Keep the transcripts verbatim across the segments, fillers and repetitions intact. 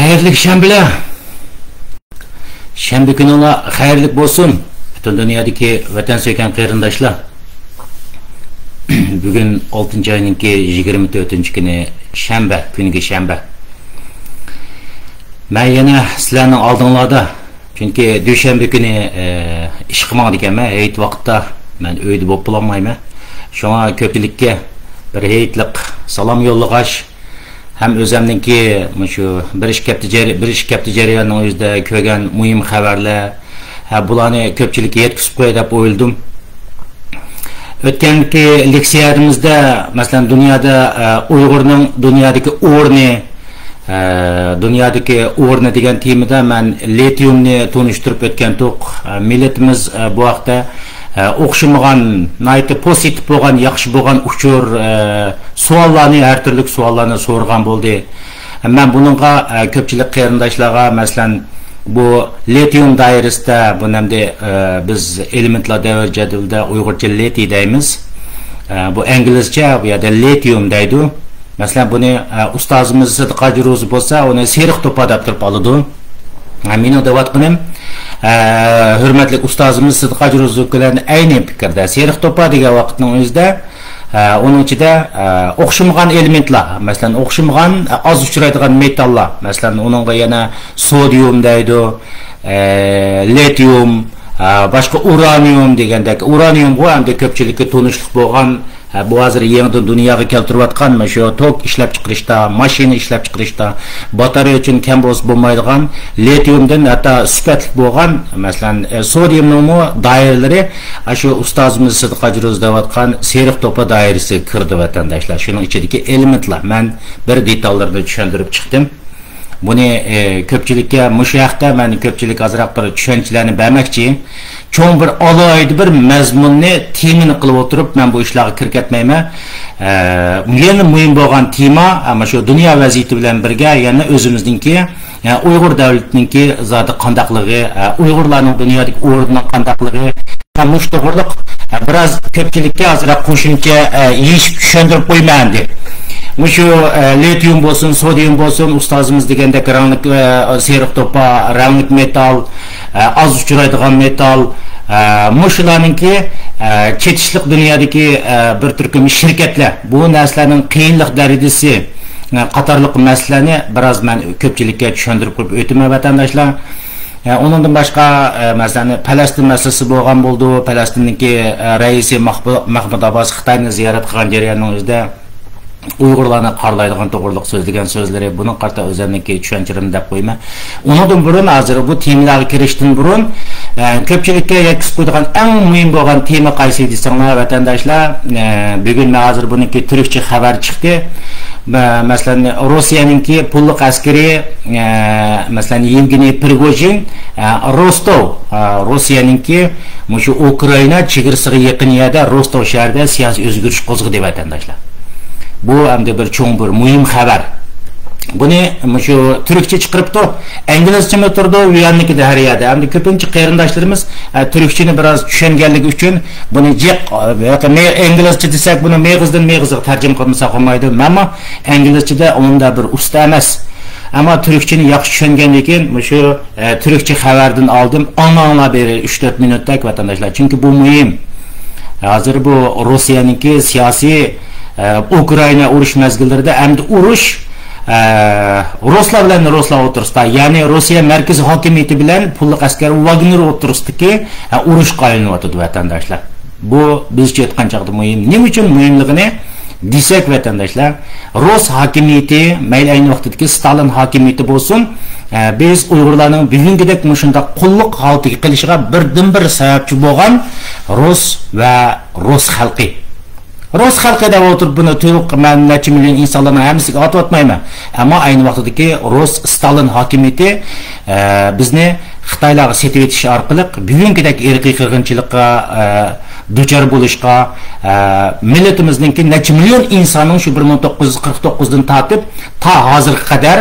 خەيرلىك شەنبىلەر. شەنبە كۈنۈڭلار خەيرلىك بولسۇن. پۈتۈن دۇنيادىكى ۋەتەن سۆيگەن قېرىنداشلار. بۈگۈن ئالتىنچى ئاينىڭكى يىگىرمە تۆتىنچى كۈنى، شەنبە، كۈنگى شەنبە. مەن يەنە سىلەرنىڭ ئالدىڭلاردا. چۈنكى دۈشەنبە كۈنى، ئە، ئىشقا ماڭىدىكەنمەن، ھېيت ۋاقىتتا مەن ئۆيدە بولۇپ بولالمايمەن. شۇڭا كۆپچىلىككە بىر ھېيتلىق سالام يوللىغاچ، ھەم ئۆزەمنىڭكى مۇشۇ بىر ئىككى ھەپتە جەري-، بىر ئىككى ھەپتە جەريانىنىڭ ئۆزىدە كۆرگەن مۇھىم خەۋەرلەر، ھە، بۇلارنى كۆپچىلىككە يەتكۈزۈپ قوياي دەپ ئويلىدىم. ئۆتكەنكى لېكسىيەلىرىمىزدە، مەسىلەن، دۇنيادا، ئە، ئۇيغۇرنىڭ دۇنيادىكى ئورنى، ئە، دۇنيادىكى ئورنى دېگەن تېمىدا مەن لىتىيۇمنى تونۇشتۇرۇپ ئۆتكەنتۇق. ئە، مىللىتىمىز، ئە، بۇ ھەقتە، ئە، ئوخشىمىغان، ناھايىتى پوزىتىپ بولغان، ياخشى بولغان ئۇچۇر، ئە، سوئاللارنى، ھەر تۈرلۈك سوئاللارنى سورىغان بولدى. مەن بۇنىڭغا، ئە، كۆپچىلىك قېرىنداشلارغا، مەسىلەن، بۇ لىتىيۇم دائىرىسىدە، بۇنى ئەمدى، ئە، بىز ئېلېمېنتلار دەۋر جەدۋىلىدە ئۇيغۇرچە لىتىي دەيمىز. ئە، بۇ ئىنگلىزچە، بۇ يەردە لىتىيۇم دەيدۇ. مەسىلەن، بۇنى، ئە، ئۇستازىمىز سىدىق ھاجى روزى بولسا، ئۇنى سېرىق توپا دەپ تۇرۇپ ئالىدۇ. ئە، مېنىڭ دەۋاتقىنىم، ئە، ھۆرمەتلىك ئۇستازىمىز سىدىق ھاجى روزى بىلەن ئەينى پىكىردە. سېرىق توپا دېگەن ۋاقىتنىڭ ئۆزىدە، ئە، ئۇنىڭ ئىچىدە، ئە، ئوخشىمىغان ئېلېمېنتلار، مەسىلەن، ئوخشىمىغان، ئە، ئاز ئۇچرايدىغان مېتاللار، مەسىلەن، ئۇنىڭغا يەنە سودىيۇم دەيدۇ، ئە، لىتىيۇم، ئە، باشقا ئۇرانىيۇم دېگەندەك. ئۇرانىيۇمغۇ ئەمدى كۆپچىلىككە تونۇشلۇق بولغان، ئە، بۇ ھازىر يېڭىدىن دۇنياغا كەلتۈرۈۋاتقان مۇشۇ توك ئىشلەپچىقىرىشتا، ماشىنا ئىشلەپچىقىرىشتا، باتارېيە ئۈچۈن كەم بولسا بولمايدىغان لىتىيۇمدىن ھەتتا سۈپەتلىك بولغان، مەسىلەن، ئە، سودىيۇمنىڭمۇ دائىرىلىرى ئاشۇ ئۇستازىمىز سىدىق ھاجى روزى دەۋاتقان سېرىق توپا دائىرىسىگە كىرىدۇ، ۋەتەنداشلار. شۇنىڭ ئىچىدىكى ئېلېمېنتلار. مەن بىر دېتاللىرىنى چۈشەندۈرۈپ چىقتىم. بۇنى، ئى، كۆپچىلىككە، مۇشۇ ھەقتە مەن كۆپچىلىككە ئازراق بىر چۈشەنچىلەرنى بەرمەكچى. چوڭ بىر ئالاھىدە بىر مەزمۇننى، تېمىنى قىلىپ ئولتۇرۇپ، مەن بۇ ئىشلارغا كىرىپ كەتمەيمەن. ئە، يەنە مۇھىم بولغان تېما، ئە، مانا شۇ دۇنيا ۋەزىيىتى بىلەن بىرگە يەنە ئۆزىمىزنىڭكى، ئە، ئۇيغۇر دۆلىتىنىڭكى زادى قانداقلىقى، ئە، ئۇيغۇرلارنىڭ دۇنيادىكى ئورنىنىڭ قانداقلىقى، ھە، مۇشۇ توغرىلىق، ھە، بىراز كۆپچىلىككە ئازراق قوشۇمچە، ھە، يېشىپ چۈشەندۈرۈپ قويىمەن ئەمدى. مۇشۇ، ھە، لىتىيۇم بولسۇن، سودىيۇم بولسۇن، ئۇستازىمىز دېگەندەك رەڭلىك، ھە، سېرىق توپا، رەڭلىك مېتال، ھە، ئاز ئۇچرايدىغان مېتال، ھە، مۇشۇلارنىڭكى، ھە، چېتىشلىق دۇنيادىكى، ھە، بىر تۈركۈم شىركەتلەر، بۇ نەرسىلەرنىڭ قىيىنلىق دەرىجىسى، ھە، قاتارلىق مەسىلىلەرنى بىراز مەن كۆپچىلىككە چۈشەندۈرۈپ قويۇپ ئۆتىمەن، ۋەتەنداشلار. ئە، ئۇنىڭدىن باشقا، ئە، مەسىلەن، پەلەستىن مەسىلىسى بولغان بولىدۇ. پەلەستىننىڭكى، ئە، رەئىسى مەھبۇ-، مەھمۇد ئابباس خىتاينى زىيارەت قىلغان جەرياننىڭ ئۆزىدە ئۇيغۇرلارنى قارىلايدىغان توغرىلىق سۆزلىگەن سۆزلىرى، بۇنىڭغا قارىتا ئۆزەمنىڭكى چۈشەنچىلىرىمنى دەپ قويىمەن. ئۇنىڭدىن بۇرۇن، ھازىر بۇ تېمىلارغا كىرىشتىن بۇرۇن، ئە، كۆپچىلىككە يەتكۈزۈپ قويىدىغان ئەڭ مۇھىم بولغان تېما قايسى دېسەڭلار، ۋەتەنداشلار، ئە، بۈگۈن مەن ھازىر بۇنىڭكى تۈركچە خەۋەر چىقتى. مە-، مەسىلەن، روسىيەنىڭكى پۇللۇق ئەسكىرى، ئە، مەسىلەن، يېۋگېنىي پرىگوژىن، ئە، روستوۋ، ئە، روسىيەنىڭكى مۇشۇ ئۇكرائىنا چېگرىسىغا يېقىن يەردە، روستوۋ شەھىرىدە سىياسىي ئۆزگىرىش قوزغىدى، ۋەتەنداشلار. بۇ ئەمدى بىر چوڭ، بىر مۇھىم خەۋەر. بۇنى مۇشۇ تۈركچە چىقىرىپتۇ. ئىنگلىزچىمۇ تۇرىدۇ، ئۇ يەرنىڭكىدە ھەر يەردە. ئەمدى كۆپىنچە قېرىنداشلىرىمىز، ئە، تۈركچىنى بىراز چۈشەنگەنلىكى ئۈچۈن بۇنى جىق، ئە، مې-، ئىنگلىزچە دېسەك، بۇنى مېغىزدىن مېغىزغا تەرجىمە قىلمىساق بولمايدۇ. مەنمۇ ئىنگلىزچىدە ئۇندا بىر ئۇستا ئەمەس. ئەمما تۈركچىنى ياخشى چۈشەنگەندىن كېيىن مۇشۇ، ئە، تۈركچە خەۋەردىن ئالدىم. ئاڭلاڭلار بېرى ئۈچ تۆت مىنۇتتەك، ۋەتەنداشلار. چۈنكى بۇ مۇھىم. ھازىر بۇ روسىيەنىڭكى سىياسىي، ئە، ئۇكرائىنا ئۇرۇش مەزگىللىرىدە ئەمدى ئۇرۇش، ئە، رۇسلار بىلەن رۇسلار ئوتتۇرىسىدا، يەنى روسىيە مەركىزىي ھاكىمىيىتى بىلەن پۇللۇق ئەسكەر ۋاگنېر ئوتتۇرىسىدىكى، ئە، ئۇرۇشقا ئايلىنىۋاتىدۇ، ۋەتەنداشلار. بۇ بىزچە ئېيتقان چاغدا مۇھىم. نېمە ئۈچۈن مۇھىملىقىنى دېسەك، ۋەتەنداشلار، رۇس ھاكىمىيىتى، مەيلى ئەينى ۋاقتىدىكى ستالىن ھاكىمىيىتى بولسۇن، ئە، بىز ئۇيغۇرلارنىڭ بۈگۈنكىدەك مۇشۇنداق قۇللۇق ھالىتىگە قېلىشىغا بىردىنبىر سەۋەبچى بولغان رۇس ۋە رۇس خەلقى. رۇس خەلقى دەپ ئولتۇرۇپ، بۇنى تۈرك، مەن نەچچە مىليون ئىنسانلارنىڭ ھەممىسىگە ئاتىۋاتمايمەن. ئەمما ئەينى ۋاقتىدىكى رۇس ستالىن ھاكىمىيىتى، ئە، بىزنى خىتايلارغا سېتىۋېتىش ئارقىلىق بۈگۈنكىدەك ئىرقىي قىرغىنچىلىققا، ئە، دۇچار بولۇشقا، ئە، مىللىتىمىزنىڭكى نەچچە مىليون ئىنساننىڭ شۇ بىر مىڭ توققۇز يۈز قىرىق توققۇزدىن تارتىپ تا ھازىرغا قەدەر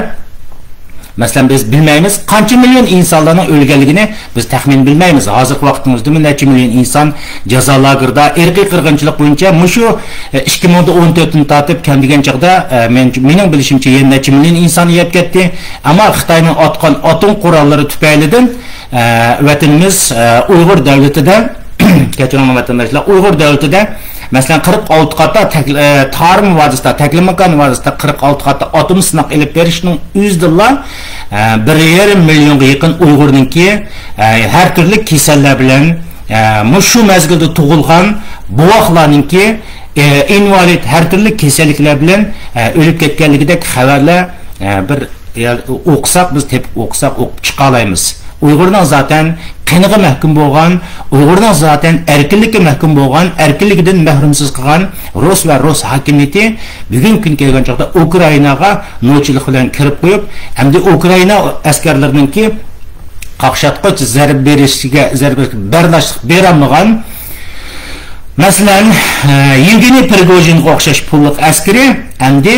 مەسىلەن، بىز بىلمەيمىز، قانچە مىليون ئىنسانلارنىڭ ئۆلگەنلىكىنى بىز تەخمىن بىلمەيمىز. ھازىرقى ۋاقتىمىزدىمۇ نەچچە مىليون ئىنسان جازا لاگېرىدا ئىرقىي قىرغىنچىلىق بويىچە مۇشۇ، ئە، ئىككى مىڭ ئون تۆتتىن تارتىپ كەم دېگەن چاغدا، ئە، مېنىڭ بىلىشىمچە يەنە نەچچە مىليون ئىنسان يەپ كەتتى. ئەمما خىتاينىڭ ئاتقان ئاتوم قوراللىرى تۈپەيلىدىن، ئە، ۋەتىنىمىز، ئە، ئۇيغۇر دۆلىتىدە، كەچۈرۈڭلار ۋەتەنداشلار، ئۇيغۇر دۆلىتىدە، مەسىلەن، قىرىق ئالتە قاتتا تەك-، ئە، تارىم ۋادىسىدا، تەكلىماكان ۋادىسىدا قىرىق ئالتە قاتتا ئاتوم سىناق ئېلىپ بېرىشنىڭ ئۆزىدىنلا، ئە، بىر يېرىم مىليونغا يېقىن ئۇيغۇرنىڭكى، ئە، ھەر تۈرلۈك كېسەللەر بىلەن، ئە، مۇشۇ مەزگىلدە تۇغۇلغان بوۋاقلارنىڭكى، ئە، ئىنۋالىد ھەر تۈرلۈك كېسەللىكلەر بىلەن، ئە، ئۆلۈپ كەتكەنلىكىدەك خەۋەرلەر، ئە، بىر يا ئوقۇساق، بىز تېپىپ ئوقۇساق، ئوقۇپ چىقالايمىز. ئۇيغۇرنىڭ زاتەن قېنىغا مەھكۇم بولغان، ئۇيغۇرنىڭ زاتەن ئەركىنلىككە مەھكۇم بولغان، ئەركىنلىكىدىن مەھرۇمسىز قىلغان رۇس ۋە رۇس ھاكىمىيىتى بۈگۈنكى كۈنگە كەلگەن چاغدا ئۇكرائىناغا نوچىلىق بىلەن كىرىپ قويۇپ، ئەمدى ئۇكرائىنا ئەسكەرلىرىنىڭكى قاقشاتقۇچ زەربە بېرىشىگە، زەربە بەرداشلىق بېرەلمىگەن، مەسىلەن، ئە، يېۋگېنىي پرىگوژىنغا ئوخشاش پۇللۇق ئەسكىرى ئەمدى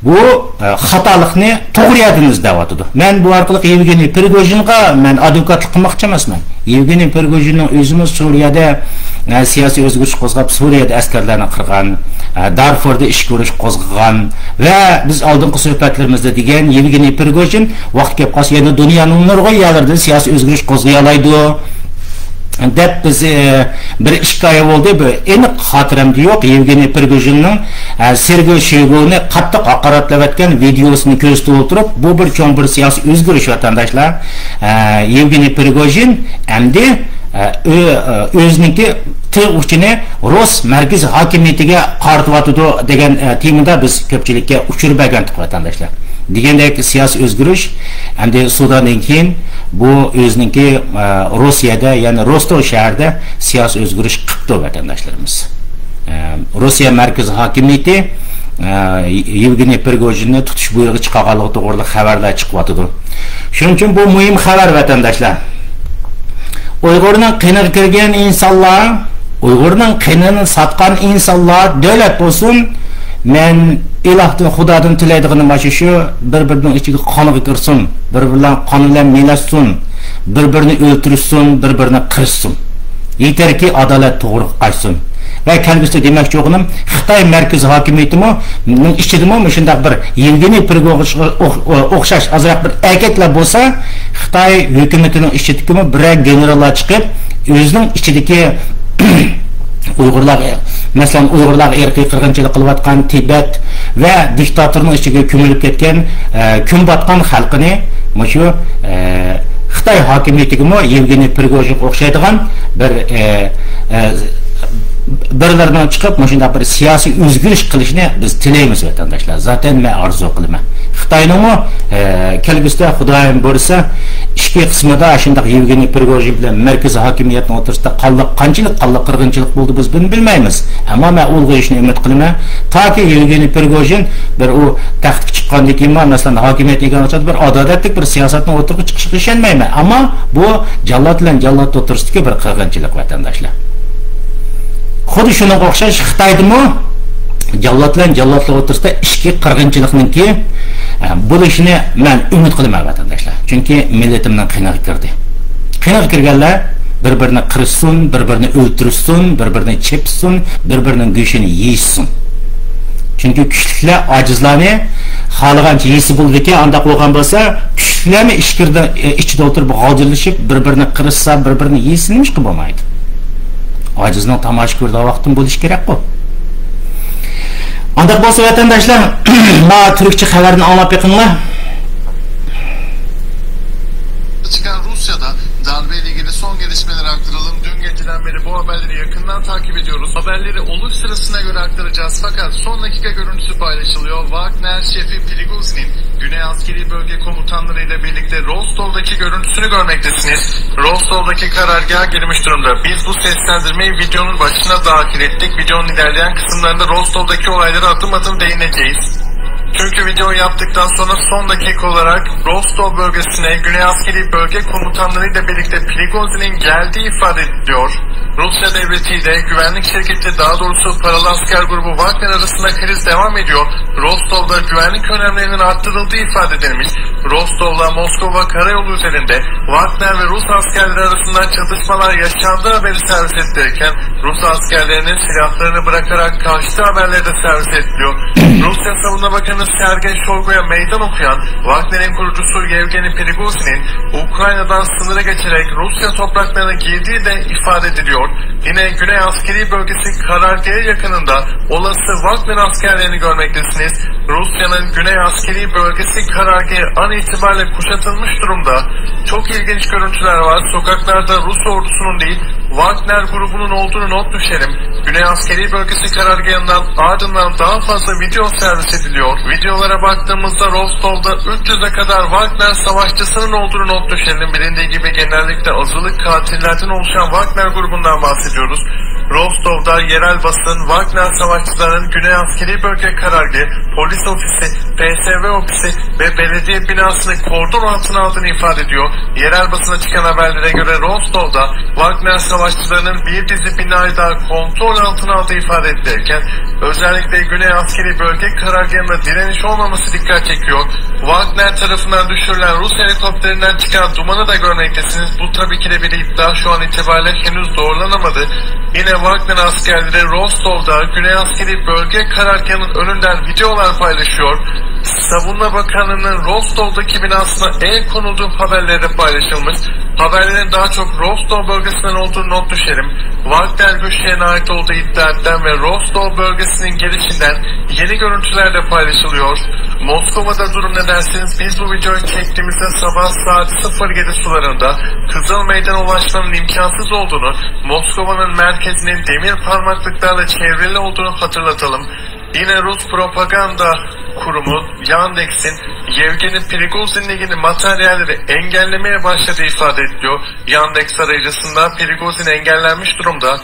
بۇ، ئە، خاتالىقنى توغرا يەردىن ئىزدەۋاتىدۇ. مەن بۇ ئارقىلىق يېۋگېنىي پرىگوژىنغا مەن ئادۋوكاتلىق قىلماقچى ئەمەسمەن. يېۋگېنىي پرىگوژىننىڭ ئۆزىمۇ سۈرىيەدە، ئە، سىياسىي ئۆزگىرىش قوزغاپ، سۈرىيەدە ئەسكەرلەرنى قىرغان، ئە، دارفۇردا ئىچكى ئۇرۇش قوزغىغان ۋە بىز ئالدىنقى سۆھبەتلىرىمىزدە دېگەن يېۋگېنىي پرىگوژىن ۋاقتى كەپ قالسا يەنە دۇنيانىڭ نۇرغۇن يەرلىرىدە سىياسىي ئۆزگىرىش قوزغىيالايدۇ. دەپ بىز، ئە، بىر ئىككى ئاي بولدى، بىر ئېنىق خاتىرەمدە يوق. يېۋگېنىي پرىگوژىننىڭ، ئە، سېرگېي شويگۇنى قاتتىق ھاقارەتلەۋەتكەن ۋىدېيوسىنى كۆرسىتىپ ئولتۇرۇپ، بۇ بىر چوڭ بىر سىياسىي ئۆزگىرىش، ۋەتەنداشلار. ئە، يېۋگېنىي پرىگوژىن ئەمدى، ئە، ئۆ-، ئە، ئۆزىنىڭكى تىغ ئۇچىنى رۇس مەركىزىي ھاكىمىيىتىگە قارىتىۋاتىدۇ دېگەن، ئە، تېمىدا بىز كۆپچىلىككە ئۇچۇر بەرگەنتۇق، ۋەتەنداشلار. دېگەندەك سىياسىي ئۆزگىرىش ئەمدى سۇداندىن كېيىن بۇ ئۆزىنىڭكى، ئە، روسىيەدە، يەنى روستوۋ شەھىرىدە سىياسىي ئۆزگىرىش قىپتۇ، ۋەتەنداشلىرىمىز. ئە، روسىيە مەركىزىي ھاكىمىيىتى، ئە، يېۋگېنىي پرىگوژىننى تۇتۇش بۇيرۇقى چىقارغانلىقى توغرىلىق خەۋەرلەر چىقىۋاتىدۇ. شۇنىڭ ئۈچۈن بۇ مۇھىم خەۋەر، ۋەتەنداشلار. ئۇيغۇرنىڭ قېنىغا كىرگەن ئىنسانلار، ئۇيغۇرنىڭ قېنىنى ساتقان ئىنسانلار دۆلەت بولسۇن، مەن ئىلاھتىن، خۇدادىن تىلەيدىغىنىم مانا شۇ، بىر-بىرىنىڭ ئىچىگە قانىغا كىرسۇن، بىر-بىرلەر قان بىلەن مىلەشسۇن، بىر-بىرىنى ئۆلتۈرۈشسۇن، بىر-بىرىنى قىرىشسۇن. يېتەركى ئادالەت توغرىغا قاچسۇن. ۋە كەلگۈسىدە دېمەكچى بولغىنىم، خىتاي مەركىزىي ھاكىمىيىتىمۇ، نىڭ ئىچىدىمۇ مۇشۇنداق بىر يېۋگېنىي پرىگوژىنغا ئوخ-، ئوخشاش ئازراق بىر ئەركەكلەر بولسا، خىتاي ھۆكۈمىتىنىڭ ئىچىدىكىمۇ بىرەر گېنېراللار چىقىپ، ئۆزىنىڭ ئىچىدىكى ئۇيغۇرلارغا، مەسىلەن، ئۇيغۇرلارغا ئىرقىي قىرغىنچىلىق قىلىۋاتقان تىبەت ۋە دىكتاتورنىڭ ئىچىگە كۆمۈلۈپ كەتكەن، ئە، كۆمۈۋاتقان خەلقىنى مۇشۇ، ئە، خىتاي ھاكىمىيىتىگىمۇ يېۋگېنىي پرىگوژىنغا ئوخشايدىغان بىر، ئە، ئە، بىرلىرىنىڭ چىقىپ مۇشۇنداق بىر سىياسىي ئۆزگىرىش قىلىشىنى بىز تىلەيمىز، ۋەتەنداشلار. زاتەن مەن ئارزۇ قىلىمەن. خىتاينىڭمۇ، ئە، كەلگۈسىدە خۇدايىم بۇيرۇسا ئىچكى قىسمىدا شۇنداق يېۋگېنىي پرىگوژىن بىلەن مەركىزىي ھاكىمىيەتنىڭ ئوتتۇرىسىدا قانلىق قانچىلىك، قانلىق قىرغىنچىلىق بولدى، بىز بۇنى بىلمەيمىز. ئەمما مەن ئۇلغىيىشىنى ئۈمىد قىلىمەن. تاكى يېۋگېنىي پرىگوژىن بىر ئۇ تەختكە چىققاندىن كېيىن، مەسىلەن، ھاكىمىيەتكە كەلگەن چاغدا بىر ئادالەتلىك بىر سىياسەتنىڭ ئوتتۇرىغا چىقىشىغا ئىشەنمەيمەن. ئەمما بۇ جاللات بىلەن جاللات ئوتتۇرىسىدىكى بىر قىرغىنچىلىق، ۋەتەنداشلار. خۇددى شۇنىڭغا ئوخشاش خىتايدىمۇ جاللات بىلەن جاللاتلار ئوتتۇرىسىدا ئىچكى قىرغىنچىلىقنىڭكى، ئە، بولۇشىنى مەن ئۈمىد قىلىمەن، ۋەتەنداشلار. چۈنكى مىللىتىمنىڭ قېنىغا كىردى. قېنىغا كىرگەنلەر بىر-بىرىنى قىرىشسۇن، بىر-بىرىنى ئۆلتۈرسۇن، بىر-بىرىنى چېپسۇن، بىر-بىرىنىڭ گۆشىنى يېيىشسۇن. چۈنكى كۈچلۈكلەر ئاجىزلارنى خالىغانچە يېسە بولىدىكەن، ئانداق بولغان بولسا، كۈچلۈكلەرمۇ ئىچكىرىدە، ئىچىدە ئولتۇرۇپ غالجىرلىشىپ، بىر-بىرىنى قىرىشسا، بىر-بىرىنى يېسە نېمىشقا بولمايدۇ؟ ئاجىزنىڭ تاماشا كۆرىدىغان ۋاقتىمۇ بولۇشى كېرەكقۇ. ئانداق بولسا، ۋەتەنداشلار، ما تۈركچە خەۋەرنى ئاڭلاپ بېقىڭلار. Çıkan Rusya'da darbeyle ilgili son gelişmeleri aktaralım. Dün geceden beri bu haberleri yakından takip ediyoruz. Haberleri oluş sırasına göre aktaracağız fakat son dakika görüntüsü paylaşılıyor. Wagner şefi Prigozhin Güney Askeri Bölge Komutanları ile birlikte Rostov'daki görüntüsünü görmektesiniz. Rostov'daki karargaha girmiş durumda. Biz bu seslendirmeyi videonun başına dahil ettik. Videonun ilerleyen kısımlarında Rostov'daki olaylara adım adım değineceğiz. Çünkü video yaptıktan sonra son dakika olarak Rostov bölgesine Güney Askeri Bölge Komutanları ile birlikte Prigozin'in geldiği ifade ediliyor. Rusya devletiyle güvenlik şirketi, daha doğrusu paralı asker grubu Wagner arasında kriz devam ediyor. Rostov'da güvenlik önlemlerinin arttırıldığı ifade edilmiş. Rostov'la Moskova karayolu üzerinde Wagner ve Rus askerleri arasında çatışmalar yaşandığı haberi servis edilirken Rus askerlerinin silahlarını bırakarak kaçtığı haberleri de servis ediliyor. Rusya Savunma Bakanı Sergey Shoigu'ya meydan okuyan Wagner'in kurucusu Yevgeny Prigozin'in Ukrayna'dan sınırı geçerek Rusya topraklarına girdiği de ifade ediliyor. Yine Güney Askeri Bölgesi karargahı yakınında olası Wagner askerlerini görmektesiniz. Rusya'nın Güney Askeri Bölgesi karargahı an itibariyle kuşatılmış durumda. Çok ilginç görüntüler var. Sokaklarda Rus ordusunun değil, Wagner grubunun olduğunu not düşelim. Güney Askeri Bölgesi karargahından ardından daha fazla video servis ediliyor. Videolara baktığımızda Rostov'da üç yüze kadar Wagner savaşçısının olduğunu not düşelim. Bilindiği gibi genellikle azılı katillerden oluşan Wagner grubundan bahsediyoruz. Rostov'da yerel basın Wagner savaşçılarının Güney Askeri Bölge Karargahı, polis ofisi, P S V ofisi ve belediye binasını kordon altına aldığını ifade ediyor. Yerel basına çıkan haberlere göre Rostov'da Wagner savaşçılarının bir dizi binayı daha kontrol altına aldığı ifade edilirken özellikle Güney Askeri Bölge Karargahı'nda direniş olmaması dikkat çekiyor. Wagner tarafından düşürülen Rus helikopterinden çıkan dumanı da görmektesiniz. Bu tabii ki de bir iddia. Şu an itibariyle henüz doğrulanamadı. Yine Wagner askerleri Rostov'da Güney Askeri Bölge Karargahı'nın önünden videolar paylaşıyor. Savunma Bakanlığı'nın Rostov'daki binasına el konulduğu haberleri de paylaşılmış. Haberlerin daha çok Rostov bölgesinden olduğunu not düşelim. Wagner güçlerine ait olduğu iddia edilen ve Rostov bölgesinin girişinden yeni görüntüler de paylaşılıyor. Moskova'da durum ne dersiniz? Biz bu videoyu çektiğimizde sabah saat sıfır yedi sularında Kızıl Meydan'a ulaşmanın imkansız olduğunu, Moskova'nın merkezinin demir parmaklıklarla çevrili olduğunu hatırlatalım. Yine Rus propaganda kurumu Yandex'in Yevgeny Prigozin'le ilgili materyalleri engellemeye başladığı ifade ediliyor. Yandex tarayıcısında Prigozin engellenmiş durumda.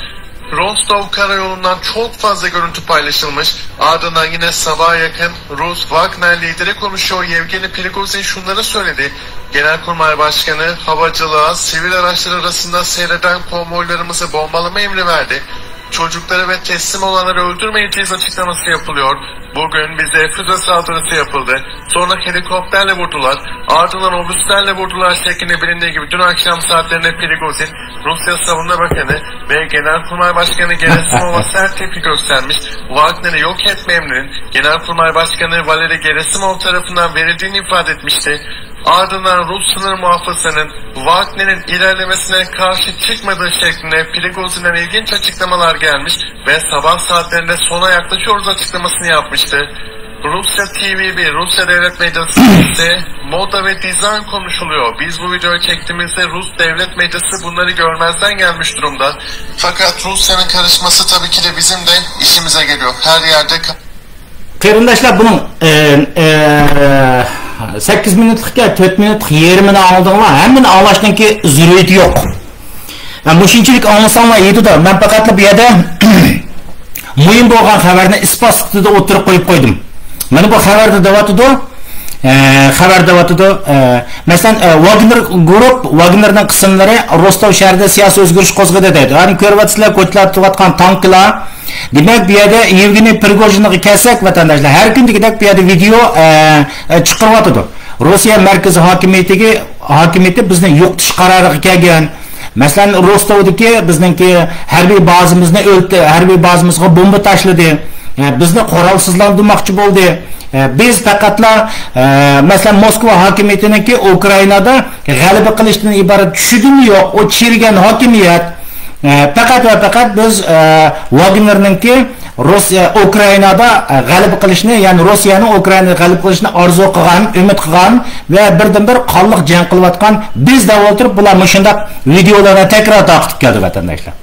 Rostov karayolundan çok fazla görüntü paylaşılmış. Ardından yine sabaha yakın Rus Wagner lideri konuşuyor. Yevgeny Prigozin şunları söyledi. Genelkurmay Başkanı havacılığa, sivil araçlar arasında seyreden konvoylarımızı bombalama emri verdi. Çocukları ve teslim olanları öldürmeyeceğiz açıklaması yapılıyor. Bugün bize füze saldırısı yapıldı. Sonra helikopterle vurdular. Ardından obüslerle vurdular şeklinde bilindiği gibi dün akşam saatlerinde Prigozin, Rusya Savunma Bakanı ve Genelkurmay Başkanı Gerasimov'a sert tepki göstermiş. Wagner'i yok etme emrinin Genelkurmay Başkanı Valeri Gerasimov tarafından verildiğini ifade etmişti. Ardından Rus sınır muhafızlarının Wagner'in ilerlemesine karşı çıkmadığı şeklinde Prigozin'den ilginç açıklamalar gelmiş ve sabah saatlerinde sona yaklaşıyoruz açıklamasını yapmıştı. Rusya T V bir, Rusya devlet medyası ise moda ve dizayn konuşuluyor. Biz bu videoyu çektiğimizde Rus devlet medyası bunları görmezden gelmiş durumda. Fakat Rusya'nın karışması tabii ki de bizim de işimize geliyor. Her yerde ka- قېرىنداشلار، بۇنىڭ ئە، ئە، سەككىز مىنۇتلۇق ئىكەن، تۆت مىنۇتلۇق يېرىمىنى ئاڭلىدىڭلار. ھەممىنى ئاڭلاشنىڭكى زۆرۈرىيىتى يوق. ھە، مۇشۇنچىلىك ئاڭلىساڭلار يېتىدۇ. مەن پەقەتلا بۇ يەردە مۇھىم بولغان خەۋەرنى ئىسپات سۈپىتىدە ئوتتۇرىغا قويۇپ قويدۇم. مانا بۇ خەۋەردە دەۋاتىدۇ. ئە، خەۋەر دەۋاتىدۇ. ئە، مەسىلەن، ئە، ۋاگنېر گۇرۇپ، ۋاگنېرنىڭ قىسىملىرى روستوۋ شەھىرىدە سىياسىي ئۆزگىرىش قوزغىدى دەيدۇ. ھازىر كۆرۈۋاتىسىلەر، كوچىلاردا تۇرۇۋاتقان تانكىلار. دېمەك، بۇ يەردە يېۋگېنىي پرىگوژىنغا كەلسەك، ۋەتەنداشلار، ھەر كۈندىكىدەك بۇ يەردە ۋىدېئو، ئە، ئە، چىقىرىۋاتىدۇ. روسىيە مەركىزىي ھاكىمىيىتىگە، ھاكىمىيىتى بىزنى يوقىتىش قارارىغا كەلگەن. مەسىلەن، روستوۋدىكى بىزنىڭكى ھەربىي بازىمىزنى ئۆلتۈ-، ھەربىي بازىمىزغا بومبا تاشلىدى. ئە، بىزنى قورالسىزلاندۇرماقچى بولدى. ئە، بىز پەقەتلا، ئە، مەسىلەن، موسكۋا ھاكىمىيىتىنىڭكى ئۇكرائىنادا غەلىبە قىلىشتىن ئىبارەت چۈشىدىمۇ يوق، ئۇ چىرىگەن ھاكىمىيەت. ئە، پەقەت ۋە پەقەت بىز، ئە، ۋاگنېرنىڭكى روسىيە، ئۇكرائىنادا، ئە، غەلىبە قىلىشنى، يەنى روسىيەنىڭ ئۇكرائىنادا غەلىبە قىلىشىنى ئارزۇ قىلغان، ئۈمىد قىلغان ۋە بىردىنبىر قانلىق جەڭ قىلىۋاتقان بىز دەپ ئولتۇرۇپ، بۇلار مۇشۇنداق ۋىدېئولارنى تەكرار تارقىتىپ كەلدى، ۋەتەنداشلار.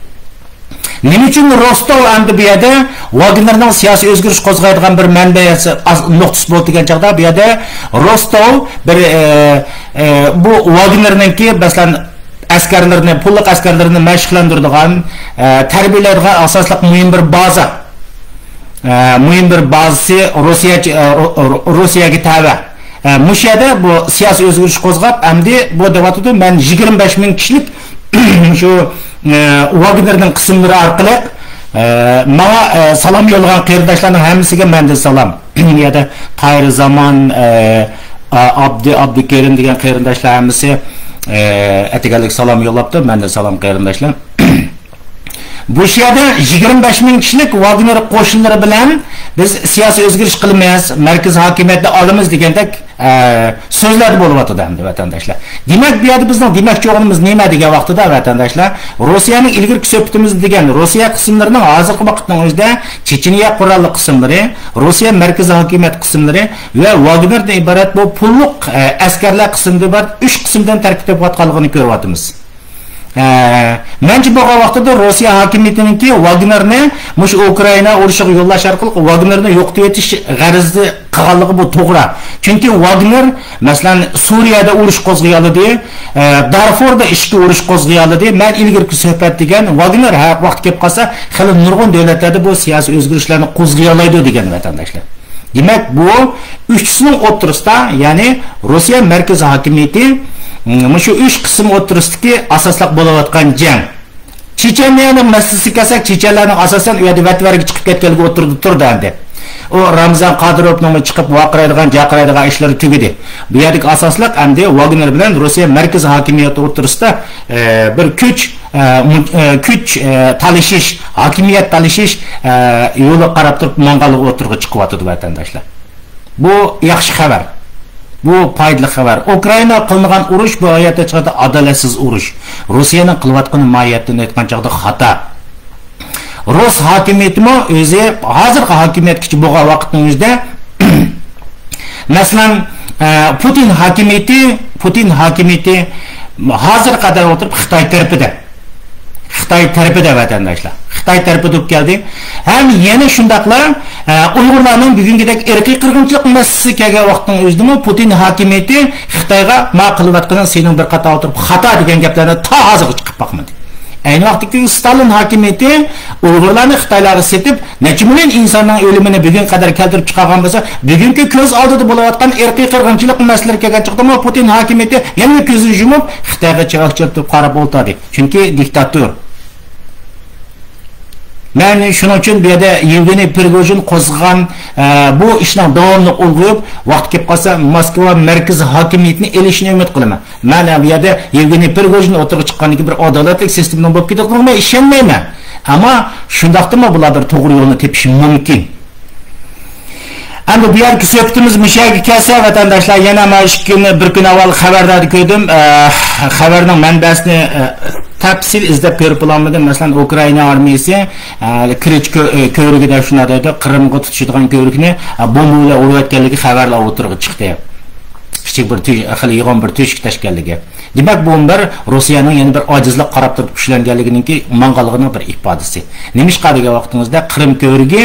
نېمە ئۈچۈن روستوۋ ئەمدى بۇ يەردە ۋاگنېرنىڭ سىياسىي ئۆزگىرىش قوزغايدىغان بىر مەنبەسى، ئاز-، نۇقتىسى بولدى دېگەن چاغدا، بۇ يەردە روستوۋ بىر، ئە، ئە، بۇ ۋاگنېرنىڭكى، مەسىلەن، ئەسكەرلىرىنى، پۇللۇق ئەسكەرلىرىنى مەشىقلەندۈرىدىغان، ئە، تەربىيەلەيدىغان ئاساسلىق مۇھىم بىر بازا. ئە، مۇھىم بىر بازىسى روسىيە، ئە، رو-، رو-، روسىيەگە تەۋە. ئە، مۇشۇ يەردە بۇ سىياسىي ئۆزگىرىش قوزغاپ، ئەمدى بۇ دەۋاتىدۇ، مەن يىگىرمە بەش مىڭ كىشىلىك شۇ، ئە، ۋاگنېرنىڭ قىسىملىرى ئارقىلىق، ئە، ماڭا، ئە، سالام يوللىغان قېرىنداشلارنىڭ ھەممىسىگە مەندىن سالام. بۇ يەردە قايرى زامان، ئە، ئا-، ئابدى، ئابدۇكېرىم دېگەن قېرىنداشلار ھەممىسى، ئە، ئەتىگەنلىك سالام يوللاپتۇ. مەندىن سالام قېرىنداشلار. بۇ شەھەردە يىگىرمە بەش مىڭ كىشىلىك ۋاگنېر قوشۇنلىرى بىلەن بىز سىياسىي ئۆزگىرىش قىلىمىز، مەركىزىي ھاكىمىيەتنى ئالىمىز دېگەندەك، ئە، سۆزلەردە بولۇۋاتىدۇ ئەمدى ۋەتەنداشلار. دېمەك، بۇ يەردە بىزنىڭ دېمەكچى بولغىنىمىز نېمە دېگەن ۋاقتىدا ۋەتەنداشلار، روسىيەنىڭ ئىلگىرىكى سۆھبىتىمىزدە دېگەن روسىيە قىسىملىرىنىڭ ھازىرقى ۋاقىتنىڭ ئۆزىدە چېچىنىيە قوراللىق قىسىملىرى، روسىيە مەركىزىي ھاكىمىيەت قىسىملىرى ۋە ۋاگنېردىن ئىبارەت بۇ پۇللۇق، ئە، ئەسكەرلەر قىسىمدىن ئىبارەت ئۈچ قىسىمدىن تەركىب تېپىۋاتقانلىقىنى كۆرۈۋاتىمىز. ئە، مەنچە بولغان ۋاقتىدا روسىيە ھاكىمىيىتىنىڭكى ۋاگنېرنى مۇشۇ ئۇكرائىنا ئۇرۇشىغا يوللاش ئارقىلىق ۋاگنېرنى يوقىتىۋېتىش غەرىزى قىلغانلىقى بۇ توغرا. چۈنكى ۋاگنېر، مەسىلەن، سۇرىيەدە ئۇرۇش قوزغىيالىدى، ئە، دارفوردا ئىچكى ئۇرۇش قوزغىيالىدى. مەن ئىلگىرىكى سۆھبەت دېگەن ۋاگنېر ھە، ۋاقتى كېلىپ قالسا خېلى نۇرغۇن دۆلەتلەردە بۇ سىياسىي ئۆزگىرىشلەرنى قوزغىيالايدۇ دېگەن ۋەتەنداشلار. دېمەك، بۇ ئۈچىسىنىڭ ئوتتۇرىسىدا، يەنى روسىيە مەركىزىي ھاكىمىيىتى، م، مۇشۇ ئۈچ قىسىم ئوتتۇرىسىدىكى ئاساسلىق بولۇۋاتقان جەڭ. چېچەنلەرنىڭ مەسىلىسىگە كەلسەك، چېچەنلەرنىڭ ئاساسەن ئۇ يەردە ۋەتۋەرگە چىقىپ كەتكەنلىكى ئوتتۇرىدا تۇرىدۇ ئەمدى. ئۇ رامزان قادىروفنىڭمۇ چىقىپ ۋارقىرايدىغان، جارقىرايدىغان ئىشلىرى تۈگىدى. بۇ يەردىكى ئاساسلىق ئەمدى ۋاگنېر بىلەن روسىيە مەركىزىي ھاكىمىيىتى ئوتتۇرىسىدا، ئە، بىر كۈچ، ئە، مۇ-، ئە، كۈچ، ئە، تالىشىش، ھاكىمىيەت تالىشىش، ئە، يولىغا قاراپ تۇرۇپ ماڭغانلىقى ئوتتۇرىغا چىقىۋاتىدۇ ۋەتەنداشلار. بۇ ياخشى خەۋەر. بۇ پايدىلىق خەۋەر. ئۇكرائىنا قىلىنغان ئۇرۇش بۇ ھاياتتا چىقىدۇ ئادالەتسىز ئۇرۇش. روسىيەنىڭ قىلىۋاتقىنى ماھىيەتتىن ئېيتقان چاغدا خاتا. رۇس ھاكىمىيىتىمۇ ئۆزى، ھازىرقى ھاكىمىيەتكىچە بولغان ۋاقىتنىڭ ئۆزىدە، مەسىلەن، ئە، پۇتىن ھاكىمىيىتى، پۇتىن ھاكىمىيىتى ھازىرغا قەدەر ئولتۇرۇپ خىتاي تەرىپىدە. خىتاي تەرىپىدە ۋەتەنداشلار. خىتاي تەرىپىدە بولۇپ كەلدى. ھەم يەنە شۇنداقلا، ئە، ئۇيغۇرلارنىڭ بۈگۈنكىدەك ئىرقىي قىرغىنچىلىق مەسىلىسى كەلگەن ۋاقىتنىڭ ئۆزىدىمۇ پۇتىن ھاكىمىيىتى خىتايغا ما قىلىۋاتقىنىڭ سېنىڭ بىر قاتار ئولتۇرۇپ خاتا دېگەن گەپلەرنى تا ھازىرغىچە قىلىپ باقمىدى. ئەينى ۋاقىتتىكى ستالىن ھاكىمىيىتى ئۇيغۇرلارنى خىتايلارغا سېتىپ، نەچچە مىليون ئىنساننىڭ ئۆلۈمىنى بۈگۈنگە قەدەر كەلتۈرۈپ چىقارغان بولسا، بۈگۈنكى كۆز ئالدىدا بولۇۋاتقان ئىرقىي قىرغىنچىلىق مەسىلىلىرى كەلگەن چاغدىمۇ پۇتىن ھاكىمىيىتى يەنە كۆزىنى يۇمۇپ، خىتايغا چىراغ چىرىتىپ قاراپ ئولتۇردى. چۈنكى دىكتاتور. مەن شۇنىڭ ئۈچۈن بۇ يەردە يېۋگېنىي پرىگوژىن قوزغىغان، ئە، بۇ ئىشنىڭ داۋاملىق ئۇلغىيىپ، ۋاقتى كېلىپ قالسا، موسكۋا مەركىزىي ھاكىمىيىتىنى ئېلىشىنى ئۈمىد قىلىمەن. مەن بۇ يەردە يېۋگېنىي پرىگوژىن ئوتتۇرىغا چىققاندىن كېيىن بىر ئادالەتلىك سىستېمىنىڭ بولۇپ كېتىدىغىنىغا مەن ئىشەنمەيمەن. ئەمما شۇنداقتىمۇ بۇلار بىر توغرا يولنى تېپىشى مۇمكىن. ئەمدى بۇ يەرگە سۆھبىتىمىز مۇشۇ يەرگە كەلسە، ۋەتەنداشلار، يەنە مانا ئىككى كۈن، بىر كۈن ئاۋۋال خەۋەرداردا كۆردۈم. ئە، خەۋەرنىڭ مەنبەسىنى، ئە، تەپسىل ئىزدەپ كۆرۈپ بولالمىدىم. مەسىلەن، ئۇكرائىنا ئارمىيىسى، ئە، كېرچ كۆ-، ئە، كۆۋرۈكى دەپ شۇنداق دەيدۇ، قىرىمغا تۇتىشىدىغان كۆۋرۈكنى، ئە، بومبا بىلەن ئۇرۇۋەتكەنلىكى خەۋەرلەر ئوتتۇرىغا چىقتى. كىچىك بىر تۆ-، خېلى يوغان بىر تۆشۈك تەشكىللىگەن. دېمەك، بۇمۇ بىر روسىيەنىڭ يەنە بىر ئاجىزلىق قاراپ تۇرۇپ كۈچلەنگەنلىكىنىڭكى ماڭغانلىقىنىڭ بىر ئىپادىسى. نېمىشقا دېگەن ۋاقتىڭىزدا قىرىم كۆۋرۈكى،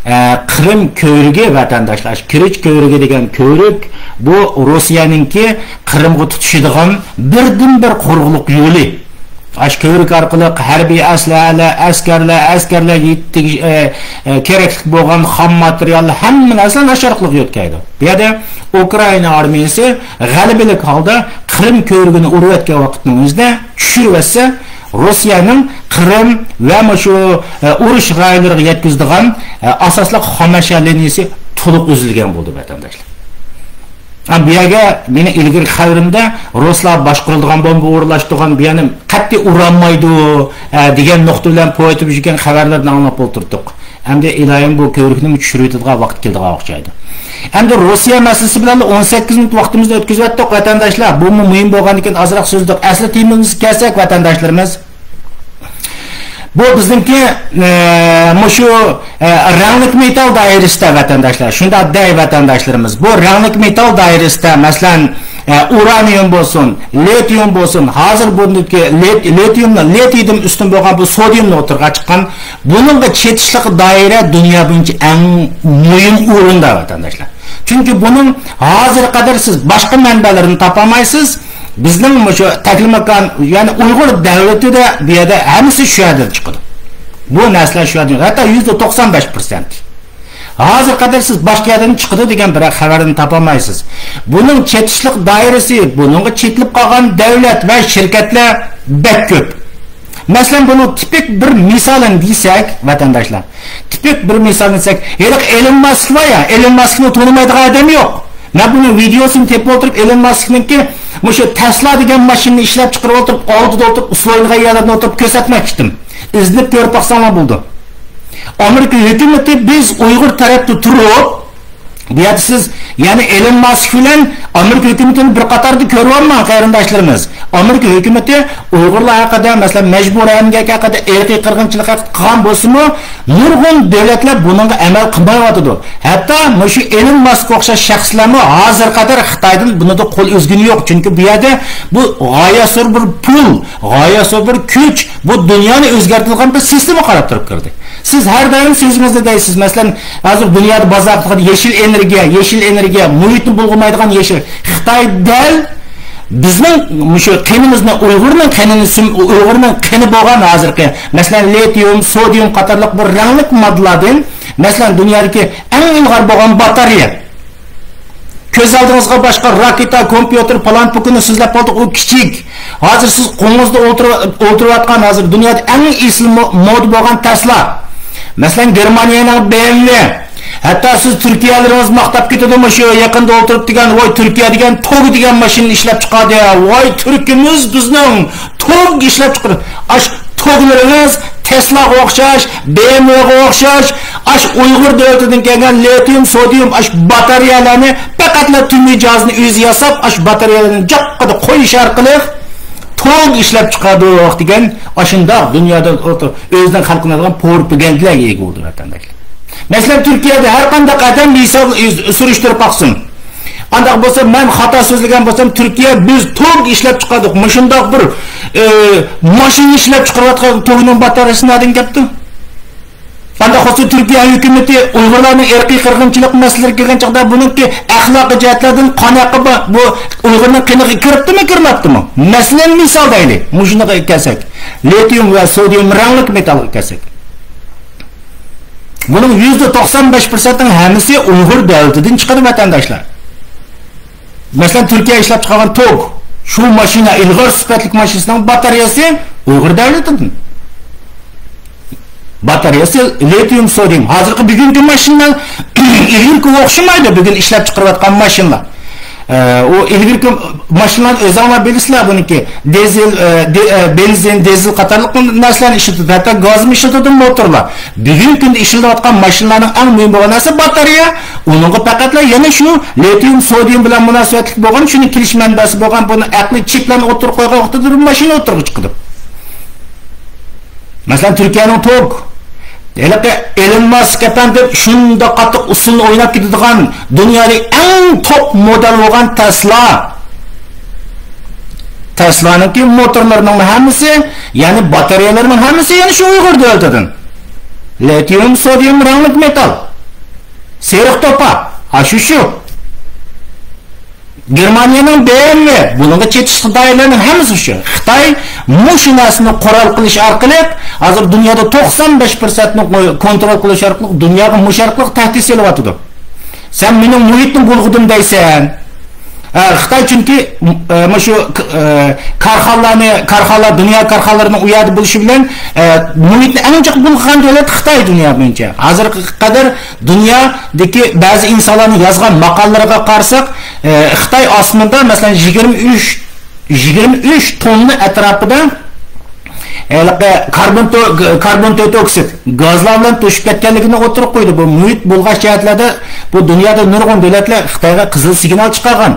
ئە، قىرىم كۆۋرۈكى ۋەتەنداشلار، كېرچ كۆۋرۈكى دېگەن كۆۋرۈك، بۇ روسىيەنىڭكى قىرىمغا تۇتىشىدىغان بىردىنبىر قۇرۇقلۇق يولى. ئاشۇ كۆۋرۈك ئارقىلىق ھەربىي ئەسلىھەلەر، ئەسكەرلەر، ئەسكەرلەرگە يېتىش-، ئە، ئە، كېرەكلىك بولغان خام ماتېرىياللار، ھەممە نەرسىلەرنى ئاشۇ ئارقىلىق يۆتكەيدۇ. بۇ يەردە ئۇكرائىنا ئارمىيىسى غەلىبىلىك ھالدا قىرىم كۆۋرۈكىنى ئۇرۇۋەتكەن ۋاقىتنىڭ ئۆزىدە چۈشۈرۈۋەتسە، روسىيەنىڭ قىرىم ۋە مۇشۇ، ئە، ئۇرۇش رايونلىرىغا يەتكۈزىدىغان، ئە، ئاساسلىق خاماشيا لىنىيىسى تولۇق ئۈزۈلگەن بولىدۇ، ۋەتەنداشلار. ھە، بۇ يەرگە مېنىڭ ئىلگىرىكى خەۋىرىمدە رۇسلار باشقۇرىدىغان بومبا ئورۇنلاشتۇرغان، بۇ يەرنى قەتئىي ئۇرالمايدۇ، ئە، دېگەن نۇقتا بىلەن پوۋېتىپ يۈرگەن خەۋەرلەرنى ئاڭلاپ ئولتۇردۇق. ئەمدى ئىلاھىم بۇ كۆۋرۈكنىمۇ چۈشۈرۈۋېتىدىغان ۋاقىت كېلىدىغان ئوخشايدۇ. ئەمدى روسىيە مەسىلىسى بىلەن ئون سەككىز مىنۇت ۋاقتىمىزنى ئۆتكۈزۈۋەتتۇق، ۋەتەنداشلار. بۇمۇ مۇھىم بولغاندىكىن ئازراق سۆزلىدۇق. ئەسلى تېمىمىزغا كەلسەك، ۋەتەنداشلىرىمىز. بۇ بىزنىڭكى، ئە، مۇشۇ، ئە، رەڭلىك مېتال دائىرىسىدە ۋەتەنداشلار، شۇنداق دەي ۋەتەنداشلىرىمىز، بۇ رەڭلىك مېتال دائىرىسىدە، مەسىلەن، ئە، ئۇرانىيۇم بولسۇن، لىتىيۇم بولسۇن، ھازىر بۇندىكى لىت-، لىتىيۇمنى، لىتىيدىن ئۈستۈن بولغان بۇ سودىيۇمنى ئوتتۇرىغا چىققان، بۇنىڭغا چېتىشلىق دائىرە دۇنيا بويىچە ئەڭ مۇھىم ئورۇندا، ۋەتەنداشلار. چۈنكى بۇنىڭ ھازىرغا قەدەر سىز باشقا مەنبەلەرنى تاپالمايسىز. بىزنىڭ مۇشۇ تەكلىماكان، يەنى ئۇيغۇر دەۋلىتىدە بۇ يەردە ھەممىسى شۇ يەردىن چىقىدۇ. بۇ نەرسىلەر شۇ يەردىن، ھەتتا يۈزدە توقسان بەش پىرسەنت. ھازىر قەدەر سىز باشقا يەردىن چىقىدۇ دېگەن بىرەر خەۋەرنى تاپالمايسىز. بۇنىڭ چېتىشلىق دائىرىسى، بۇنىڭغا چېتىلىپ قالغان دەۋلەت ۋە شىركەتلەر بەك كۆپ. مەسىلەن، بۇنىڭ تىپىك بىر مىسالىنى دېسەك، ۋەتەنداشلار، تىپىك بىر مىسالنى دېسەك، ھېلىقى ئېلون ماسك بار يا، ئېلون ماسكنى تونۇمايدىغان ئادەم يوق. مەن بۇنىڭ ۋىدېيوسىنى تېپىپ ئولتۇرۇپ، ئېلون ماسكنىڭكى مۇشۇ تەسلا دېگەن ماشىنىنى ئىشلەپ چىقىرىپ ئولتۇرۇپ، ئالدىدا ئولتۇرۇپ، ئۇسسۇل ئوينىغان يەرلىرىنى ئولتۇرۇپ كۆرسەتمەكچىدىم. ئىزدىنىپ كۆرۈپ باقساڭلار بولىدۇ. ئامېرىكا ھۆكۈمىتى بىز ئۇيغۇر تەرەپتە تۇرۇپ، بۇ يەردە سىز، يەنى ئېلون ماسك بىلەن ئامېرىكا ھۆكۈمىتىنى بىر قاتاردا كۆرۈۋالماڭ، قېرىنداشلىرىمىز. ئامېرىكا ھۆكۈمىتى ئۇيغۇرلار ھەققىدە، مەسىلەن، مەجبۇرىي ئەمگەك ھەققىدە، ئىرقىي قىرغىنچىلىق ھەققىدە قىلغان بولسىمۇ، نۇرغۇن دۆلەتلەر بۇنىڭغا ئەمەل قىلمايۋاتىدۇ. ھەتتا مۇشۇ ئېلون ماسكقا ئوخشاش شەخسلەرمۇ ھازىرغا قەدەر خىتايدىن بۇنىڭدا قول ئۈزگىنى يوق. چۈنكى بۇ يەردە بۇ غايەت زور بىر پۇل، غايەت زور بىر كۈچ، بۇ دۇنيانى ئۆزگەرتىدىغان بىر سىستېما قاراپ تۇرۇپ كىردى. سىز ھەر دائىم سۆزىڭىزدە دەيسىز، مەسىلەن، ھازىر دۇنيادا بازار قىلغان يېشىل ئېنېرگىيە، يېشىل ئېنېرگىيە، مۇھىتنى بۇلغىمايدىغان يېشىل. خىتاي دەل بىزنىڭ مۇشۇ قېنىمىزنى، ئۇيغۇرنىڭ قېنىنى سۈم-، ئۇيغۇرنىڭ قېنى بولغان ھازىرقى، مەسىلەن، لىتىيۇم، سودىيۇم قاتارلىق بىر رەڭلىك ماددىلاردىن، مەسىلەن، دۇنيادىكى ئەڭ ئىلغار بولغان باتارېيە. كۆز ئالدىڭىزغا باشقا راكېتا، كومپيۇتېر، پالان پۇكىنى سۆزلەپ بولدۇق، ئۇ كىچىك. ھازىر سىز قولىڭىزدا ئولتۇرۇپ، ئولتۇرۇۋاتقان، ھازىر دۇنيادا ئەڭ ئېسىل مو-، مودا بولغان تەسلا. مەسىلەن، گېرمانىيەنىڭ بى ئېم ۋې. ھەتتا سىز تۈركىيەلىرىڭىز ماختاپ كېتىدۇ، مۇشۇ يېقىندا ئولتۇرۇپ دېگەن، ۋاي، تۈركىيە دېگەن توگ دېگەن ماشىنىنى ئىشلەپ چىقاردى. ۋاي، تۈركىمىز بىزنىڭ توگ ئىشلەپ چىقىرىدۇ. ئاش توگلىرىڭىز تېسلاغا ئوخشاش، بى ئېم ۋېغا ئوخشاش، ئاش ئۇيغۇر دۆلىتىدىن كەلگەن لىتىيۇم، سودىيۇم، ئاش باتارېيەلەرنى پەقەتلا تۈنۈگۈن جاھازنى ئۆزى ياساپ، ئاش باتارېيەلەرنى جاققىدا قويۇش ئارقىلىق توگ ئىشلەپ چىقاردۇق دېگەن ئاشۇنداق دۇنيادا ئوتۇ-، ئۆزىنىڭ خەلقىنى ئالغان پروپاگاندىلارغا ئىگە بولدى، ۋەتەنداشلار. مەسىلەن، تۈركىيەدە ھەر قانداق ئادەم ھېساب سۈرۈشتۈرۈپ باقسۇن. ئانداق بولسا، مەن خاتا سۆزلىگەن بولسام، تۈركىيە بىز توگ ئىشلەپ چىقاردۇق، مۇشۇنداق بىر، ئە، ماشىنا ئىشلەپ چىقىرىۋاتقان توگنىڭ باتارېيەسى نەدىن كەپتۇ؟ ئانداق بولسا، تۈركىيە ھۆكۈمىتى ئۇيغۇرلارنىڭ ئىرقىي قىرغىنچىلىق مەسىلىلىرى كەلگەن چاغدا بۇنىڭكى ئەخلاقىي جەھەتلەردىن قاناققا با-، بۇ ئۇيغۇرنىڭ قېنىغا كىرىپتىمۇ، كىرمەپتىمۇ؟ مەسىلەن، مىسال دەيلى، مۇشۇنىڭغا كەلسەك، لىتىيۇم ۋە سودىيۇم رەڭلىك مېتالغا كەلسەك. بۇنىڭ يۈزدە توقسان بەش پىرسەنتنىڭ ھەممىسى ئۇيغۇر دۆلىتىدىن چىقىدۇ، ۋەتەنداشلار. مەسىلەن، تۈركىيە ئىشلەپ چىقارغان توگ، شۇ ماشىنا، ئىلغار سۈپەتلىك ماشىنىسىنىڭ باتارېيەسى ئۇيغۇر دۆلىتىدىن. باتارېيەسى لىتىيۇم سودىيۇم. ھازىرقى بۈگۈنكى ماشىنىلار ئىلگىرىكىگە ئوخشىمايدۇ، بۈگۈن ئىشلەپ چىقىرىۋاتقان ماشىنىلار. ئە، ئۇ ئىلگىرىكى ماشىنىلارنى ئۆزۈڭلار بىلىسىلەر، بۇنىڭكى دىزېل، ئە، دى-، ئە، بېنزىن، دىزېل قاتارلىق نەرسىلەرنى ئىشلىتىدۇ، ھەتتا گازمۇ ئىشلىتىدۇ موتورلار. بۈگۈنكى كۈندە ئىشلىتىلىۋاتقان ماشىنىلارنىڭ ئەڭ مۇھىم بولغان نەرسە باتارېيە. ئۇنىڭغا پەقەتلا يەنە شۇ لىتىيۇم سودىيۇم بىلەن مۇناسىۋەتلىك بولغان، شۇنىڭ كېلىش مەنبەسى بولغان، بۇنى ئەقلىي چىپلارنى ئوتتۇرىغا قويغان ۋاقتىدا بىر ماشىنا ئوتتۇرىغا چىقىدۇ. مەسىلەن، تۈركىيەنىڭ توگ. ھېلىقى ئېلون ماسك ئەپەندى شۇنداق قاتتىق ئۇسسۇلنى ئويناپ كېتىدىغان، دۇنيادىكى ئەڭ توپ مودېل بولغان تەسلا. تەسلانىڭكى موتورلىرىنىڭ ھەممىسى، يەنى باتارېيەلىرىنىڭ ھەممىسى يەنە شۇ ئۇيغۇر دۆلىتىدىن. لىتىيۇم، سودىيۇم رەڭلىك مېتال. سېرىق توپا. ھا، شۇ، شۇ. گېرمانىيەنىڭ بى ئېم ۋې، بۇنىڭغا چېتىشلىق دائىرىلەرنىڭ ھەممىسى شۇ. خىتاي مۇشۇ نەرسىنى قورال قىلىش ئارقىلىق، ھازىر دۇنيادا توقسان بەش پىرسەنتنى كونترول قىلىش ئارقىلىق دۇنياغا مۇشۇ ئارقىلىق تەھدىت سېلىۋاتىدۇ. سەن مېنىڭ مۇھىتنى بۇلغىدىم دەيسەن. ھە، خىتاي چۈنكى، ئە، مۇشۇ، ئە، كارخانىلارنى، كارخانىلار، دۇنيا كارخانىلىرىنىڭ ئۇ يەردە بولۇشى بىلەن، ئە، مۇھىتنى ئەڭ جىق بۇلغىغان دۆلەت خىتاي دۇنيا بويىچە. ھازىرغا قەدەر دۇنيادىكى بەزى ئىنسانلارنىڭ يازغان ماقالىلىرىغا قارىساق، ئە، خىتاي ئاسمىنىدا، مەسىلەن، يىگىرمە ئۈچ، يىگىرمە ئۈچ توننا ئەتراپىدا ھېلىقى كاربون تو-، كاربون تۆت ئوكسىد گازلار بىلەن توشۇپ كەتكەنلىكىنى ئوتتۇرىغا قويدى. بۇ مۇھىت بۇلغاش جەھەتلەردە بۇ دۇنيادا نۇرغۇن دۆلەتلەر خىتايغا قىزىل سىگنال چىقارغان.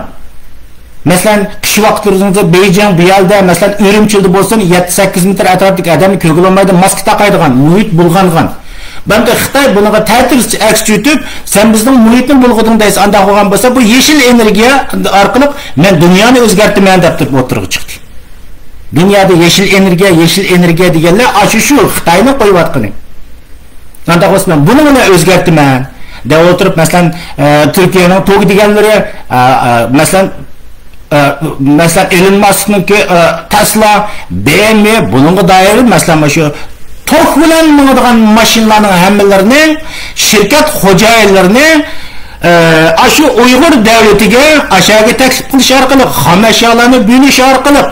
مەسىلەن، قىش ۋاقىتلىرىڭىزدا بېيجىڭ، بۇ يەردە، مەسىلەن، ئۈرۈمچىدە بولسۇن، يەتتە سەككىز مېتىر ئەتراپتىكى ئادەمنى كۆرگىلى بولمايدۇ، ماسكا تاقايدىغان، مۇھىت بۇلغانغان. بەمدە خىتاي بۇنىڭغا تەتۈر ئەكس چۈتۈپ، سەن بىزنىڭ مۇھىتنى بۇلغىدىڭ دەيسەن، ئانداق بولغان بولسا، بۇ يېشىل ئېنېرگىيە ئارقىلىق مەن دۇنيانى ئۆزگەرتىمەن دەپ تۇرۇپ ئوتتۇرىغا چىقتى. دۇنيادا يېشىل ئېنېرگىيە، يېشىل ئېنېرگىيە دېگەنلەر ئاشۇ شۇ خىتاينىڭ قويۇۋاتقىنى. ئانداق بولسا مەن بۇنى بىلەن ئۆزگەرتىمەن دەپ ئولتۇرۇپ، مەسىلەن، ئە، تۈركىيەنىڭ توگى دېگەنلىرى، ئە، ئە، مەسىلەن، ئە، مەسىلەن، ئېلون ماسكنىڭكى، ئە، تەسلا، بى ئېم ۋې، بۇنىڭغا دائىر، مەسىلەن، مانا شۇ توك بىلەن ماڭىدىغان ماشىنىلارنىڭ ھەممىلىرىنى شىركەت خوجايىنلىرىنى، ئە، ئاشۇ ئۇيغۇر دۆلىتىگە ئاشۇ يەرگە تەكلىپ قىلىش ئارقىلىق، خام ئەشيالارنى بۆلۈش ئارقىلىق،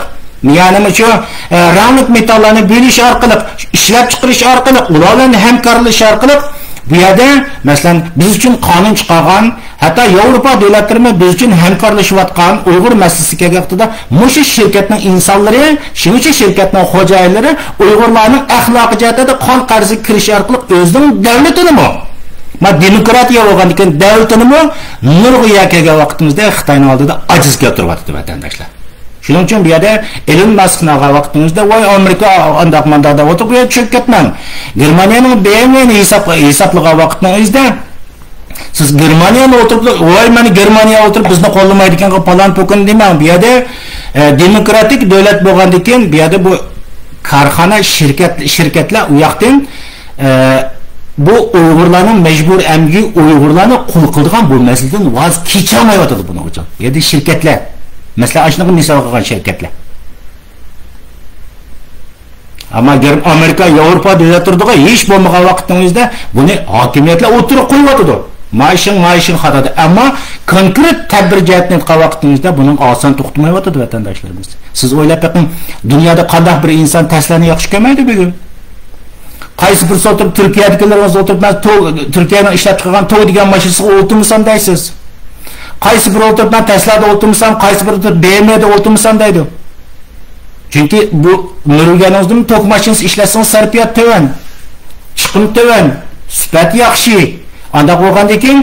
يەنى شۇ، ئە، رەڭلىك مېتاللارنى بۆلۈش ئارقىلىق، ئىشلەپ چىقىرىش ئارقىلىق، ئۇلار بىلەن ھەمكارلىشىش ئارقىلىق، بۇ يەردە، مەسىلەن، بىز ئۈچۈن قانۇن چىقارغان، ھەتتا ياۋروپا دۆلەتلىرىمۇ بىز ئۈچۈن ھەمكارلىشىۋاتقان، ئۇيغۇر مەسىلىسى كەلگەن ۋاقتىدا مۇشۇ شىركەتنىڭ ئىنسانلىرى، شۇ شىركەتنىڭ خوجايىنلىرى ئۇيغۇرلارنىڭ ئەخلاقىي جەھەتتە قان قەرزىگە كىرىشى ئارقىلىق ئۆزىنىڭ دۆلىتىنىمۇ، ما، دېموكراتىيە بولغاندىكىن دۆلىتىنىمۇ نۇرغۇن يەر كەلگەن ۋاقتىمىزدا خىتاينىڭ ئالدىدا ئاجىز كەلتۈرۈۋاتىدۇ، ۋەتەنداشلار. شۇنىڭ ئۈچۈن بۇ يەردە ئېلون ماسكنى ئالغان ۋاقتىڭىزدا، ۋاي، ئامېرىكا ئانداق مانداق دەپ ئولتۇرۇپ، بۇ يەردە چۆكۈپ كەتمەڭ. گېرمانىيەنىڭ بى ئېم ۋېنى ھېساب-، ھېسابلىغان ۋاقتىڭىزدا، سىز گېرمانىيەدە ئولتۇرۇپ، ۋاي، مانا گېرمانىيە ئولتۇرۇپ بىزنى قوللىمايدىكەنغۇ، پالان پوكۇن دېمەڭ. بۇ يەردە، ئە، دېموكراتىك دۆلەت بولغاندىكىن، بۇ يەردە بۇ كارخانا، شىركەت، شىركەتلەر ئۇ ياقتىن، ئە، بۇ ئۇيغۇرلارنىڭ مەجبۇرىي ئەمگىكى، ئۇيغۇرلارنى قۇل قىلىدىغان بۇ مەسىلىدىن ۋاز كېچەلمەيۋاتىدۇ بۇنىڭ ئۈچۈن. بۇ يەردە شىركەتلەر، مەسىلەن، ئاشۇنىڭغا مىسال قىلغان شىركەتلەر. ئەمما گەر-، ئامېرىكا، ياۋروپا دۆلەتلىرىدىغۇ ھېچ بولمىغان ۋاقىتنىڭ ئۆزىدە بۇنى ھاكىمىيەتلەر ئوتتۇرىغا قويۇۋاتىدۇ. مائىشىڭ، مائىشىڭ خاتادا. ئەمما كونكرېت تەدبىر جەھەتتىن ئېيتقان ۋاقىتنىڭ ئۆزىدە بۇنىڭ ئاسان توختىمايۋاتىدۇ، ۋەتەنداشلىرىمىز. سىز ئويلاپ بېقىڭ، دۇنيادا قانداق بىر ئىنسان تەسلانى ياخشى كۆرمەيدۇ بۈگۈن؟ قايسى بىرسى ئولتۇرۇپ، تۈركىيەدىكىلىرىڭىز ئولتۇرۇپ، مەن تو-، تۈركىيەنىڭ ئىشلەپ چىقارغان تو دېگەن ماشىنىسىغا ئولتۇرمىسام دەيسىز. قايسى بىرى ئولتۇرۇپ، مەن تەسلادا ئولتۇرمىسام، قايسى بىرى ئولتۇرۇپ، بى ئېم ۋدا ئولتۇرمىسام دەيدۇ. چۈنكى بۇ نورۋېگىيەنىڭىزدىمۇ توك ماشىنىسى ئىشلەتسىڭىز، سەرپىيات تۆۋەن، چىقىم تۆۋەن، سۈپەت ياخشى. ئانداق بولغاندىكىن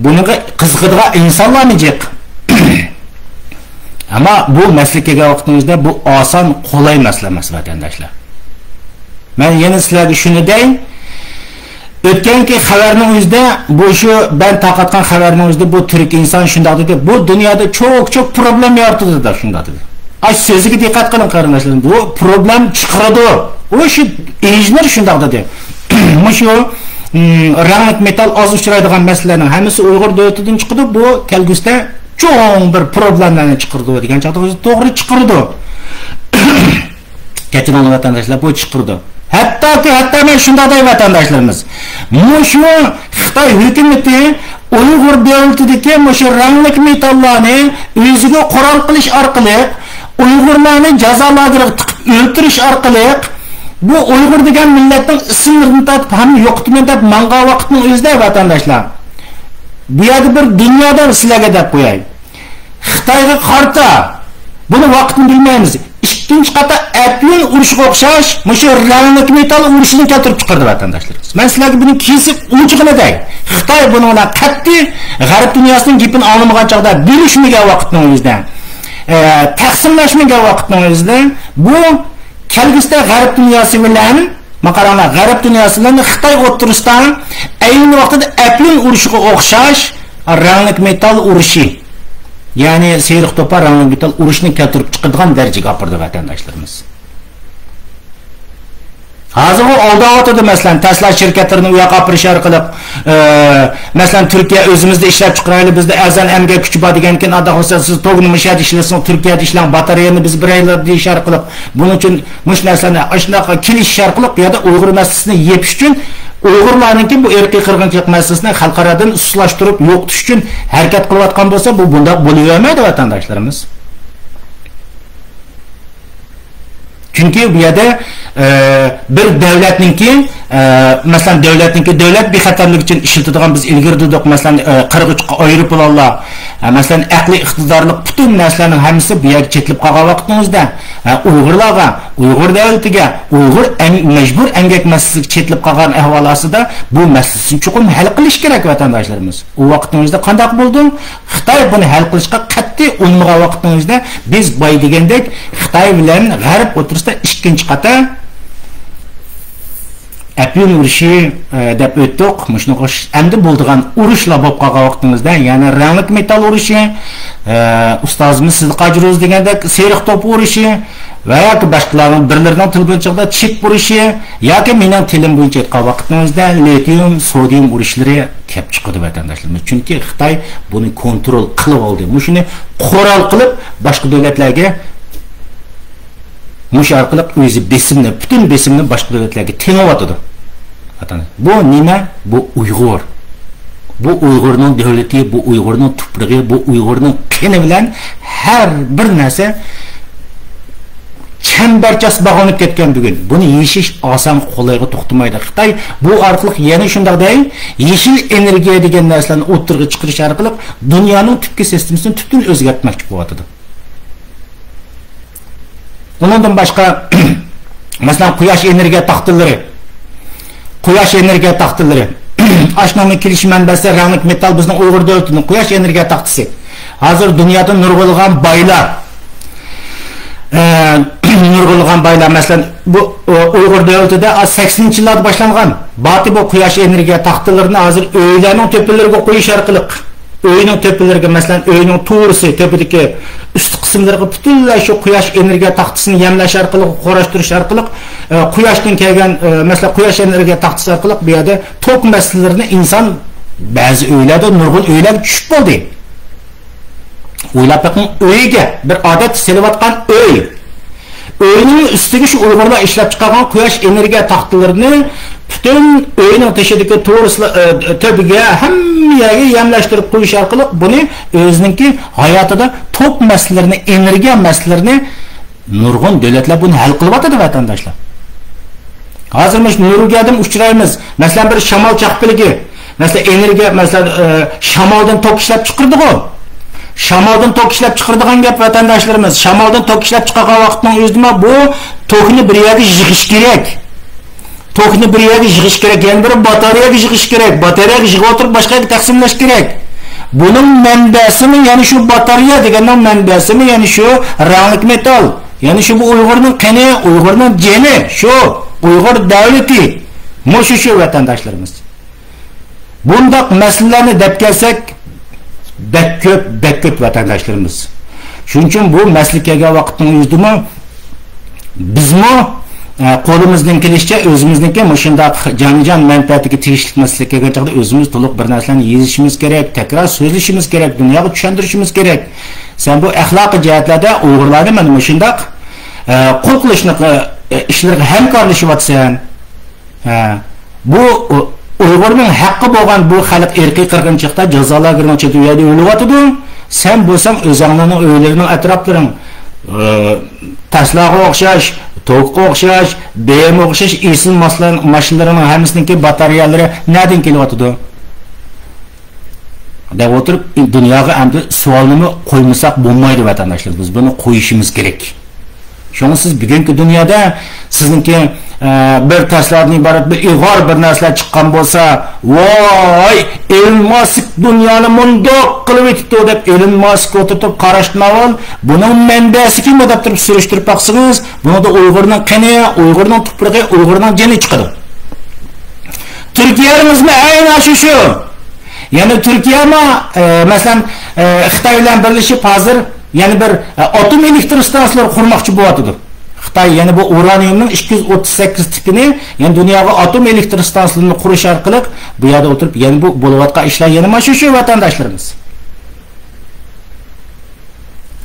بۇنىڭغا قىزىقىدىغان ئىنسانلارمۇ جىق. ئەمما بۇ مەسىلە كەلگەن ۋاقتىمىزدا بۇ ئاسان، قولاي مەسىلە ئەمەس، ۋەتەنداشلار. مەن يەنە سىلەرگە شۇنى دەي، ئۆتكەنكى خەۋەرنىڭ ئۆزىدە، بۇ شۇ مەن تارقاتقان خەۋەرنىڭ ئۆزىدە بۇ تۈرك ئىنسان شۇنداق دېدى، بۇ دۇنيادا چوڭ، چوڭ پروبلېما يارىتىدۇ دەپ شۇنداق دېدى. ئاي، سۆزىگە دىققەت قىلىڭ، قېرىنداشلىرىم، بۇ پروبلېما چىقىرىدۇ. ئۇ شۇ ئىنژېنېر شۇنداق دېدى. مۇشۇ، م، رەڭلىك مېتال ئاز ئۇچرايدىغان مەسىلىلەرنىڭ ھەممىسى ئۇيغۇر دۆلىتىدىن چىقىدۇ، بۇ كەلگۈسىدە چوڭ بىر پروبلېمىلارنى چىقىرىدۇ دېگەن چاغدا ئۆزى توغرا چىقىرىدۇ. كەچۈرۈڭلار ۋەتەنداشلار، بۇ چىقىرىدۇ. ھەتتاكى، ھەتتا مەن شۇنداق دەي ۋەتەنداشلىرىمىز. مۇشۇ خىتاي ھۆكۈمىتى ئۇيغۇر دۆلىتىدىكى مۇشۇ رەڭلىك مېتاللارنى ئۆزىگە قورال قىلىش ئارقىلىق، ئۇيغۇرلارنى جازا لاگېرىغا تىقىپ ئۆلتۈرۈش ئارقىلىق، بۇ ئۇيغۇر دېگەن مىللەتنىڭ ئىسىملىرىنى تارتىپ ھەم يوقىتىمەن دەپ ماڭغان ۋاقىتنىڭ ئۆزىدە ۋەتەنداشلار، بۇ يەردە بىر دۇنيادا سىلەرگە دەپ قوياي. خىتايغا قارىتا، بۇنى ۋاقتىنى بىلمەيمىز. ئىككىنچى قاتا ئەپيۈن ئۇرۇشىغا ئوخشاش، مۇشۇ رەڭلىك مېتال ئۇرۇشىنى كەلتۈرۈپ چىقاردى، ۋەتەنداشلىرىمىز. مەن سىلەرگە بۇنى كېسىپ ئوچۇقىنى دەي. خىتاي بۇنىڭ بىلەن قەتئىي غەرب دۇنياسىنىڭ گېپىنى ئاڭلىمىغان چاغدا، بۆلۈشمىگەن ۋاقىتنىڭ ئۆزىدە، ئە، تەقسىملەشمىگەن ۋاقىتنىڭ ئۆزىدە، بۇ كەلگۈسىدە غەرب دۇنياسى بىلەن، ما قاراڭلار، غەرب دۇنياسى بىلەن خىتاي ئوتتۇرىسىدا ئەينى ۋاقىتتا ئەپيۈن ئۇرۇشىغا ئوخشاش رەڭلىك مېتال ئۇرۇشى، يەنى سېرىق توپا رەڭلىك مېتال ئۇرۇشىنى كەلتۈرۈپ چىقىدىغان دەرىجىگە ئاپىرىدۇ ۋەتەنداشلىرىمىز. ھازىرغۇ ئالداۋاتىدۇ، مەسىلەن، تەسلا شىركەتلىرىنى ئۇ ياققا ئاپىرىش ئارقىلىق، ئە، مەسىلەن، تۈركىيە ئۆزىمىزدە ئىشلەپ چىقىرايلى، بىزدە ئەرزان ئەمگەك كۈچى بار دېگەنكىن، ئانداق بولسا سىز توگنى مۇشۇ يەردە ئىشلىسىڭىز، تۈركىيەدە ئىشلەڭ، باتارېيەنى بىز بېرەيلى دېيىش ئارقىلىق، بۇنىڭ ئۈچۈن مۇشۇ نەرسىلەرنى ئاشۇنداق كېلىشىش ئارقىلىق بۇ يەردە ئۇيغۇر مەسىلىسىنى يېپىش ئۈچۈن، ئۇيغۇرلارنىڭكى بۇ ئىرقىي قىرغىنچىلىق مەسىلىسىنى خەلقئارادىن ئۇسسۇلاشتۇرۇپ يوقىتىش ئۈچۈن ھەرىكەت قىلىۋاتقان بولسا، بۇ بۇنداق بولۇۋەرمەيدۇ، ۋەتەنداشلىرىمىز. چۈنكى بۇ يەردە، ئە، بىر دۆلەتنىڭكى، ئە، مەسىلەن، دۆلەتنىڭكى دۆلەت بىخەتەرلىكى ئۈچۈن ئىشلىتىدىغان، بىز ئىلگىرى دېدۇق، مەسىلەن، ئە، قىرغۇچ ئايروپىلانلار، ئە، مەسىلەن، ئەقلىي ئىقتىدارلىق پۈتۈن نەرسىلەرنىڭ ھەممىسى بۇ يەرگە چېتىلىپ قالغان ۋاقىتنىڭ ئۆزىدە، ئە، ئۇيغۇرلارغا، ئۇيغۇر دۆلىتىگە، ئۇيغۇر ئەم-، مەجبۇر ئەمگەك مەسىلىسىگە چېتىلىپ قالغان ئەھۋال ئاستىدا بۇ مەسىلىسىنى چوقۇم ھەل قىلىش كېرەك، ۋەتەنداشلىرىمىز. ئۇ ۋاقىتنىڭ ئۆزىدە قانداق بولىدۇ؟ خىتاي بۇنى ھەل قىلىشقا قەتئىي ئۇنىمىغان ۋاقىتنىڭ ئۆزىدە بىز باي دېگەندەك خىتاي بىلەن غەرب ئوتتۇرىسىدا ئىككىنچى قاتار ئەپيۈن ئۇرۇشى، ئە، دەپ ئۆتتۇق. مۇشۇنىڭغا ئوخشاش ئەمدى بولىدىغان ئۇرۇشلار بولۇپ قالغان ۋاقتىمىزدا يەنە رەڭلىك مېتال ئۇرۇشى، ئە، ئۇستازىمىز سىدىق ھاجى روزى دېگەندەك سېرىق توپا ئۇرۇشى ۋە ياكى باشقىلارنىڭ بىرلىرىنىڭ تىلى بويىچە چىپ ئۇرۇشى ياكى مېنىڭ تىلىم بويىچە ئېيتقان ۋاقتىمىزدا لىتىيۇم، سودىيۇم ئۇرۇشلىرى كەپ چىقىدۇ، ۋەتەنداشلىرىمىز. چۈنكى خىتاي بۇنى كونترول قىلىۋالدى. مۇشۇنى قورال قىلىپ، باشقا دۆلەتلەرگە مۇشۇ ئارقىلىق ئۆزى بېسىمنى، پۈتۈن بېسىمنى باشقا دۆلەتلەرگە تېڭىۋاتىدۇ. بۇ نېمە؟ بۇ ئۇيغۇر. بۇ ئۇيغۇرنىڭ دۆلىتى، بۇ ئۇيغۇرنىڭ تۇپرىقى، بۇ ئۇيغۇرنىڭ قېنى بىلەن ھەر بىر نەرسە چەمبەرچاس باغلىنىپ كەتكەن بۈگۈن. بۇنى يېشىش ئاسان، قولايغا توختىمايدۇ. خىتاي بۇ ئارقىلىق يەنە شۇنداق دەي، يېشىل ئېنېرگىيە دېگەن نەرسىلەرنى ئوتتۇرىغا چىقىرىش ئارقىلىق دۇنيانىڭ تۈپكى سىستېمىسىنى تۈپتىن ئۆزگەرتمەكچى بولۇۋاتىدۇ. ئۇنىڭدىن باشقا، مەسىلەن، قۇياش ئېنېرگىيە تاختىلىرى. قۇياش ئېنېرگىيە تاختىلىرى. ئاشۇنىڭ كېلىش مەنبەسى رەڭلىك مېتال، بىزنىڭ ئۇيغۇر دۆلىتىنىڭ قۇياش ئېنېرگىيە تاختىسى. ھازىر دۇنيادا نۇرغۇنلىغان بايلار، ئە، نۇرغۇنلىغان بايلار، مەسىلەن، بۇ، ئۇ، ئۇيغۇر دۆلىتىدە سەكسىنىنچى يىللاردا باشلانغان. باتى بۇ قۇياش ئېنېرگىيە تاختىلىرىنى ھازىر ئۆيلەرنىڭ تۆپىلىرىگە قويۇش ئارقىلىق، ئۆينىڭ تۆپىلىرىگە، مەسىلەن، ئۆينىڭ تورۇسى تۆپىدىكى ئۈستى قىسىملىرىغا پۈتۈنلەي شۇ قۇياش ئېنېرگىيە تاختىسىنى يەملەش ئارقىلىق، قوراشتۇرۇش ئارقىلىق، ئە، قۇياشتىن كەلگەن، ئە، مەسىلەن، قۇياش ئېنېرگىيە تاختىسى ئارقىلىق بۇ يەردە توك مەسىلىلىرىنى ئىنسان بەزى ئۆيلەردە، نۇرغۇن ئۆيلەرگە چۈشۈپ بولدى. ئويلاپ بېقىڭ، ئۆيگە بىر ئادەتتە سېلىۋاتقان ئۆي. ئۆينىڭ ئۈستىگە شۇ ئۇيغۇرلار ئىشلەپ چىقارغان قۇياش ئېنېرگىيە تاختىلىرىنى پۈتۈن ئۆينىڭ تېشىدىكى تورۇسلا-، ئە، تۆپىگە، ھەممە يەرگە يەملەشتۈرۈپ قويۇش ئارقىلىق بۇنى ئۆزىنىڭكى ھاياتىدا توك مەسىلىلىرىنى، ئېنېرگىيە مەسىلىلىرىنى نۇرغۇن دۆلەتلەر بۇنى ھەل قىلىۋاتىدۇ، ۋەتەنداشلار. ھازىر مۇشۇ نۇرغۇن يەردىمۇ ئۇچرايمىز. مەسىلەن، بىر شامال چاقپىلىكى. مەسىلەن، ئېنېرگىيە، مەسىلەن، ئە، شامالدىن توك ئىشلەپ چىقىرىدىغۇ. شامالدىن توك ئىشلەپ چىقىرىدىغان گەپ، ۋەتەنداشلىرىمىز. شامالدىن توك ئىشلەپ چىقارغان ۋاقىتنىڭ ئۆزىدىمۇ بۇ توكنى بىر يەرگە يىغىش كېرەك. توكنى بىر يەرگە يىغىش كېرەك. يەنە بىر باتارېيەگە يىغىش كېرەك. باتارېيەگە يىغىۋاتۇرۇپ باشقا يەرگە تەقسىملەش كېرەك. بۇنىڭ مەنبەسىمۇ يەنە شۇ باتارېيە دېگەننىڭ مەنبەسىمۇ يەنە شۇ رەڭلىك مېتال. يەنە شۇ بۇ ئۇيغۇرنىڭ قېنى، ئۇيغۇرنىڭ جېنى، شۇ ئۇيغۇر دەۋلىتى. مۇشۇ شۇ ۋەتەنداشلىرىمىز. بۇنداق مەسىلىلەرنى دەپ كەلسەك، بەك كۆپ، بەك كۆپ ۋەتەنداشلىرىمىز. شۇنىڭ ئۈچۈن بۇ مەسىلە كەلگەن ۋاقىتنىڭ ئۆزىدىمۇ بىزمۇ، ئە، قولىمىزدىن كېلىشىچە ئۆزىمىزنىڭكى مۇشۇنداق جانىجان مەنپەئەتىگە تېگىشلىك مەسىلە كەلگەن چاغدا ئۆزىمىز تولۇق بىر نەرسىلەرنى يېزىشىمىز كېرەك، تەكرار سۆزلىشىمىز كېرەك، دۇنياغا چۈشەندۈرۈشىمىز كېرەك. سەن بۇ ئەخلاقىي جەھەتلەردە ئۇيغۇرلارنى مانا مۇشۇنداق، ئە، قۇل قىلىشنى، ئە، ئىشلىرىغا ھەمكارلىشىۋاتىسەن. ھە، بۇ ئۇ-، ئۇيغۇرنىڭ ھەققى بولغان بۇ خەلق ئىرقىي قىرغىنچىلىقتا جازا لاگېرىنىڭ ئىچىدە ئۆلۈۋاتىدۇ. سەن بولساڭ ئۆزۈڭنىڭ ئۆيلىرىنىڭ ئەتراپلىرىڭ، ئى، تەسلاغا ئوخشاش، توكقا ئوخشاش، بېيېمغا ئوخشاش ئېسىل ماشىنىلىرىنىڭ ھەممىسىنىڭكى باتارېيەلىرى نەدىن كېلىۋاتىدۇ؟ دەپ ئولتۇرۇپ، دۇنياغا ئەمدى سوئالنىمۇ قويمىساق بولمايدۇ، ۋەتەنداشلار. بىز بۇنى قويۇشىمىز كېرەك. شۇڭا سىز بۈگۈنكى دۇنيادا سىزنىڭكى، ئە، بىر تەسلادىن ئىبارەت بىر ئىغۋار بىر نەرسىلەر چىققان بولسا، ۋاي، ئېلون ماسك دۇنيانى مۇنداق قىلىۋېتىپتۇ دەپ، ئېلون ماسكقا ئولتۇرتۇپ قاراشتىن ئاۋۋال بۇنىڭ مەنبەسى كىم دەپ تۇرۇپ سۈرۈشتۈرۈپ باقسىڭىز، بۇنىڭدا ئۇيغۇرنىڭ قېنى، ئۇيغۇرنىڭ تۇپرىقى، ئۇيغۇرنىڭ جېنى چىقىدۇ. تۈركىيەمىزمۇ ئەينى شۇ شۇ. يەنە تۈركىيەمۇ، ئە، مەسىلەن، ئە، خىتاي بىلەن بىرلىشىپ ھازىر يەنە بىر، ئە، ئاتوم ئېلېكتر ئىستانسىلىرى قۇرماقچى بولۇۋاتىدۇ. خىتاي يەنە بۇ ئۇرانىيۇمنىڭ ئىككى يۈز ئوتتۇز سەككىز تىپىنى، يەنە دۇنياغا ئاتوم ئېلېكتر ئىستانسىلىرىنى قۇرۇش ئارقىلىق بۇ يەردە ئولتۇرۇپ، يەنە بۇ بولۇۋاتقان ئىشلار يەنە مانا شۇ شۇ ۋەتەنداشلىرىمىز.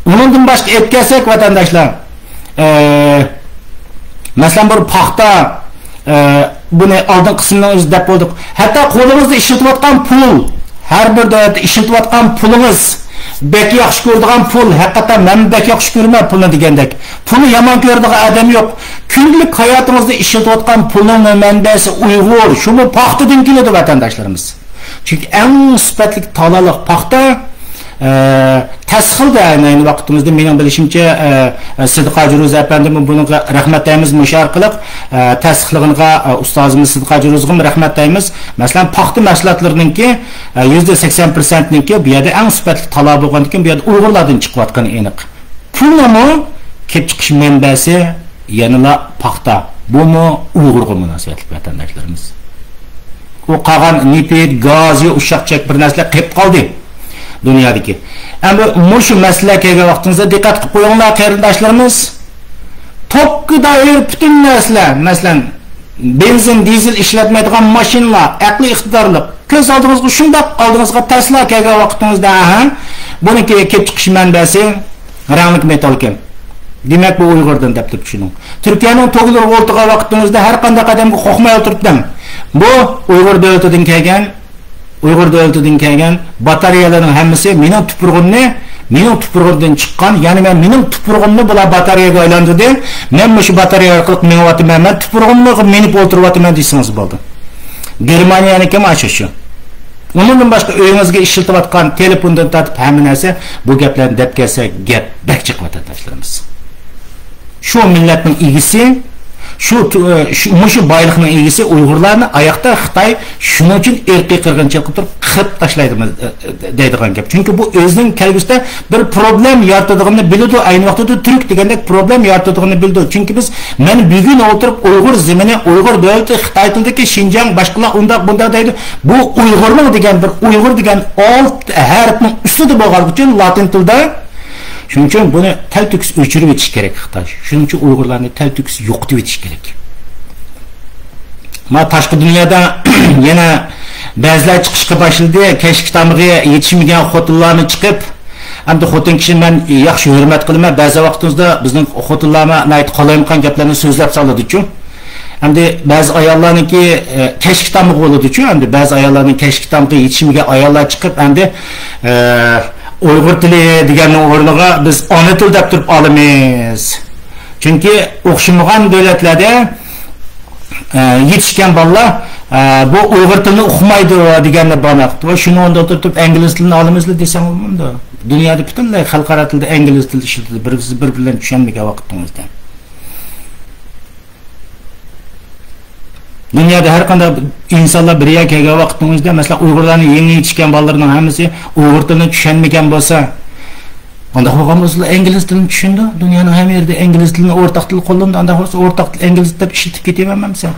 ئۇنىڭدىن باشقا ئېيتىپ كەلسەك، ۋەتەنداشلار، ئە، مەسىلەن، بىر پاختا، ئە، بۇنى ئالدىنقى قىسىمنىڭ ئۆزى دەپ بولدۇق. ھەتتا قولىڭىزدا ئىشلىتىۋاتقان پۇل، ھەر بىر دۆلەتتە ئىشلىتىۋاتقان پۇلىڭىز، بەك ياخشى كۆرىدىغان پۇل، ھەقىقەتەن مەن بەك ياخشى كۆرىمەن پۇلنى دېگەندەك. پۇلنى يامان كۆرىدىغان ئادەم يوق. كۈندىلىك ھاياتىڭىزدا ئىشلىتىۋاتقان پۇلنىڭ مەنبەسى ئۇيغۇر، شۇمۇ پاختىدىن كېلىدۇ، ۋەتەنداشلىرىمىز. چۈنكى ئەڭ سۈپەتلىك تالالىق پاختا، ئە، تەستىقلىدى. ئەينى ۋاقتىمىزدا مېنىڭ بىلىشىمچە، ئە، ئە، سىدىق ھاجى روزى ئەپەندىمۇ بۇنىڭغا رەھمەت دەيمىز، مۇشۇ ئارقىلىق، ئە، تەستىقلىغىنىغا، ئە، ئۇستازىمىز سىدىق ھاجى روزىغىمۇ رەھمەت دەيمىز. مەسىلەن، پاختا مەھسۇلاتلىرىنىڭكى، ئە، يۈزدە سەكسەن پىرسەنتنىڭكى بۇ يەردە ئەڭ سۈپەتلىك تالا بولغاندىكىن، بۇ يەردە ئۇيغۇرلاردىن چىقىۋاتقىنى ئېنىق. پۇلنىڭمۇ كېلىپ چىقىش مەنبەسى يەنىلا پاختا. بۇمۇ ئۇيغۇرغا مۇناسىۋەتلىك، ۋەتەنداشلىرىمىز. ئۇ قالغان نېفىت، گاز، ئۇششاق چەك بىر نەرسىلەر قېلىپ قالدى دۇنيادىكى. ئەمدى مۇشۇ مەسىلە كەلگەن ۋاقتىڭىزدا دىققەت قىلىپ قويۇڭلار، قېرىنداشلىرىمىز. توكقا دائىر پۈتۈن نەرسىلەر، مەسىلەن، بېنزىن، دىزېل ئىشلەتمەيدىغان ماشىنىلار، ئەقلىي ئىقتىدارلىق. كۆز ئالدىڭىزغا شۇنداق ئالدىڭىزغا تەسلا كەلگەن ۋاقتىڭىزدا، ئەھە، بۇنىڭكى كېلىپ چىقىش مەنبەسى رەڭلىك مېتال ئىكەن. دېمەك، بۇ ئۇيغۇردىن دەپ تۇرۇپ چۈشىنىڭ. تۈركىيەنىڭ توغلىرىغا ئولتۇرغان ۋاقتىڭىزدا ھەر قانداق ئادەمگە قورقماي ئولتۇرۇپ دەڭ. بۇ ئۇيغۇر دۆلىتىدىن كەلگەن، ئۇيغۇر دۆلىتىدىن كەلگەن باتارېيەلەرنىڭ ھەممىسى مېنىڭ تۇپرىقىمنى، مېنىڭ تۇپرىقىمدىن چىققان، يەنى مەن مېنىڭ تۇپرىقىمنى بۇلار باتارېيەگە ئايلاندۇردى. مەن مۇشۇ باتارېيە ئارقىلىق مېڭىۋاتىمەن، مەن تۇپرىقىمغا مېنىپ ئولتۇرۇۋاتىمەن دېسىڭىز بولىدۇ. گېرمانىيەنىڭكىمۇ ئاشۇ شۇ. ئۇنىڭدىن باشقا ئۆيىڭىزگە ئىشلىتىۋاتقان تېلېفوندىن تارتىپ ھەممە نەرسە، بۇ گەپلەرنى دەپ كەلسە گەپ بەك جىق، ۋەتەنداشلىرىمىز. شۇ مىللەتنىڭ ئىگىسى، شۇ، شۇ، مۇشۇ بايلىقنىڭ ئىگىسى ئۇيغۇرلارنى ئاياقتا خىتاي شۇنىڭ ئۈچۈن ئىرقىي قىرغىنچىلىق قىلىپ تۇرۇپ قىرىپ تاشلايدۇ، دەيدىغان گەپ. چۈنكى بۇ ئۆزىنىڭ كەلگۈسىدە بىر پروبلېم يارىتىدىغىنىنى بىلىدۇ، ئەينى ۋاقتىدا تۈرك دېگەندەك پروبلېم يارىتىدىغىنىنى بىلىدۇ. چۈنكى بىز، مەن بۈگۈن ئولتۇرۇپ ئۇيغۇر زېمىنى، ئۇيغۇر دۆلىتى، خىتاي تىلىدىكى شىنجاڭ، باشقىلار ئۇنداق بۇنداق دەيدۇ. بۇ ئۇيغۇرنىڭ دېگەن بىر ئۇيغۇر دېگەن ئالت ھەرپنىڭ ئۈستىدە بولغانلىقى ئۈچۈن لاتىن تىلدا، شۇنىڭ ئۈچۈن بۇنى تەلتۆكۈس ئۆچۈرۈۋېتىش كېرەك خىتاي. شۇنىڭ ئۈچۈن ئۇيغۇرلارنى تەلتۆكۈس يوقىتىۋېتىش كېرەك. ما تاشقى دۇنيادا يەنە بەزىلەر چىقىشقا باشلىدى. كەچلىك تامىقى يېتىشمىگەن خوتۇنلارنى چىقىپ، ئەمدى خوتۇن كىشىنى مەن ياخشى ھۆرمەت قىلىمەن. بەزى ۋاقتىمىزدا بىزنىڭ خوتۇنلارمۇ ناھايىتى قالايمىقان گەپلەرنى سۆزلەپ سالىدۇچۇ. ئەمدى بەزى ئاياللارنىڭكى، ئە، كەچلىك تامىقى بولىدۇچۇ. ئەمدى بەزى ئاياللارنىڭ كەچلىك تامىقى يېتىشمىگەن ئاياللار چىقىپ، ئەمدى، ئە، ئۇيغۇر تىلى دېگەننىڭ ئورنىغا بىز ئانا تىل دەپ تۇرۇپ ئالىمىز. چۈنكى ئوخشىمىغان دۆلەتلەردە، ئە، يېتىشكەن بالىلار، ئە، بۇ ئۇيغۇر تىلىنى ئۇقمايدۇ دېگەننى باناق. ۋە شۇنى ئورنىدا تۇرۇپ ئىنگلىز تىلىنى ئالىمىزلا دېسەڭ بولمامدۇ؟ دۇنيادا پۈتۈنلەي خەلقئارا تىلدا ئىنگلىز تىلى ئىشلىتىلىدۇ. بىر، بىر بىلەن چۈشەنمىگەن ۋاقتىڭىزدا. دۇنيادا ھەر قانداق ئىنسانلار بىر يەرگە كەلگەن ۋاقتىنىڭ ئۆزىدە، مەسىلەن، ئۇيغۇرلارنىڭ يېڭى يېتىشكەن بالىلىرىنىڭ ھەممىسى ئۇيغۇر تىلىنى چۈشەنمىگەن بولسا، ئانداق بولغان بولسىلا ئىنگلىز تىلىنى چۈشىنىدۇ. دۇنيانىڭ ھەممە يېرىدە ئىنگلىز تىلىنى ئورتاق تىل قوللىنىدۇ. ئانداق بولسا ئورتاق تىل ئىنگلىز تىل دەپ ئىشلىتىپ كېتىۋەرمەمسەن؟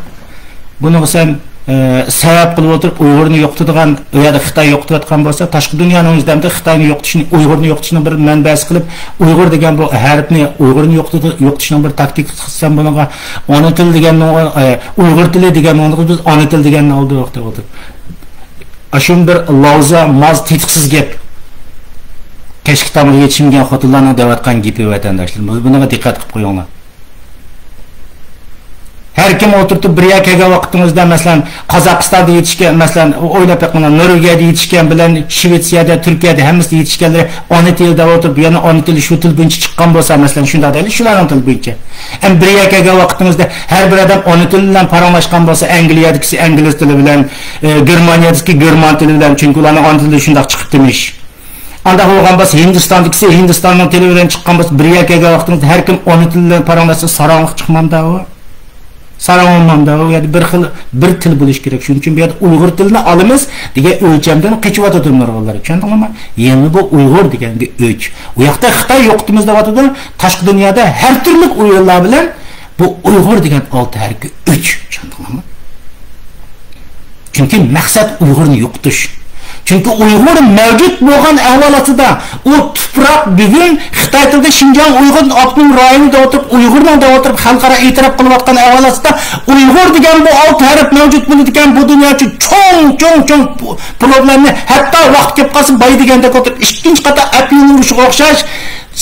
بۇنىڭغا سەن، ئە، سەۋەب قىلىپ ئولتۇرۇپ ئۇيغۇرنى يوقىتىدىغان، ئۇ يەردە خىتاي يوقىتىۋاتقان بولسا، تاشقى دۇنيانىڭ ئۆزىدە خىتاينى يوقىتىشنى، ئۇيغۇرنى يوقىتىشنىڭ بىر مەنبەسى قىلىپ، ئۇيغۇر دېگەن بۇ ھەرپنى ئۇيغۇرنى يوقىتىدۇ-، يوقىتىشنىڭ بىر تاكتىكىسى قىلسا، سەن بۇنىڭغا ئانا تىل دېگەن، ئە، ئۇيغۇر تىلى دېگەن، بىز ئانا تىل دېگەننى ئالدۇق دەپ ئولتۇرۇپ. ئاشۇ بىر لاۋزا، ماز، تېتىقسىز گەپ. كەچلىك تامىقى يېتىشمىگەن خوتۇنلارنىڭ دەۋاتقان گېپى، ۋەتەنداشلىرىم. بۇنىڭغا دىققەت قىلىپ قويۇڭلار. ھەر كىم ئولتۇرتۇپ بىر يەرگە كەلگەن ۋاقتىڭىزدا، مەسىلەن، قازاقىستاندا يېتىشكەن، مەسىلەن، ئويلاپ بېقىڭلار، نورۋېگىيەدە يېتىشكەن بىلەن شىۋېتسىيەدە، تۈركىيەدە ھەممىسىدە يېتىشكەنلىرى ئانا تىلى دەپ ئولتۇرۇپ، يەنە ئانا تىلى شۇ تىل بويىچە چىققان بولسا، مەسىلەن، شۇنداق دەيلى، شۇلارنىڭ تىلى بويىچە. ئەمما بىر يەرگە كەلگەن ۋاقتىڭىزدا ھەر بىر ئادەم ئانا تىلى بىلەن پاراڭلاشقان بولسا، ئەنگلىيەدىكىسى ئىنگلىز تىلى بىلەن، ئە، گېرمانىيەدىكى گېرمان تىلى بىلەن، چۈنكى ئۇلارنىڭ ئانا تىلى شۇنداق چىقىپتىمىش. ئانداق بولغان بولسا، ھىندىستاندىكىسى ھىندىستاننىڭ تىلى بىلەن چىققان بولسا، بىر يەرگە كەلگەن ۋاقتىڭىزدا ھەر كىم ئانا تىلى بىلەن پاراڭلاشسا، ساراڭلىق چىقمامدا ئۇ؟ ساراڭ بولمامدا ئۇ؟ يەنە بىر خىل، بىر تىل بولۇش كېرەك. شۇنىڭ ئۈچۈن بۇ يەردە ئۇيغۇر تىلىنى ئالىمىز دېگەن ئۆلچەمدىن قېچىۋاتىدۇ نۇرغۇنلار. چۈشەندىڭلارمۇ؟ يەنى بۇ ئۇيغۇر دېگەنگە ئۆچ. ئۇ ياقتا خىتاي يوقىتىمىز دەۋاتىدۇ. تاشقى دۇنيادا ھەر تۈرلۈك ئويۇنلار بىلەن بۇ ئۇيغۇر دېگەن ئالتە ھەرپكە ئۆچ. چۈشەندىڭلارمۇ؟ چۈنكى مەقسەت ئۇيغۇرنى يوقىتىش. چۈنكى ئۇيغۇر مەۋجۇت بولغان ئەھۋال ئاستىدا، ئۇ تۇپراق بۈگۈن خىتاي تىلىدا شىنجاڭ ئۇيغۇر ئاپتونوم رايونى دەپ ئولتۇرۇپ، ئۇيغۇرنىڭ دەپ ئولتۇرۇپ خەلقئارا ئېتىراپ قىلىۋاتقان ئەھۋال ئاستىدا، ئۇيغۇر دېگەن بۇ ئالتە ھەرپ مەۋجۇت بولىدىكەن، بۇ دۇنيا ئۈچۈن چوڭ، چوڭ، چوڭ پروبلېمىنى، ھەتتا ۋاقىت كېلىپ قالسا باي دېگەندەك ئولتۇرۇپ ئىككىنچى قاتار ئەپيۈن ئۇرۇشىغا ئوخشاش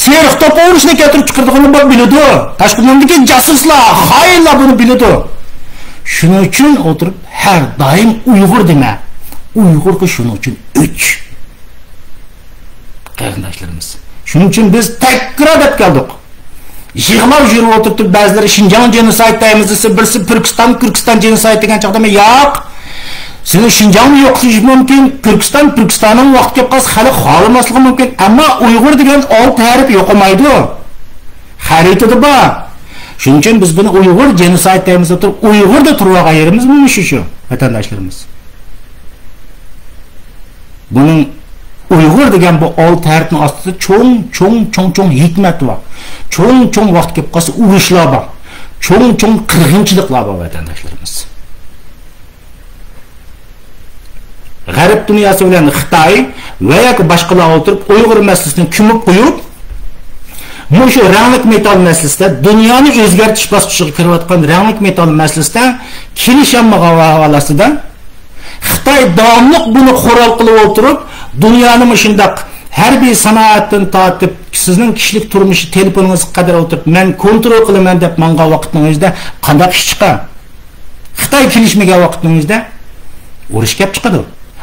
سېرىق توپا ئۇرۇشنى كەلتۈرۈپ چىقىرىدىغىنىنى بۇ بىلىدۇ. تاشقى دۇنيادىكى جاسۇسلار، خائىنلار بۇنى بىلىدۇ. شۇنىڭ ئۈچۈن ئولتۇرۇپ ھەر دائىم ئۇيغۇر دېمە. ئۇيغۇرغا شۇنىڭ ئۈچۈن ئۆچ. قېرىنداشلىرىمىز. شۇنىڭ ئۈچۈن بىز تەكرار دەپ كەلدۇق. يىغلاپ يۈرۈپ ئولتۇرۇپ بەزىلىرى شىنجاڭ جېنوسايد دەيمىز دېسە، بىرسى پۈركىستان، پۈركىستان جېنوسايد دېگەن چاغدا مەن ياق. سېنى شىنجاڭمۇ يوقىتىشى مۇمكىن، پۈركىستان، پۈركىستاننىڭ ۋاقتى كېلىپ قالسا خەلق خالىماسلىقى مۇمكىن. ئەمما ئۇيغۇر دېگەن ئالتە ھەرپ يوقىمايدۇ. خەرىتىدە بار. شۇنىڭ ئۈچۈن بىز بۇنى ئۇيغۇر جېنوسايد دەيمىز دەپ تۇرۇپ، ئۇيغۇر دەپ تۇرۇۋالغان يېرىمىزمۇ مۇشۇ شۇ، ۋەتەنداشلىرىمىز. بۇنىڭ ئۇيغۇر دېگەن بۇ ئالتە ھەرپنىڭ ئاستىدا چوڭ، چوڭ، چوڭ، چوڭ ھېكمەت بار. چوڭ، چوڭ ۋاقىت كېلىپ قالسا ئۇرۇشلار بار. چوڭ، چوڭ قىرغىنچىلىقلار بار، ۋەتەنداشلىرىمىز. غەرب دۇنياسى بىلەن خىتاي ۋە ياكى باشقىلار ئولتۇرۇپ ئۇيغۇر مەسىلىسىنى كۆمۈپ قويۇپ، مۇشۇ رەڭلىك مېتال مەسىلىسىدە، دۇنيانى ئۆزگەرتىش باسقۇچىغا كىرىۋاتقان رەڭلىك مېتال مەسىلىسىدە كېلىشەلمىگەن ھاۋالىسىدا، خىتاي داۋاملىق بۇنى قورال قىلىپ ئولتۇرۇپ، دۇنيانى مۇشۇنداق ھەربىي سانائەتتىن تارتىپ سىزنىڭ كىشىلىك تۇرمۇشى تېلېفونىڭىزغا قەدەر ئولتۇرۇپ، مەن كونترول قىلىمەن دەپ ماڭغان ۋاقىتنىڭ ئۆزىدە قانداق ئىش چىقار؟ خىتاي كېلىشمىگەن ۋاقىتنىڭ ئۆزىدە ئۇرۇش كەپ چىقىدۇ.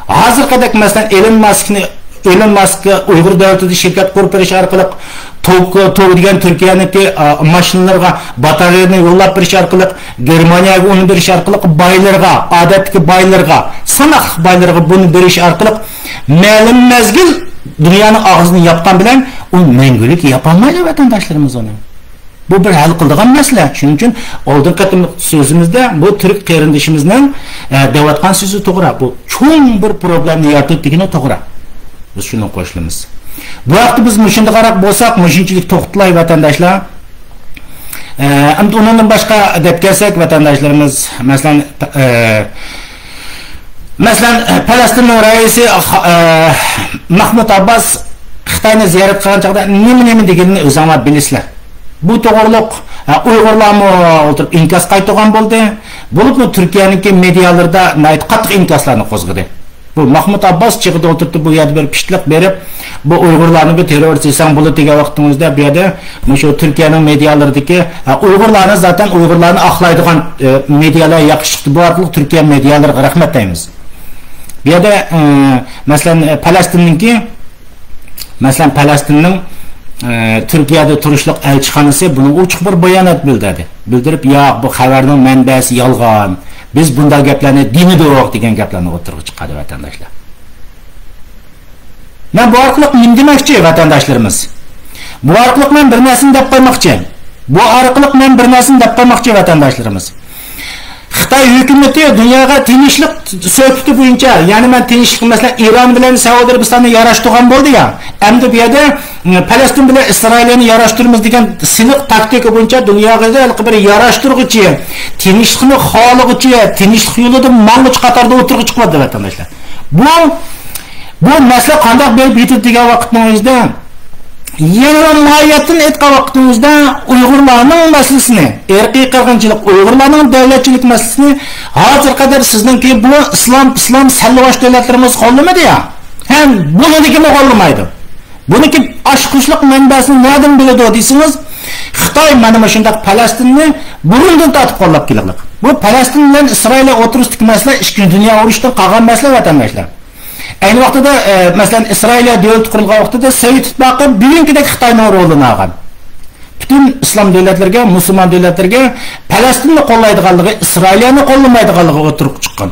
ھازىرقىدەك، مەسىلەن، ئېلون ماسكنى، ئېلون ماسك ئۇيغۇر دۆلىتىدە شىركەت قۇرۇپ بېرىش ئارقىلىق، توك، توك دېگەن تۈركىيەنىڭكى، ئا، ماشىنىلىرىغا باتارېيىنى يوللاپ بېرىش ئارقىلىق، گېرمانىيەگە ئۇنى بېرىش ئارقىلىق بايلىرىغا، ئادەتتىكى بايلىرىغا، ساناقلىق بايلىرىغا بۇنى بېرىش ئارقىلىق مەلۇم مەزگىل دۇنيانىڭ ئاغزىنى ياپقان بىلەن ئۇ مەڭگۈلۈك ياپالمايدۇ ۋەتەنداشلىرىمىز ئۇنى. بۇ بىر ھەل قىلىدىغان مەسىلە. شۇنىڭ ئۈچۈن ئالدىنقى قېتىملىق سۆزىمىزدە بۇ تۈرك قېرىندىشىمىزنىڭ، ئە، دەۋاتقان سۆزى توغرا. بۇ چوڭ بىر پروبلېمىنى يارىتىدىغىنى توغرا. بىز شۇنى قوشىلىمىز. بۇ ھەقتە بىز مۇشۇنداقراق بولساق، مۇشۇنچىلىك توختىلاي ۋەتەنداشلار. ئە، ئەمدى ئۇنىڭدىن باشقا دەپ كەلسەك، ۋەتەنداشلىرىمىز، مەسىلەن، ئە، مەسىلەن، پەلەستىننىڭ رەئىسى، ئە، مەھمۇد ئابباس خىتاينى زىيارەت قىلغان چاغدا نېمە-نېمە دېگىنىنى ئۆزۈڭلار بىلىسىلەر. بۇ توغرۇلۇق، ئە، ئۇيغۇرلارمۇ ئولتۇرۇپ ئىنكاس قايتۇرغان بولدى. بولۇپمۇ تۈركىيەنىڭكى مېدىيالىرىدا ناھايىتى قاتتىق ئىنكاسلارنى قوزغىدى. بۇ مەھمۇد ئابباس چېغىدا ئولتۇرۇپ بۇ يەردە بىر پىتلىق بېرىپ، بۇ ئۇيغۇرلارنى بىر تېررورىست دېسەڭ بولىدۇ دېگەن ۋاقتىڭىزدا، بۇ يەردە مۇشۇ تۈركىيەنىڭ مېدىيالىرىدىكى، ھە، ئۇيغۇرلارنى زاتەن ئۇيغۇرلارنى ئاقلايدىغان، ئە، مېدىيالار ياخشى چىقتى. بۇ ئارقىلىق تۈركىيە مېدىيالىرىغا رەھمەت دەيمىز. بۇ يەردە، ئە، مەسىلەن، ئە، پەلەستىننىڭكى، مەسىلەن، پەلەستىننىڭ، ئە، تۈركىيەدە تۇرۇشلۇق ئەلچىخانىسى بۇنىڭغا ئوچۇق بىر بايانات بىلدۈردى. بىلدۈرۈپ، ياق، بۇ خەۋەرنىڭ مەنبەسى يالغان. بىز بۇنداق گەپلەرنى دېمىدۇق دېگەن گەپلەرنى ئوتتۇرىغا چىقاردى ۋەتەنداشلار. مەن بۇ ئارقىلىق نېمە دېمەكچى، ۋەتەنداشلىرىمىز؟ بۇ ئارقىلىق مەن بىر نەرسىنى دەپ قويماقچى. بۇ ئارقىلىق مەن بىر نەرسىنى دەپ قويماقچى، ۋەتەنداشلىرىمىز. خىتاي ھۆكۈمىتى دۇنياغا تىنچلىق سۆھبىتى بويىچە، يەنى مەن تىنچلىق، مەسىلەن، ئىران بىلەن سەئۇدى ئەرەبىستاننى ياراشتۇرغان بولدى يا. ئەمدى بۇ يەردە، م، پەلەستىن بىلەن ئىسرائىلىيەنى ياراشتۇرىمىز دېگەن سىلىق تاكتىكا بويىچە دۇنياغا ھېلىقى بىر ياراشتۇرغۇچى، تىنچلىقنى خالىغۇچى، تىنچلىق يولىدا ماڭغۇچى قاتاردا ئوتتۇرىغا چىقىۋاتىدۇ، ۋەتەنداشلار. بۇ، بۇ مەسىلە قانداق بېرىپ يېتىدۇ دېگەن ۋاقىتنىڭ ئۆزىدە، يەنە بىر ماھىيەتتىن ئېيتقان ۋاقتىمىزدا، ئۇيغۇرلارنىڭ مەسىلىسىنى، ئىرقىي قىرغىنچىلىق، ئۇيغۇرلارنىڭ دەۋلەتچىلىك مەسىلىسىنى ھازىر قەدەر سىزنىڭكى بۇ ئىسلام، ئىسلام سەللىۋاش دۆلەتلىرىمىز قوللىمىدى يا. ھەم بۇنىڭدىكىمۇ قوللىمايدۇ. بۇنىڭكى ئاچقۇچلۇق مەنبەسىنى نەدىن بىلىدۇ دېسىڭىز، خىتاي مانا مۇشۇنداق پەلەستىننى بۇرۇندىن تارتىپ قوللاپ كېلىدۇ. بۇ پەلەستىن بىلەن ئىسرائىلىيە ئوتتۇرىسىدىكى مەسىلە ئىككىنچى دۇنيا ئۇرۇشىدىن قالغان مەسىلە، ۋەتەنداشلار. ئەينى ۋاقتىدا، ئە، مەسىلەن، ئىسرائىلىيە دۆلىتى قۇرۇلغان ۋاقتىدا سوۋېت ئىتتىپاقى بۈگۈنكىدەك خىتاينىڭ رولىنى ئالغان. پۈتۈن ئىسلام دۆلەتلىرىگە، مۇسۇلمان دۆلەتلىرىگە پەلەستىننى قوللايدىغانلىقى، ئىسرائىلىيەنى قوللىمايدىغانلىقى ئوتتۇرىغا چىققان.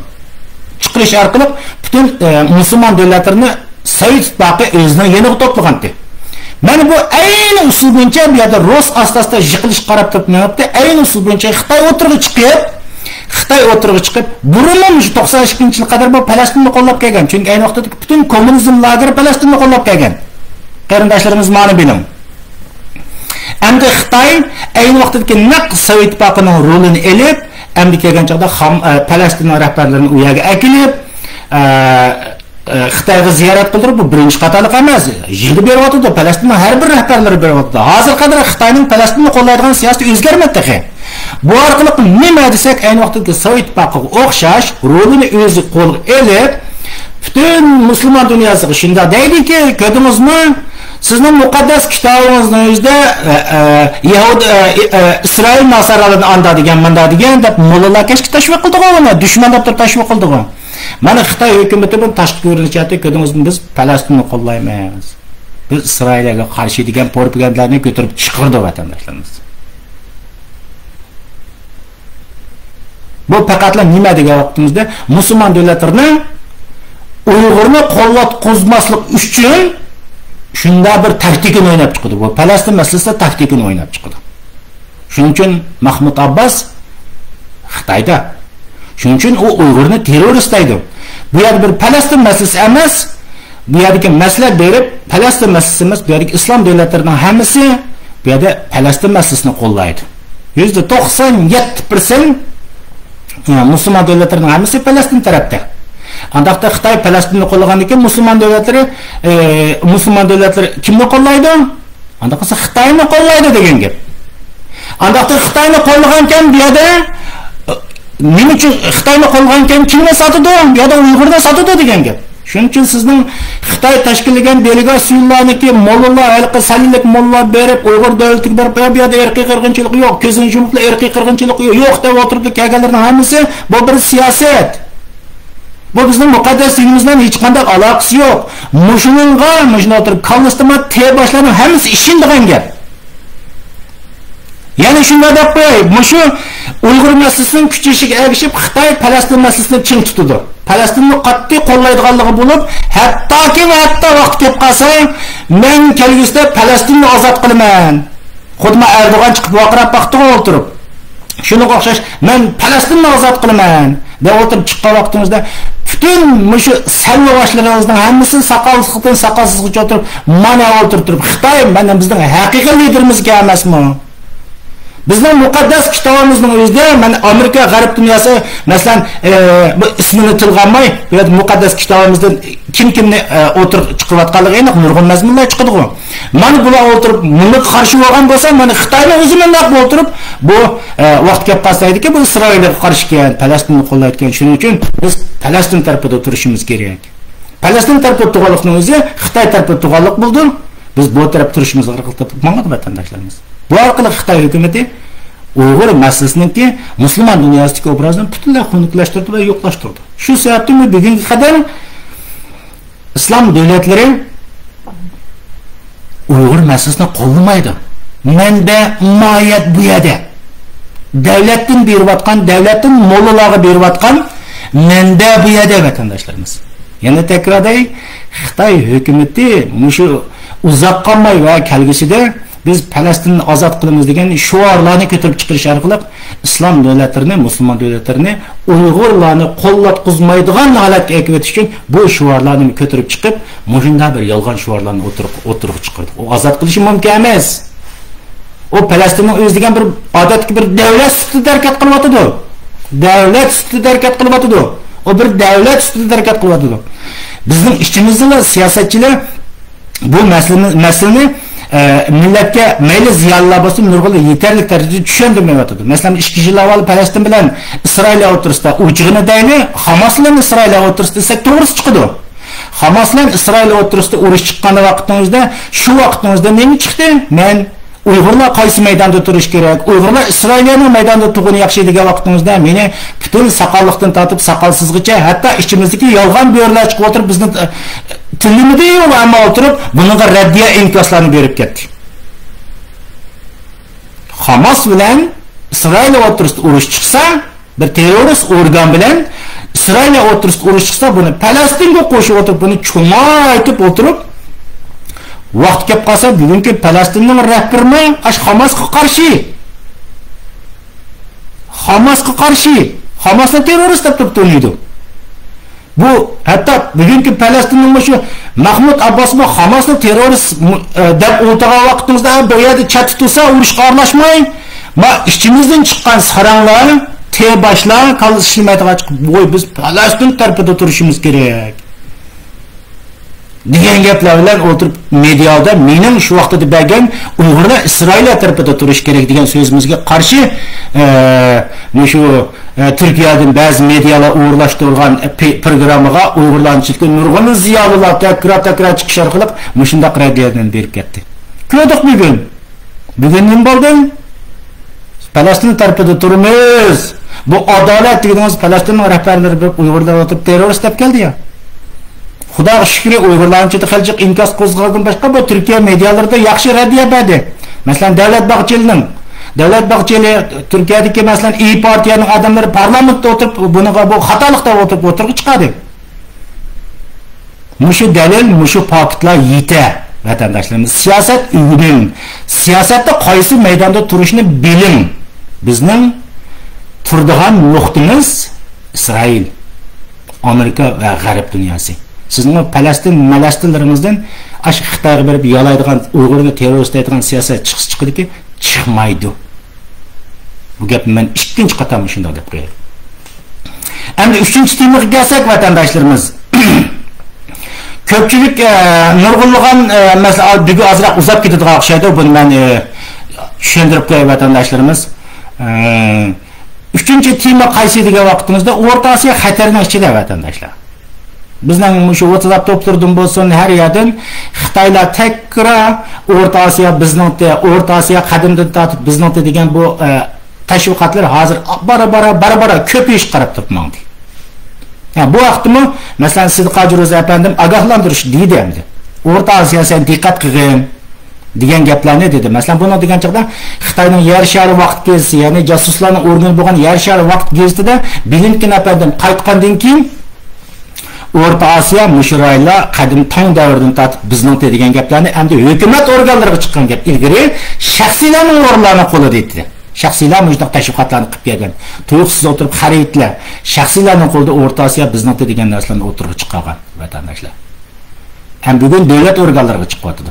چىقىرىش ئارقىلىق پۈتۈن، ئە، مۇسۇلمان دۆلەتلىرىنى سوۋېت ئىتتىپاقى ئۆزىنىڭ يېنىغا توپلىغانتى. مانا بۇ ئەينى ئۇسۇل بويىچە بۇ يەردە رۇس ئاستا-ئاستا يىقىلىشقا قاراپ تۇرۇپ مېڭىپتۇ. ئەينى ئۇسۇل بويىچە خىتاي ئوتتۇرىغا چىقىپ، خىتاي ئوتتۇرىغا چىقىپ، بۇرۇنمۇ مۇشۇ توقسان ئىككىنچى يىلغا قەدەر بۇ پەلەستىننى قوللاپ كەلگەن. چۈنكى ئەينى ۋاقىتتىكى پۈتۈن كوممۇنىزم لاگېرى پەلەستىننى قوللاپ كەلگەن. قېرىنداشلىرىمىز مانا بىلىڭ. ئەمدى خىتاي ئەينى ۋاقتىدىكى نەق سوۋېت ئىتتىپاقىنىڭ رولىنى ئېلىپ، ئەمدى كەلگەن چاغدا خام-، ئە، پەلەستىننىڭ رەھبەرلىرىنى ئۇ يەرگە ئەكېلىپ، ئە، ئە، خىتايغا زىيارەت قىلدۇرۇپ، بۇ بىرىنچى قاتارلىق ئەمەس. يىلدا بېرىۋاتىدۇ، پەلەستىننىڭ ھەر بىر رەھبەرلىرى بېرىۋاتىدۇ. ھازىرغا قەدەر خىتاينىڭ پەلەستىننى قوللايدىغان سىياسىتى ئۆزگەرمىدى تېخى. بۇ ئارقىلىق نېمە دېسەك، ئەينى ۋاقىتتىكى سوۋېت ئىتتىپاقىغا ئوخشاش رولىنى ئۆزى قولغا ئېلىپ، پۈتۈن مۇسۇلمان دۇنياسىغا شۇنداق دەيدىكى، كۆردىڭىزمۇ؟ سىزنىڭ مۇقەددەس كىتابىڭىزنىڭ ئۆزىدە، ئە، ئە، يەھۇد-، ئە، ئە، ئىسرائىل ناسارالىرىنى ئاندا دېگەن، ماندا دېگەن دەپ موللىلار كەچكە تەشۋىق قىلدىغۇ ئۇنى، دۈشمەن دەپ تۇرۇپ تەشۋىق قىلدىغۇ. مانا خىتاي ھۆكۈمىتى بۇنى تاشقى كۆرۈنۈش جەھەتتە، كۆردىڭىزمۇ، بىز پەلەستىننى قوللايمىز، بىز ئىسرائىلىيەگە قارشى دېگەن پروپاگاندىلارنى كۆتۈرۈپ چىقىرىدۇ ۋەتەنداشلىرىمىز. بۇ پەقەتلا نېمە دېگەن ۋاقتىمىزدا، مۇسۇلمان دۆلەتلىرىنىڭ ئۇيغۇرنى قوللاتقۇزماسلىق ئۈچۈن شۇنداق بىر تاكتىكىنى ئويناپ چىقىدۇ. بۇ پەلەستىن مەسىلىسىدە تاكتىكىنى ئويناپ چىقىدۇ. شۇنىڭ ئۈچۈن مەھمۇد ئابباس خىتايدا. شۇنىڭ ئۈچۈن ئۇ ئۇيغۇرنى تېررورىست دەيدۇ. بۇ يەردە بىر پەلەستىن مەسىلىسى ئەمەس، بۇ يەردىكى مەسىلە بېرىپ پەلەستىن مەسىلىسى ئەمەس، بۇ يەردىكى ئىسلام دۆلەتلىرىنىڭ ھەممىسى بۇ يەردە پەلەستىن مەسىلىسىنى قوللايدۇ. يۈزدە توقسان يەتتە پىرسەنت، ئە، مۇسۇلمان دۆلەتلىرىنىڭ ھەممىسى پەلەستىن تەرەپتە. ئانداقتا خىتاي پەلەستىننى قوللىغاندىن كېيىن مۇسۇلمان دۆلەتلىرى، ئە، مۇسۇلمان دۆلەتلىرى كىمنى قوللايدۇ؟ ئانداق بولسا خىتاينى قوللايدۇ دېگەن گەپ. ئانداقتا خىتاينى قوللىغانكەن بۇ يەردە، ئە، نېمە ئۈچۈن خىتاينى قوللىغانكەن كىمنى ساتىدۇ؟ بۇ يەردە ئۇيغۇرنى ساتىدۇ دېگەن گەپ. شۇنىڭ ئۈچۈن سىزنىڭ خىتاي تەشكىللىگەن دېلېگاتسىيىلارنىڭكى موللىلار، ھېلىقى سەللىلىك موللىلار بېرىپ، ئۇيغۇر دۆلىتىگە بېرىپ، «ئە، بۇ يەردە ئىرقىي قىرغىنچىلىق يوق، كۆزىنى يۇمۇپلا ئىرقىي قىرغىنچىلىق يوق» دەپ ئولتۇرۇپ كەلگەنلەرنىڭ ھەممىسى، بۇ بىر سىياسەت. بۇ بىزنىڭ مۇقەددەس دىنىمىز بىلەن ھېچقانداق ئالاقىسى يوق. مۇشۇنىڭغا، مۇشۇنى ئولتۇرۇپ، كاللىسىدا تېر باشلارنىڭ ھەممىسى ئىشىنىدىغان گەپ. يەنە شۇنداق دەپ قوياي، مۇشۇ ئۇيغۇر مەسىلىسىنىڭ كۈچىيىشىگە ئەگىشىپ، خىتاي پەلەستىن مەسىلىسىنى چىڭ تۇتىدۇ. پەلەستىننى قاتتىق قوللايدىغانلىقى بولۇپ، ھەتتاكى ۋە ھەتتا ۋاقتى كېلىپ قالسا، مەن كەلگۈسىدە پەلەستىننى ئازاد قىلىمەن. خۇددى مانا ئەردوغان چىقىپ ۋارقىراپ باقتىغۇ ئولتۇرۇپ. شۇنىڭغا ئوخشاش، «مەن پەلەستىننى ئازاد قىلىمەن» دەپ ئولتۇرۇپ چىققان ۋاقتىڭىزدا، پۈتۈن مۇشۇ سەللىۋاشلىرىڭىزنىڭ ھەممىسى ساقالسىزلىقتىن ساقالسىزغىچە ئولتۇرۇپ، مانا ئولتۇرۇپ تۇرۇپ، «خىتاي مانا بىزنىڭ ھەقىقىي لىدېرىمىزكەن ئەمەسمۇ؟» بىزنىڭ مۇقەددەس كىتابىمىزنىڭ ئۆزىدە، مەن ئامېرىكا غەرب دۇنياسى، مەسىلەن، ئە، بۇ ئىسمىنى تىلغا ئالماي، بۇ يەردە مۇقەددەس كىتابىمىزدىن كىم كىمنى، ئە، ئوتتۇرىغا چىقىرىۋاتقانلىقى ئېنىق، نۇرغۇن مەزمۇنلار چىقىدىغۇ. مانا بۇلار ئولتۇرۇپ، بۇنىڭغا قارشى بولغان بولسا، مانا خىتاينىڭ ئۆزى مۇنداق ئولتۇرۇپ، بۇ، ئە، ۋاقىت كەپ قالسا دەيدىكى، بۇ ئىسرائىلغا قارشى ئىكەن، پەلەستىننى قوللايدىكەن. شۇنىڭ ئۈچۈن بىز پەلەستىن تەرىپىدە تۇرۇشىمىز كېرەك. پەلەستىن تەرىپىدە تۇرغانلىقنىڭ ئۆزى خىتاي تەرىپىدە تۇرغانلىق بولىدۇ. بىز بۇ تەرەپ تۇرۇشىمىزغا ئارقىلىق تېپىپ ماڭىدۇ ۋەتەنداشلىرىمىز. بۇ ئارقىلىق خىتاي ھۆكۈمىتى ئۇيغۇر مەسىلىسىنىڭكى مۇسۇلمان دۇنياسىدىكى ئوبرازىنى پۈتۈنلەي خۇنۈكلەشتۈردى ۋە يوقلاشتۇردى. شۇ سەۋەبتىنمۇ بۈگۈنگە قەدەر ئىسلام دۆلەتلىرى ئۇيغۇر مەسىلىسىنى قوللىمايدۇ. مەنبە، ماھىيەت بۇ يەردە. دەۋلەتتىن بېرىۋاتقان، دەۋلەتتىن موللىلارغا بېرىۋاتقان مەنبە بۇ يەردە، ۋەتەنداشلىرىمىز. يەنە تەكرارلاي، خىتاي ھۆكۈمىتى مۇشۇ ئۇزاق قالماي ۋە كەلگۈسىدە بىز پەلەستىننى ئازاد قىلىمىز دېگەن شوئارلارنى كۆتۈرۈپ چىقىرىش ئارقىلىق ئىسلام دۆلەتلىرىنى، مۇسۇلمان دۆلەتلىرىنى ئۇيغۇرلارنى قوللاتقۇزمايدىغان ھالەتكە ئەكىۋېتىش ئۈچۈن بۇ شوئارلارنى كۆتۈرۈپ چىقىپ، مۇشۇنداق بىر يالغان شوئارلارنى ئوتتۇرىغا، ئوتتۇرىغا چىقاردى. ئۇ ئازاد قىلىشى مۇمكىن ئەمەس. ئۇ پەلەستىننىڭ ئۆزى دېگەن بىر ئادەتتىكى بىر دەۋلەت سۈپىتىدە ھەرىكەت قىلىۋاتىدۇ. دەۋلەت سۈپىتىدە ھەرىكەت قىلىۋاتىدۇ. ئۇ بىر دەۋلەت سۈپىتىدە ھەرىكەت قىلىۋاتىدۇ. بىزنىڭ ئىچىمىزدىلا سىياسەتچىلەر بۇ مەسىلىنى، مەسىلىنى، ئە، مىللەتكە مەيلى زىيالىيلار بولسۇن، نۇرغۇنلىرى يېتەرلىك دەرىجىدە چۈشەندۈرمەيۋاتىدۇ. مەسىلەن، ئىككى يىل ئاۋۋال پەلەستىن بىلەن ئىسرائىلىيە ئوتتۇرىسىدا ئۇچىغىنى دەيلى، خاماس بىلەن ئىسرائىلىيە ئوتتۇرىسىدا دېسەك توغرىسى چىقىدۇ. خاماس بىلەن ئىسرائىل ئوتتۇرىسىدا ئۇرۇش چىققان ۋاقتىڭىزدا، شۇ ۋاقتىڭىزدا نېمە چىقتى؟ مەن ئۇيغۇرلار قايسى مەيداندا تۇرۇش كېرەك؟ ئۇيغۇرلار ئىسرائىلىيەنىڭ مەيداندا تۇرغىنى ياخشى دېگەن ۋاقتىڭىزدا مېنى پۈتۈن ساقاللىقتىن تارتىپ ساقالسىزغىچە، ھەتتا ئىچىمىزدىكى يالغان بۆرىلەر چىقىپ ئولتۇرۇپ بىزنى، ئە، تىللىمىدى، ئەمما ئولتۇرۇپ بۇنىڭغا رەددىيە ئىنكاسلارنى بېرىپ كەتتى. خاماس بىلەن ئىسرائىل ئوتتۇرىسىدا ئۇرۇش چىقسا، بىر تېررورىست ئورگان بىلەن ئىسرائىلىيە ئوتتۇرىسىدا ئۇرۇش چىقسا، بۇنى پەلەستىنگە قوشۇپ ئولتۇرۇپ، بۇنى چوڭايتىپ ئولتۇرۇپ، ۋاقتى كەپ قالسا، بۈگۈنكى پەلەستىننىڭ رەھبىرىمۇ ئاشۇ خاماسقا قارشى. خاماسقا قارشى. خاماسنى تېررورىست دەپ تۇرۇپ تونۇيدۇ. بۇ ھەتتا بۈگۈنكى پەلەستىننىڭ مۇشۇ مەھمۇد ئابباسمۇ خاماسنى تېررورىست، ئە، دەپ ئولتۇرغان ۋاقتىڭىزدا، بۇ يەردە چەتتە تۇرسا، ئۇرۇشقا ئارىلاشماي، ما ئىچىمىزدىن چىققان ساراڭلار، تېر باشلار، كاللىسى ئىشلىمەيدىغان چىقىپ، ۋوي، بىز پەلەستىن تەرىپىدە تۇرۇشىمىز كېرەك دېگەن گەپلەر بىلەن ئولتۇرۇپ، مېدىيادا مېنىڭ شۇ ۋاقتىدا بەرگەن «ئۇيغۇرلار ئىسرائىلىيە تەرىپىدە تۇرۇش كېرەك» دېگەن سۆزىمىزگە قارشى، ئە، مۇشۇ، ئە، تۈركىيەدىن بەزى مېدىيالار ئوغرىلاشتۇرغان، ئە، پى-، پروگراممىغا ئۇيغۇرلارنىڭ ئىچىدىكى نۇرغۇن زىيالىيلار تەكرار-تەكرار چىقىش ئارقىلىق مۇشۇنداق رەددىيەلەرنى بېرىپ كەتتى. كۆردۇق بۈگۈن. بۈگۈن نېمە بولدى؟ پەلەستىن تەرىپىدە تۇرىمىز. بۇ ئادالەت دېگىنىڭىز پەلەستىننىڭ رەھبەرلىرى بېرىپ ئۇيغۇرلار ئولتۇرۇپ تېررورىست دەپ كەلدى يا. خۇداغا شۈكرى، ئۇيغۇرلارنىڭ ئىچىدە خېلى جىق ئىنكاس قوزغالغان باشقا، بۇ تۈركىيە مېدىيالىرىدا ياخشى رەددىيە بەردى. مەسىلەن، دەۋلەت باغچېلىنىڭ، دەۋلەت باغچېلى تۈركىيەدىكى، مەسىلەن، ئىيي پارتىيەنىڭ ئادەملىرى پارلامېنتتا ئولتۇرۇپ، بۇنىڭغا بۇ خاتالىق دەپ ئولتۇرۇپ ئوتتۇرىغا چىقاردى. مۇشۇ دەلىل، مۇشۇ پاكىتلار يېتە، ۋەتەنداشلىرىمىز. سىياسەت ئۆگىنىڭ. سىياسەتتە قايسى مەيداندا تۇرۇشنى بىلىڭ. بىزنىڭ تۇرىدىغان نۇقتىمىز ئىسرائىل، ئامېرىكا ۋە غەرب دۇنياسى. سىزنىڭ پەلەستىن، مەلەستىنلىرىڭىزدىن ئاشۇ خىتايغا بېرىپ يالايدىغان، ئۇيغۇرنى تېررورىست دەيدىغان سىياسەت چىقسا چىقىدىكى، چىقمايدۇ. بۇ گەپنى مەن ئىككىنچى قېتىم مۇشۇنداق دەپ قوياي. ئەمدى ئۈچىنچى تېمىغا كەلسەك، ۋەتەنداشلىرىمىز. كۆپچىلىك، ئە، نۇرغۇنلىغان، ئە، مەسىلە، بۈگۈن ئازراق ئۇزاپ كېتىدىغان ئوخشايدۇ. بۇنى مەن، ئە، چۈشەندۈرۈپ قوياي، ۋەتەنداشلىرىمىز. ئە، ئۈچىنچى تېما قايسى دېگەن ۋاقتىمىزدا، ئورتا ئاسىيا خەتەرنىڭ ئىچىدە، ۋەتەنداشلار. بىزنىڭ مۇشۇ ۋاتساپ توپلىرىدىن بولسۇن، ھەر يەردىن خىتايلار تەكرار ئورتا ئاسىيا بىزنىڭتى، ئورتا ئاسىيا قەدىمدىن تارتىپ بىزنىڭتى دېگەن بۇ، ئە، تەشۋىقاتلار ھازىر بارا-بارا، بارا-بارا كۆپىيىشكە قاراپ تۇرۇپ ماڭدى. ھە، بۇ ھەقتىمۇ، مەسىلەن، سىدىق ھاجى روزى ئەپەندىم ئاگاھلاندۇرۇش دېدى ئەمدى. ئورتا ئاسىيا، سەن دىققەت قىلغىن دېگەن گەپلەرنى دېدى. مەسىلەن، بۇنىڭ دېگەن چاغدا خىتاينىڭ يەر شارى ۋاقىت گېزىتى، يەنى جاسۇسلارنىڭ ئورگىنى بولغان يەر شارى ۋاقىت گېزىتىدە بىلىنكىن ئەپەندىم قايتقاندىن كېيىن، ئورتا ئاسىيا مۇشۇ رايونلار قەدىم تاڭ دەۋرىدىن تارتىپ بىزنىڭتى دېگەن گەپلەرنى ئەمدى ھۆكۈمەت ئورگانلىرىغا چىققان گەپ. ئىلگىرى شەخسىيلەرنىڭ ئورۇنلارنىڭ قولىدا ئىدى. شەخسىيلەر مۇشۇنداق تەشۋىقاتلارنى قىلىپ كەلگەن. تۇيۇقسىز ئولتۇرۇپ خەرىدىلەر. شەخسىيلەرنىڭ قولىدا ئورتا ئاسىيا بىزنىڭتى دېگەن نەرسىلەرنى ئوتتۇرىغا چىقارغان ۋەتەنداشلار. ھەم بۈگۈن دۆلەت ئورگانلىرىغا چىقىۋاتىدۇ.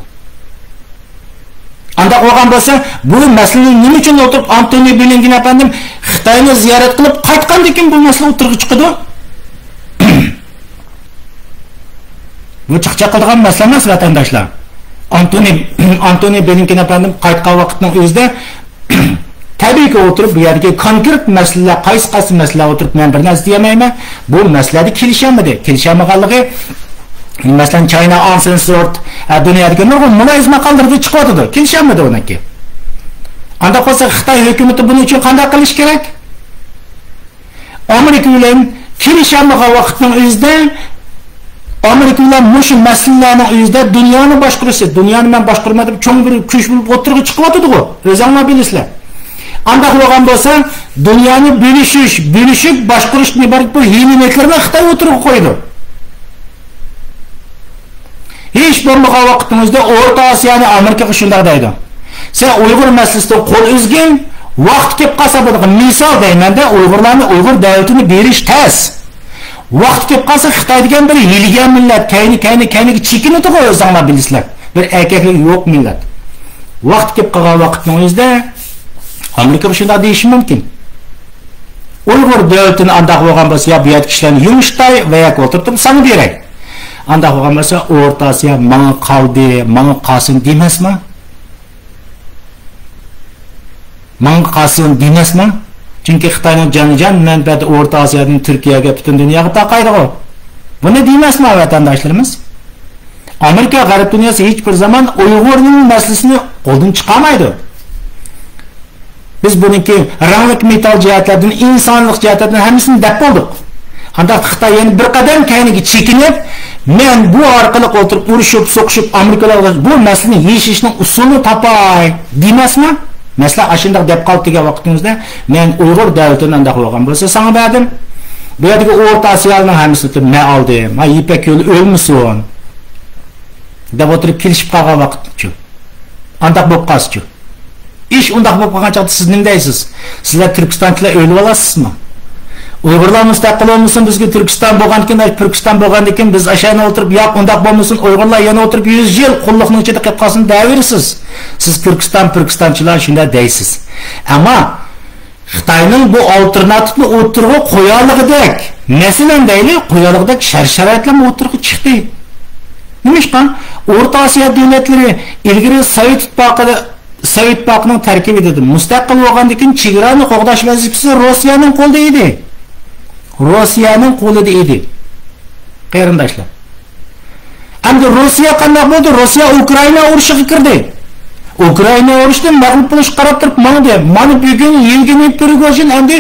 ئانداق بولغان بولسا، بۇ مەسىلىنى نېمە ئۈچۈن ئولتۇرۇپ ئانتونى بلىنكېن ئەپەندىم خىتاينى زىيارەت قىلىپ قايتقاندىن كېيىن بۇ مەسىلە ئوتتۇرىغا چىقىدۇ؟ بۇ چىقچاق قىلىدىغان مەسىلە ئەمەس، ۋەتەنداشلار. ئانتونى، ئانتونى بلىنكېن ئەپەندىم قايتقان ۋاقىتنىڭ ئۆزىدە تەبىئىيكى ئولتۇرۇپ، بۇ يەردىكى كونكرېت مەسىلىلەر، قايسى، قايسى مەسىلىلەر ئولتۇرۇپ، مەن بىر نەرسە دېيەلمەيمەن. بۇ مەسىلىدە كېلىشەلمىدى. كېلىشەلمىگەنلىقى، مەسىلەن، چاينا ئانسېن سورت، ھە، دۇنيادىكى نۇرغۇن مۇلاھىزە ماقالىلىرىدە چىقىۋاتىدۇ. كېلىشەلمىدى ئۇنىڭكى. ئانداق بولسا، خىتاي ھۆكۈمىتى بۇنىڭ ئۈچۈن قانداق قىلىشى كېرەك؟ ئامېرىكا بىلەن كېلىشەلمىگەن ۋاقىتنىڭ ئۆزىدە ئامېرىكا بىلەن مۇشۇ مەسىلىلەرنىڭ ئۆزىدە دۇنيانى باشقۇرۇشى، دۇنيانى مەن باشقۇرىمەن دەپ چوڭ بىر كۈچ بولۇپ ئوتتۇرىغا چىقىۋاتىدىغۇ. ئۆزۈڭلار بىلىسىلەر. ئانداق بولغان بولسا، دۇنيانى بۆلۈشۈش، بۆلۈشۈپ باشقۇرۇشتىن ئىبارەت بۇ ھىيلە-مىكىرنى خىتاي ئوتتۇرىغا قويىدۇ. ھېچ بولمىغان ۋاقىتنىڭ ئۆزىدە ئورتا ئاسىيانى ئامېرىكىغا شۇنداق دەيدۇ. سەن ئۇيغۇر مەسىلىسىدىن قول ئۈزگىن، ۋاقتى كېلىپ قالسا بولىدىغان مىسال دەيمەن-دە، ئۇيغۇرلارنى، ئۇيغۇر دەۋلىتىنى بېرىش تەس. ۋاقتى كېلىپ قالسا، خىتاي دېگەن بىر ھىيلىگەر مىللەت، كەينى، كەينى، كەينىگە چېكىنىدىغۇ، ئۆزۈڭلار بىلىسىلەر. بىر ئەركەكلىكى يوق مىللەت. ۋاقتى كېلىپ قالغان ۋاقىتنىڭ ئۆزىدە ئامېرىكىغا شۇنداق دېيىشى مۇمكىن. ئۇيغۇر دۆلىتىنى ئانداق بولغان بولسا، يا بۇ يەردىكى كىشىلەرنى يۇمشىتاي ۋە ياكى ئولتۇرتۇپ ساڭا بېرەي. ئانداق بولغان بولسا، ئورتا ئاسىيا ماڭا قالدى، ماڭا قالسۇن دېمەسمۇ؟ ماڭا قالسۇن دېمەسمۇ؟ چۈنكى خىتاينىڭ جانىجان مەنپەئەتى ئورتا ئاسىيادىن تۈركىيەگە، پۈتۈن دۇنياغا تارقايدىغۇ. بۇنى دېمەسمۇ ۋەتەنداشلىرىمىز؟ ئامېرىكا، غەرب دۇنياسى ھېچ بىر زامان ئۇيغۇرنىڭ مەسىلىسىنى قولدىن چىقارمايدۇ. بىز بۇنىڭكى رەڭلىك مېتال جەھەتلەردىن، ئىنسانلىق جەھەتلەردىن ھەممىسىنى دەپ بولدۇق. ئانداق خىتاي يەنە بىر قەدەم كەينىگە چېكىنىپ، مەن بۇ ئارقىلىق ئولتۇرۇپ ئۇرۇشۇپ، سوقۇشۇپ، ئامېرىكا بىلەن بۇ مەسىلىنى يېشىشنىڭ ئۇسۇلىنى تاپاي دېمەسمۇ؟ مەسىلەن، ئاشۇنداق دەپ قالدى دېگەن ۋاقتىڭىزدا، مەن ئۇيغۇر دۆلىتىنى ئانداق بولغان بولسا ساڭا بەردىم. بۇ يەردىكى ئورتا ئاسىيالىنىڭ ھەممىسىنى مەن ئالدىم. ھە، يىپەك يولى ئۆلمىسۇن دەپ ئولتۇرۇپ كېلىشىپ قالغان ۋاقىتچۇ؟ ئانداق بولۇپ قالسىچۇ؟ ئىش ئۇنداق بولۇپ قالغان چاغدا سىز نېمە دەيسىز؟ سىلەر تۈركىستانچىلار ئۆلۈۋالاسىزمۇ؟ ئۇيغۇرلار مۇستەقىل بولمىسۇن، بىزگە تۈركىستان بولغاندىكىن، تۈركىستان بولغاندىكىن بىز ئاشۇ يەردە ئولتۇرۇپ، ياق، ئۇنداق بولمىسۇن، ئۇيغۇرلار يەنە ئولتۇرۇپ يۈز يىل قۇللۇقنىڭ ئىچىدە قېلىپ قالسۇن دەۋېرىسىز. سىز تۈركىستان، تۈركىستانچىلار شۇنداق دەيسىز. ئەمما خىتاينىڭ بۇ ئالتېرناتىپنى ئوتتۇرىغا قويالىغۇدەك، مەسىلەن دەيلى، قويالىغۇدەك شەرت-شارائىتلارمۇ ئوتتۇرىغا چىقتى. نېمىشقا؟ ئورتا ئاسىيا دۆلەتلىرى ئىلگىرى سوۋېت ئىتتىپاقىدا، سوۋېت ئىتتىپاقىنىڭ تەركىبىدە ئىدى. مۇستەقىل بولغاندىن كېيىن چېگرانى قوغداش ۋەزىپىسى روسىيەنىڭ قولىدا ئىدى. روسىيەنىڭ قولىدا ئىدى. قېرىنداشلار. ئەمدى روسىيە قانداق بولدى؟ روسىيە ئۇكرائىنا ئۇرۇشىغا كىردى. ئۇكرائىنا ئۇرۇشتا مەغلۇپ بولۇشقا قاراپ تۇرۇپ ماڭدى. مانا بۈگۈن يېۋگېنىي پرىگوژىن ئەمدى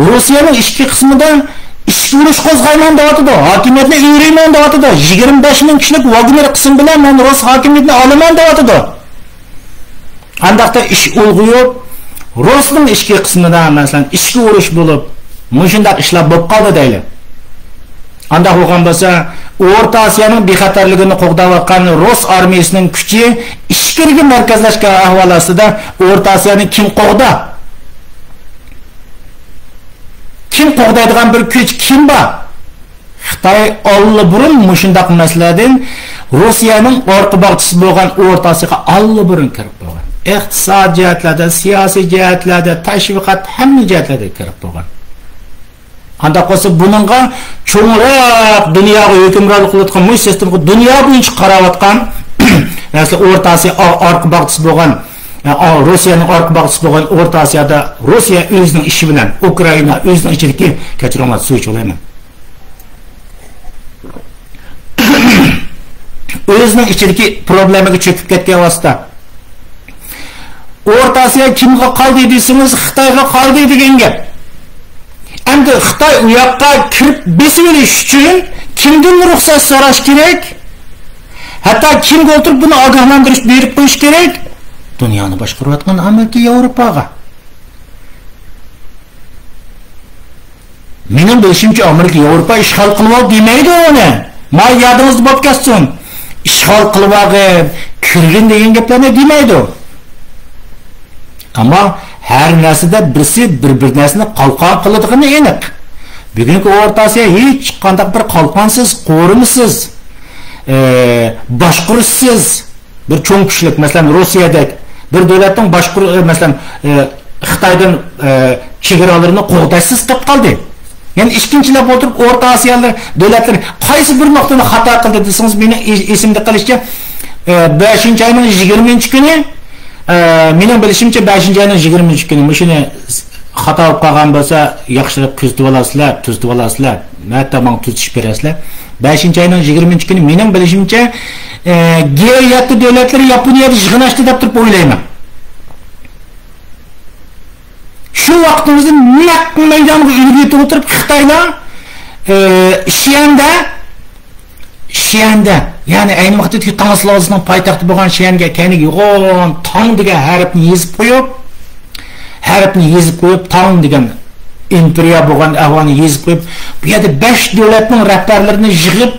روسىيەنىڭ ئىچكى قىسمىدا ئىچكى ئۇرۇش قوزغايمەن دەۋاتىدۇ. ھاكىمىيەتنى ئۆرۈيمەن دەۋاتىدۇ. يىگىرمە بەش مىڭ كىشىلىك ۋاگنېر قىسىم بىلەن مەن رۇس ھاكىمىيىتىنى ئالىمەن دەۋاتىدۇ. ئانداقتا ئىش ئۇلغىيىپ، رۇسنىڭ ئىچكى قىسمىدا، مەسىلەن، ئىچكى ئۇرۇش بولۇپ، مۇشۇنداق ئىشلار بولۇپ قالدى دەيلى. ئانداق بولغان بولسا، ئورتا ئاسىيانىڭ بىخەتەرلىكىنى قوغداۋاتقان رۇس ئارمىيىسىنىڭ كۈچى ئىچكىرىگە مەركەزلەشكەن ئەھۋال ئاستىدا، ئورتا ئاسىيانى كىم قوغدا؟ كىم قوغدايدىغان بىر كۈچ كىم بار؟ خىتاي ئاللىبۇرۇن مۇشۇنداق مەسىلىلەردىن روسىيەنىڭ ئارقا باغچىسى بولغان ئورتا ئاسىياغا ئاللىبۇرۇن كىرىپ بولغان. ئىقتىساد جەھەتلەردە، سىياسىي جەھەتلەردە، تەشۋىقات، ھەممە جەھەتلەردە كىرىپ بولغان. ئانداق بولسا بۇنىڭغا چوڭراق دۇنياغا ھۆكۈمرانلىق قىلىۋاتقان مۇشۇ سىستېمىغا دۇنيا بويىچە قاراۋاتقان، مەسىلەن، ئورتا ئاسىيا ئا-، ئارقا باغچىسى بولغان، ئا-، روسىيەنىڭ ئارقا باغچىسى بولغان ئورتا ئاسىيادا روسىيە ئۆزىنىڭ ئىشى بىلەن، ئۇكرائىنا ئۆزىنىڭ ئىچىدىكى، كەچۈرۈڭلار، سۇ ئىچىۋالايمەن. ئۆزىنىڭ ئىچىدىكى پروبلېمىغا چۆكۈپ كەتكەن ۋاسىتە. ئورتا ئاسىيا كىمگە قالدى دېسىڭىز، خىتايغا قالدى دېگەن گەپ. ئەمدى خىتاي ئۇ ياققا كىرىپ بېسىۋېلىش ئۈچۈن كىمدىن رۇخسەت سوراش كېرەك؟ ھەتتا كىمگە ئولتۇرۇپ بۇنى ئاگاھلاندۇرۇش بېرىپ قويۇش كېرەك؟ دۇنيانى باشقۇرۇۋاتقان ئامېرىكا ياۋروپاغا. مېنىڭ بىلىشىمچە، ئامېرىكا ياۋروپا ئىشغال قىلىۋال دېمەيدۇ ئۇنى. ما يادىڭىزدا بولۇپ كەتسۇن. ئىشغال قىلىۋالغىن، كىرگىن دېگەن گەپلەرنى دېمەيدۇ. ئەمما ھەر نەرسىدە بىرسى بىر، بىر نەرسىنى قالقان قىلىدىغىنى ئېنىق. بۈگۈنكى ئورتا ئاسىيا ھېچقانداق بىر قالقانسىز، قورۇمىسىز، ئى، باشقۇرۇشسىز، بىر چوڭ كۈچلۈك، مەسىلەن، روسىيەدەك بىر دۆلەتنىڭ باشقۇر-، ئى، مەسىلەن، ئى، خىتايدىن، ئى، چېگرالىرىنى قوغداشسىز قېلىپ قالدى. يەنە ئىككىنچىلەپ ئولتۇرۇپ، ئورتا ئاسىيالىق دۆلەتلەر قايسى بىر نۇقتىنى خاتا قىلدى دېسىڭىز، مېنىڭ ئې-، ئېسىمدە قېلىشىچە، ئى، بەشىنچى ئاينىڭ يىگىرمىنچى كۈنى، ئى، مېنىڭ بىلىشىمچە، بەشىنچى ئاينىڭ يىگىرمىنچى كۈنى، مۇشۇنى خاتا بولۇپ قالغان بولسا، ياخشىراق كۆزىتىپ ئالارسىلەر، تۈزىتىپ ئالارسىلەر. ھەتتا ماڭا تۈزىتىش بېرەرسىلەر. بەشىنچى ئاينىڭ يىگىرمىنچى كۈنى، مېنىڭ بىلىشىمچە، ئى، گې يەتتە دۆلەتلىرى ياپونىيەدە يىغىن ئاچتى دەپ تۇرۇپ ئويلايمەن. شۇ ۋاقتىمىزدا نەق مەيدانغا ئۈلگە ئېتىپ ئولتۇرۇپ، خىتايلار، ئى، شيەندە، شيەندە، يەنى ئەينى ۋاقىتتىكى تاڭ سۇلالىسىنىڭ پايتەختى بولغان شيەنگە كەينىگە يوغان تاڭ دېگەن ھەرپنى يېزىپ قويۇپ، ھەرپنى يېزىپ قويۇپ، تاڭ دېگەن ئىمپېرىيە بولغان ئەھۋالنى يېزىپ قويۇپ، بۇ يەردە بەش دۆلەتنىڭ رەھبەرلىرىنى يىغىپ،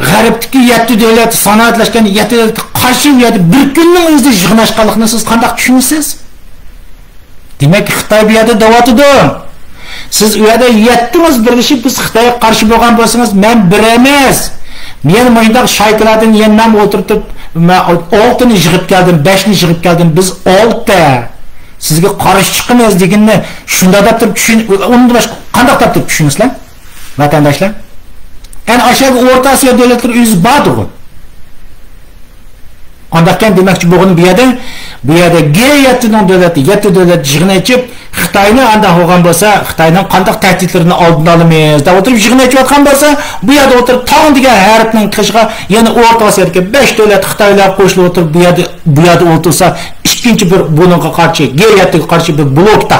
غەربتىكى يەتتە دۆلەت، سانائەتلەشكەن يەتتە دۆلەتكە قارشى بۇ يەردە بىر كۈننىڭ ئۆزىدە يىغىن ئاچقانلىقىنى سىز قانداق چۈشىنىسىز؟ دېمەك، خىتاي بۇ يەردە دەۋاتىدۇ. سىز ئۇ يەردە يەتتىڭىز بىرلىشىپ، بىز خىتايغا قارشى بولغان بولسىڭىز، مەن بىر ئەمەس. مەن مۇشۇنداق شايكىلاردىن يەنە مەن ئولتۇرتۇپ، مەن ئالتىنى يىغىپ كەلدىم، بەشنى يىغىپ كەلدىم، بىز ئالتە. سىزگە قارشى چىقىمىز دېگىنىنى شۇنداق دەپ تۇرۇپ چۈشۈن-، ئۇندىن باشقا قانداق دەپ تۇرۇپ چۈشىنىسىلەر، ۋەتەنداشلار؟ يەنى ئاشۇ يەرگە ئورتا ئاسىيا دۆلەتلىرى ئۆزى باردىغۇ. ئانداقكەن دېمەكچى بولغىنىم بۇ يەردە، بۇ يەردە گې يەتتىنىڭ دۆلىتى، يەتتە دۆلەت يىغىن ئېچىپ، خىتاينى ئانداق بولغان بولسا، خىتاينىڭ قانداق تەھدىتلىرىنى ئالدىنى ئالىمىز دەپ ئولتۇرۇپ يىغىن ئېچىۋاتقان بولسا، بۇ يەردە ئولتۇرۇپ تاڭ دېگەن ھەرپنىڭ قېشىغا يەنە ئورتا ئاسىيادىكى بەش دۆلەت خىتاي بىلەن قوشۇلۇپ ئولتۇرۇپ، بۇ يەردە، بۇ يەردە ئولتۇرسا، ئىككىنچى بىر بۇنىڭغا قارشى، گې يەتتىگە قارشى بىر بلوكتا،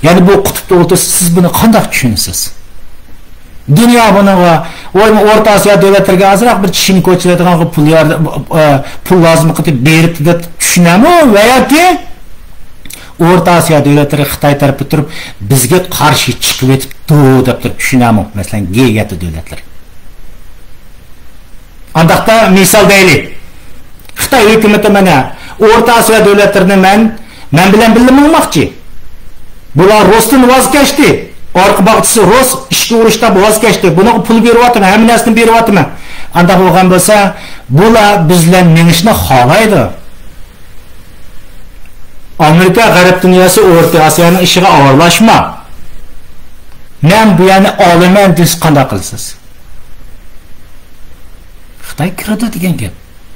يەنە بۇ قۇتۇپتا ئولتۇرسا، سىز بۇنى قانداق چۈشىنىسىز؟ دۇنيا بۇنىڭغا، ئويمۇ ئورتا ئاسىيا دۆلەتلىرىگە ئازراق بىر چىشىنى كوچىلايدىغانغا پۇل يار-، ئە، پۇل لازىملىقى بېرىپتۇ دەپ چۈشىنەمۇ؟ ۋە ياكى ئورتا ئاسىيا دۆلەتلىرى خىتاي تەرىپىدە تۇرۇپ، بىزگە قارشى چىقىۋېتىپتۇ دەپ تۇرۇپ چۈشىنەمۇ؟ مەسىلەن، گې يەتتە دۆلەتلىرى. ئانداقتا مىسال دەيلى. خىتاي ھۆكۈمىتى مانا ئورتا ئاسىيا دۆلەتلىرىنى مەن، مەن بىلەن بىللە ماڭماقچى. بۇلار رۇستىن ۋاز كەچتى. ئارقا باغچىسى رۇس، ئىچكى ئۇرۇشتا ۋاز كەچتى. بۇنىڭغا پۇل بېرىۋاتىمەن، ھەممە نەرسىنى بېرىۋاتىمەن. ئانداق بولغان بولسا، بۇلار بىز بىلەن مېڭىشنى خالايدۇ. ئامېرىكا، غەرب دۇنياسى ئورتا ئاسىيانىڭ ئىشىغا ئارىلاشما. مەن بۇ يەرنى ئالىمەن دېسە قانداق قىلىسىز؟ خىتاي كىرىدۇ دېگەن گەپ.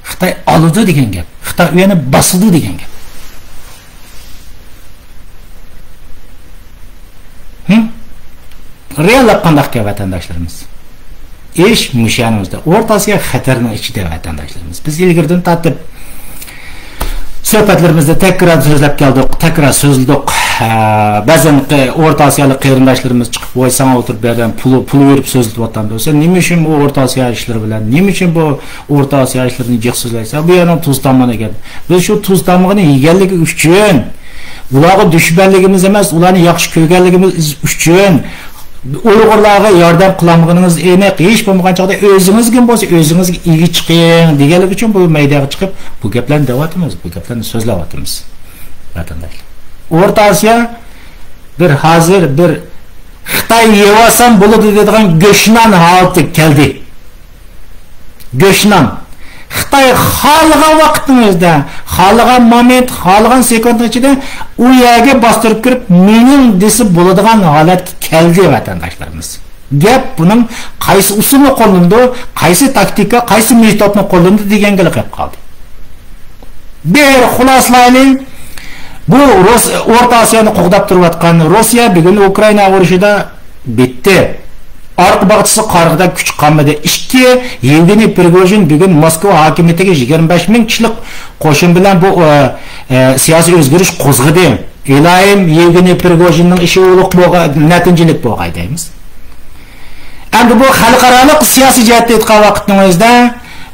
خىتاي ئالىدۇ دېگەن گەپ. خىتاي ئۇ يەرنى باسىدۇ دېگەن گەپ. ھىم؟ رېئاللىق قانداق ئىكەن، ۋەتەنداشلىرىمىز؟ ئىش مۇشۇ يەرنىڭ ئۆزىدە. ئورتا ئاسىيا خەتەرنىڭ ئىچىدە، ۋەتەنداشلىرىمىز. بىز ئىلگىرىدىن تارتىپ سۆھبەتلىرىمىزدە تەكرار سۆزلەپ كەلدۇق، تەكرار سۆزلىدۇق. ھە، بەزەن قى-، ئورتا ئاسىيالىق قېرىنداشلىرىمىز چىقىپ، ۋاي، ساڭا ئولتۇرۇپ بەردىم، پۇل، پۇل بېرىپ سۆزلىتىۋاتامدۇ دېسە، نېمە ئۈچۈن بۇ ئورتا ئاسىيا ئىشلىرى بىلەن، نېمە ئۈچۈن بۇ ئورتا ئاسىيا ئىشلىرىنى جىق سۆزلەيسەن؟ بۇ يەرنىڭ تۇز تامىقىنى يېگەن. بىز شۇ تۇز تامىقىنى يېگەنلىكى ئۈچۈن، ئۇلارغا دۈشمەنلىكىمىز ئەمەس، ئۇلارنى ياخشى كۆرگەنلىكىمىز ئۈچۈن، ئۇيغۇرلارغا ياردەم قىلالمىغىنىڭىز ئېنىق. ھېچ بولمىغان چاغدا ئۆزىڭىزگىمۇ بولسا، ئۆزىڭىزگە ئىگە چىقىڭ دېگەنلىكى ئۈچۈن بۇ مەيدانغا چىقىپ، بۇ گەپلەرنى دەۋاتىمىز، بۇ گەپلەرنى سۆزلەۋاتىمىز، ۋەتەنداشلار. ئورتا ئاسىيا بىر ھازىر بىر خىتاي يەۋالسام بولىدۇ دەيدىغان گۆشنان ھالىتىگە كەلدى. گۆشنان. خىتاي خالىغان ۋاقىتنىڭ ئۆزىدە، خالىغان مومېنت، خالىغان سېكۇنتنىڭ ئىچىدە ئۇ يەرگە باستۇرۇپ كىرىپ، مېنىڭ دېسە بولىدىغان ھالەتكە كەلدى، ۋەتەنداشلىرىمىز. گەپ بۇنىڭ قايسى ئۇسۇلنى قوللىنىدۇ، قايسى تاكتىكا، قايسى مېتودنى قوللىنىدۇ دېگەنگىلا قېلىپ قالدى. بىر خۇلاسىلايلى، بۇ رۇس-، ئورتا ئاسىيانى قوغداپ تۇرۇۋاتقان روسىيە بۈگۈن ئۇكرائىنا ئۇرۇشىدا بىتتى. ئارقا باغچىسى قارىغۇدەك كۈچ قالمىدى. ئىككى، يېۋگېنىي پرىگوژىن بۈگۈن موسكۋا ھاكىمىيىتىگە يىگىرمە بەش مىڭ كىشىلىك قوشۇن بىلەن بۇ، ئە، ئە، سىياسىي ئۆزگىرىش قوزغىدى. ئىلاھىم، يېۋگېنىي پرىگوژىننىڭ ئىشى ئۇلۇق بولغاي، نەتىجىلىك بولغاي دەيمىز. ئەمدى بۇ خەلقئارالىق سىياسىي جەھەتتە ئېيتقان ۋاقىتنىڭ ئۆزىدە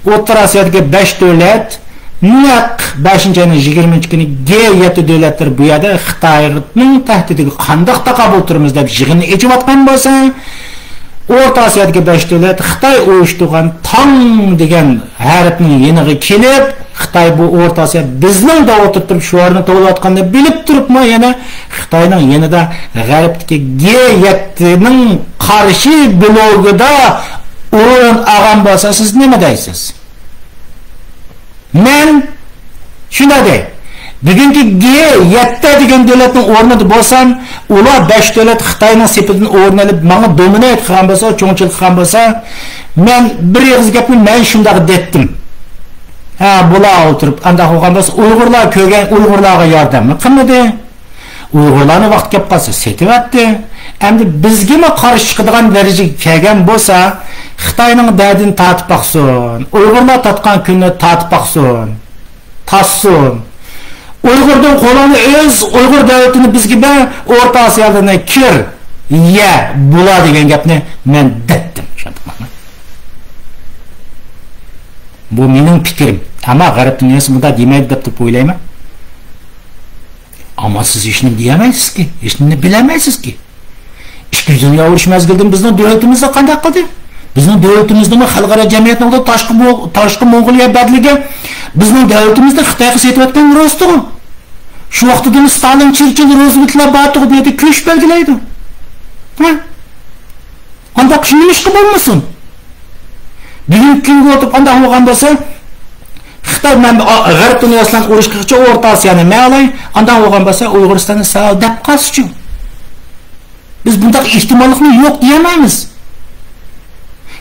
ئوتتۇرا ئاسىيادىكى بەش دۆلەت، نەق بەشىنچى ئاينىڭ يىگىرمىنچى كۈنى، گې يەتتە دۆلەتلىرى بۇ يەردە خىتاينىڭ تەھدىتىگە قانداق تاقابىل تۇرىمىز دەپ يىغىننى ئېچىۋاتقان بولسا، ئورتا ئاسىيادىكى بەش دۆلەت خىتاي ئۇيۇشتۇرغان تاڭ دېگەن ھەرپنىڭ يېنىغا كېلىپ، خىتاي بۇ ئورتا ئاسىيا بىزنىڭ دەپ ئولتۇرۇپ تۇرۇپ شوئارنى توۋلىۋاتقاننى بىلىپ تۇرۇپمۇ يەنە خىتاينىڭ يېنىدا غەربتىكى گې يەتتىنىڭ قارشى بلوگىدا ئورۇن ئالغان بولسا سىز نېمە دەيسىز؟ مەن شۇنداق دەي، بۈگۈنكى گې يەتتە دېگەن دۆلەتنىڭ ئورنىدا بولسام، ئۇلار بەش دۆلەت خىتاينىڭ سېپىدىن ئورۇن ئېلىپ، ماڭا دومىنەيت قىلغان بولسا، چوڭچىلىق قىلغان بولسا، مەن بىر ئېغىز گەپنى مەن شۇنداق دەتتىم. ھە، بۇلار ئولتۇرۇپ، ئانداق بولغان بولسا، ئۇيغۇرلار كۆرگەن، ئۇيغۇرلارغا ياردەممۇ قىلمىدى. ئۇيغۇرلارنى ۋاقتى كەپ قالسا سېتىۋەتتى. ئەمدى بىزگىمۇ قارشى چىقىدىغان دەرىجىگە كەلگەن بولسا، خىتاينىڭ دەردىنى تارتىپ باقسۇن، ئۇيغۇرلار تارتقان كۈننى تارتىپ باقسۇن، تارتسۇن. ئۇيغۇردىن قولۇڭنى ئۈز، ئۇيغۇر دۆلىتىنى بىزگە بەر، ئورتا ئاسىيادىن كىر، يە، بۇلار دېگەن گەپنى مەن دەتتىم. بۇ مېنىڭ پىكرىم. ئەمما غەرب دۇنياسى بۇنداق دېمەيدۇ دەپ تۇرۇپ ئويلايمەن. ئەمما سىز ھېچنېمە دېيەلمەيسىزكى، ھېچنېمىنى بىلەلمەيسىزكى. ئىككىنچى دۇنيا ئۇرۇشى مەزگىلىدىمۇ بىزنىڭ دۆلىتىمىزنى قانداق قىلدى؟ بىزنىڭ دۆلىتىمىزنىمۇ خەلقئارا جەمئىيەتنىڭ ئالدىدا تاشقى مو-، تاشقى موڭغۇلىيە بەدىلىگە بىزنىڭ دۆلىتىمىزنى خىتايغا سېتىۋەتكەن راستىغۇ. شۇ ۋاقىتتىمۇ ستالىن، چېرچىل، روزۋېلتلار بارتۇغۇ، بۇ يەردە كۆچۈش بەلگىلەيدۇ. ھە؟ ئانداق ئىش نېمىشقا بولمىسۇن؟ بۈگۈنكى كۈنگە ئولتۇرۇپ ئانداق بولغان بولسا، خىتاي مەن، ئا، غەرب دۇنياسى بىلەن ئۇرۇش قىلغۇچە ئورتا ئاسىيانى مەن ئالاي، ئانداق بولغان بولسا ئۇيغۇرىستاننى سەل دەپ قالسىچۇ. بىز بۇنداق ئېھتىماللىقنى يوق دېيەلمەيمىز.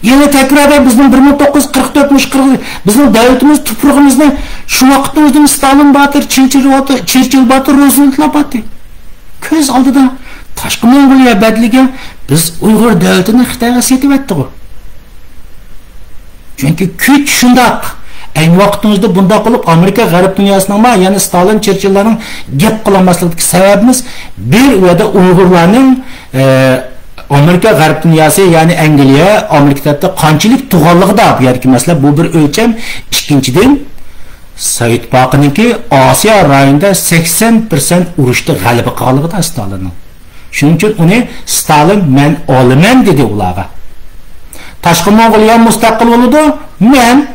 يەنە تەكرار بىزنىڭ بىر مىڭ توققۇز يۈز قىرىق تۆت مۇش قىرىق، بىزنىڭ دۆلىتىمىز، تۇپرىقىمىزنى شۇ ۋاقىتنىڭ ئۆزىدە ستالىن باتىر، چېرچىل باتىر، چېرچىل باتىر، روزۋېلتلار باتىر. كۆز ئالدىدا تاشقى موڭغۇلىيە بەدىلىگە بىز ئۇيغۇر دۆلىتىنى خىتايغا سېتىۋەتتىغۇ. چۈنكى كۈچ شۇنداق. ئەينى ۋاقتىمىزدا بۇنداق بولۇپ، ئامېرىكا غەرب دۇنياسىنىڭمۇ، يەنى ستالىن، چېرچىللارنىڭ گەپ قىلالماسلىقىدىكى سەۋەبىمىز بىر، ئۇ يەردە ئۇيغۇرلارنىڭ، ئە، ئامېرىكا غەرب دۇنياسى، يەنى ئەنگلىيە، ئامېرىكا تەرەپتە قانچىلىك تۇغانلىقىدا بۇ يەردىكى مەسىلە، بۇ بىر ئۆلچەم. ئىككىنچىدىن، سوۋېت ئىتتىپاقىنىڭكى ئاسىيا رايونىدا سەكسەن پىرسەنت ئۇرۇشتا غەلىبە قىلغانلىقىدا ستالىننىڭ. شۇنىڭ ئۈچۈن ئۇنى ستالىن مەن ئالىمەن دېدى ئۇلارغا. تاشقى موڭغۇلىيە مۇستەقىل بولىدۇ، مەن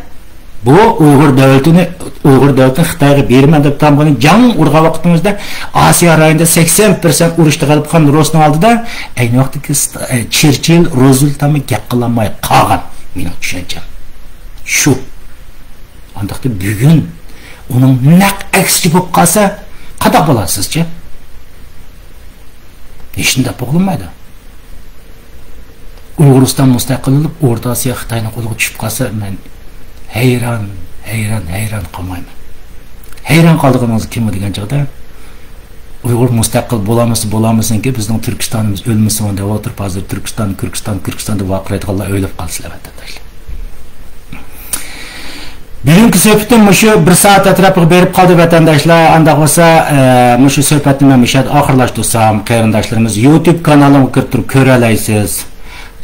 بۇ ئۇيغۇر دۆلىتىنى، ئۇيغۇر دۆلىتىنى خىتايغا بېرىمەن دەپ تامغىنى جەڭ ئۇرغان ۋاقتىمىزدا ئاسىيا رايونىدا سەكسەن پىرسەنت ئۇرۇشتا غەلىبە قىلغان رۇسنىڭ ئالدىدا ئەينى ۋاقىتتىكى ست-، ئە، چېرچىل، روزۋېلت ھەممە گەپ قىلالماي قالغان. مېنىڭ چۈشەنچەم شۇ. ئانداقتا بۈگۈن ئۇنىڭ نەق ئەكسىچە بولۇپ قالسا، قانداق بولار سىزچە؟ ھېچنېمە دەپ بولمايدۇ. ئۇيغۇرىستان مۇستەقىل بولۇپ، ئورتا ئاسىيا خىتاينىڭ قولىغا چۈشۈپ قالسا، مەن ھەيران، ھەيران، ھەيران قالمايمەن. ھەيران قالىدىغىنىڭىز كىم دېگەن چاغدا، ئۇيغۇر مۇستەقىل بولالمىسا بولالمىسۇنكى، بىزنىڭ تۈركىستانىمىز ئۆلمىسۇن دەپ ئولتۇرۇپ، ھازىر تۈركىستان، كۈركىستان، كۈركىستان دەپ ۋارقىرايدىغانلار ئۆلۈپ قالسىلەر، ۋەتەنداشلار. بۈگۈنكى سۆھبىتىم مۇشۇ بىر سائەت ئەتراپىغا بېرىپ قالدى، ۋەتەنداشلار. ئانداق بولسا، ئە، مۇشۇ سۆھبەتنى مەن مۇشۇ يەردە ئاخىرلاشتۇرسام، قېرىنداشلىرىمىز يۇتۇب كانالىمغا كىرىپ تۇرۇپ كۆرەلەيسىز.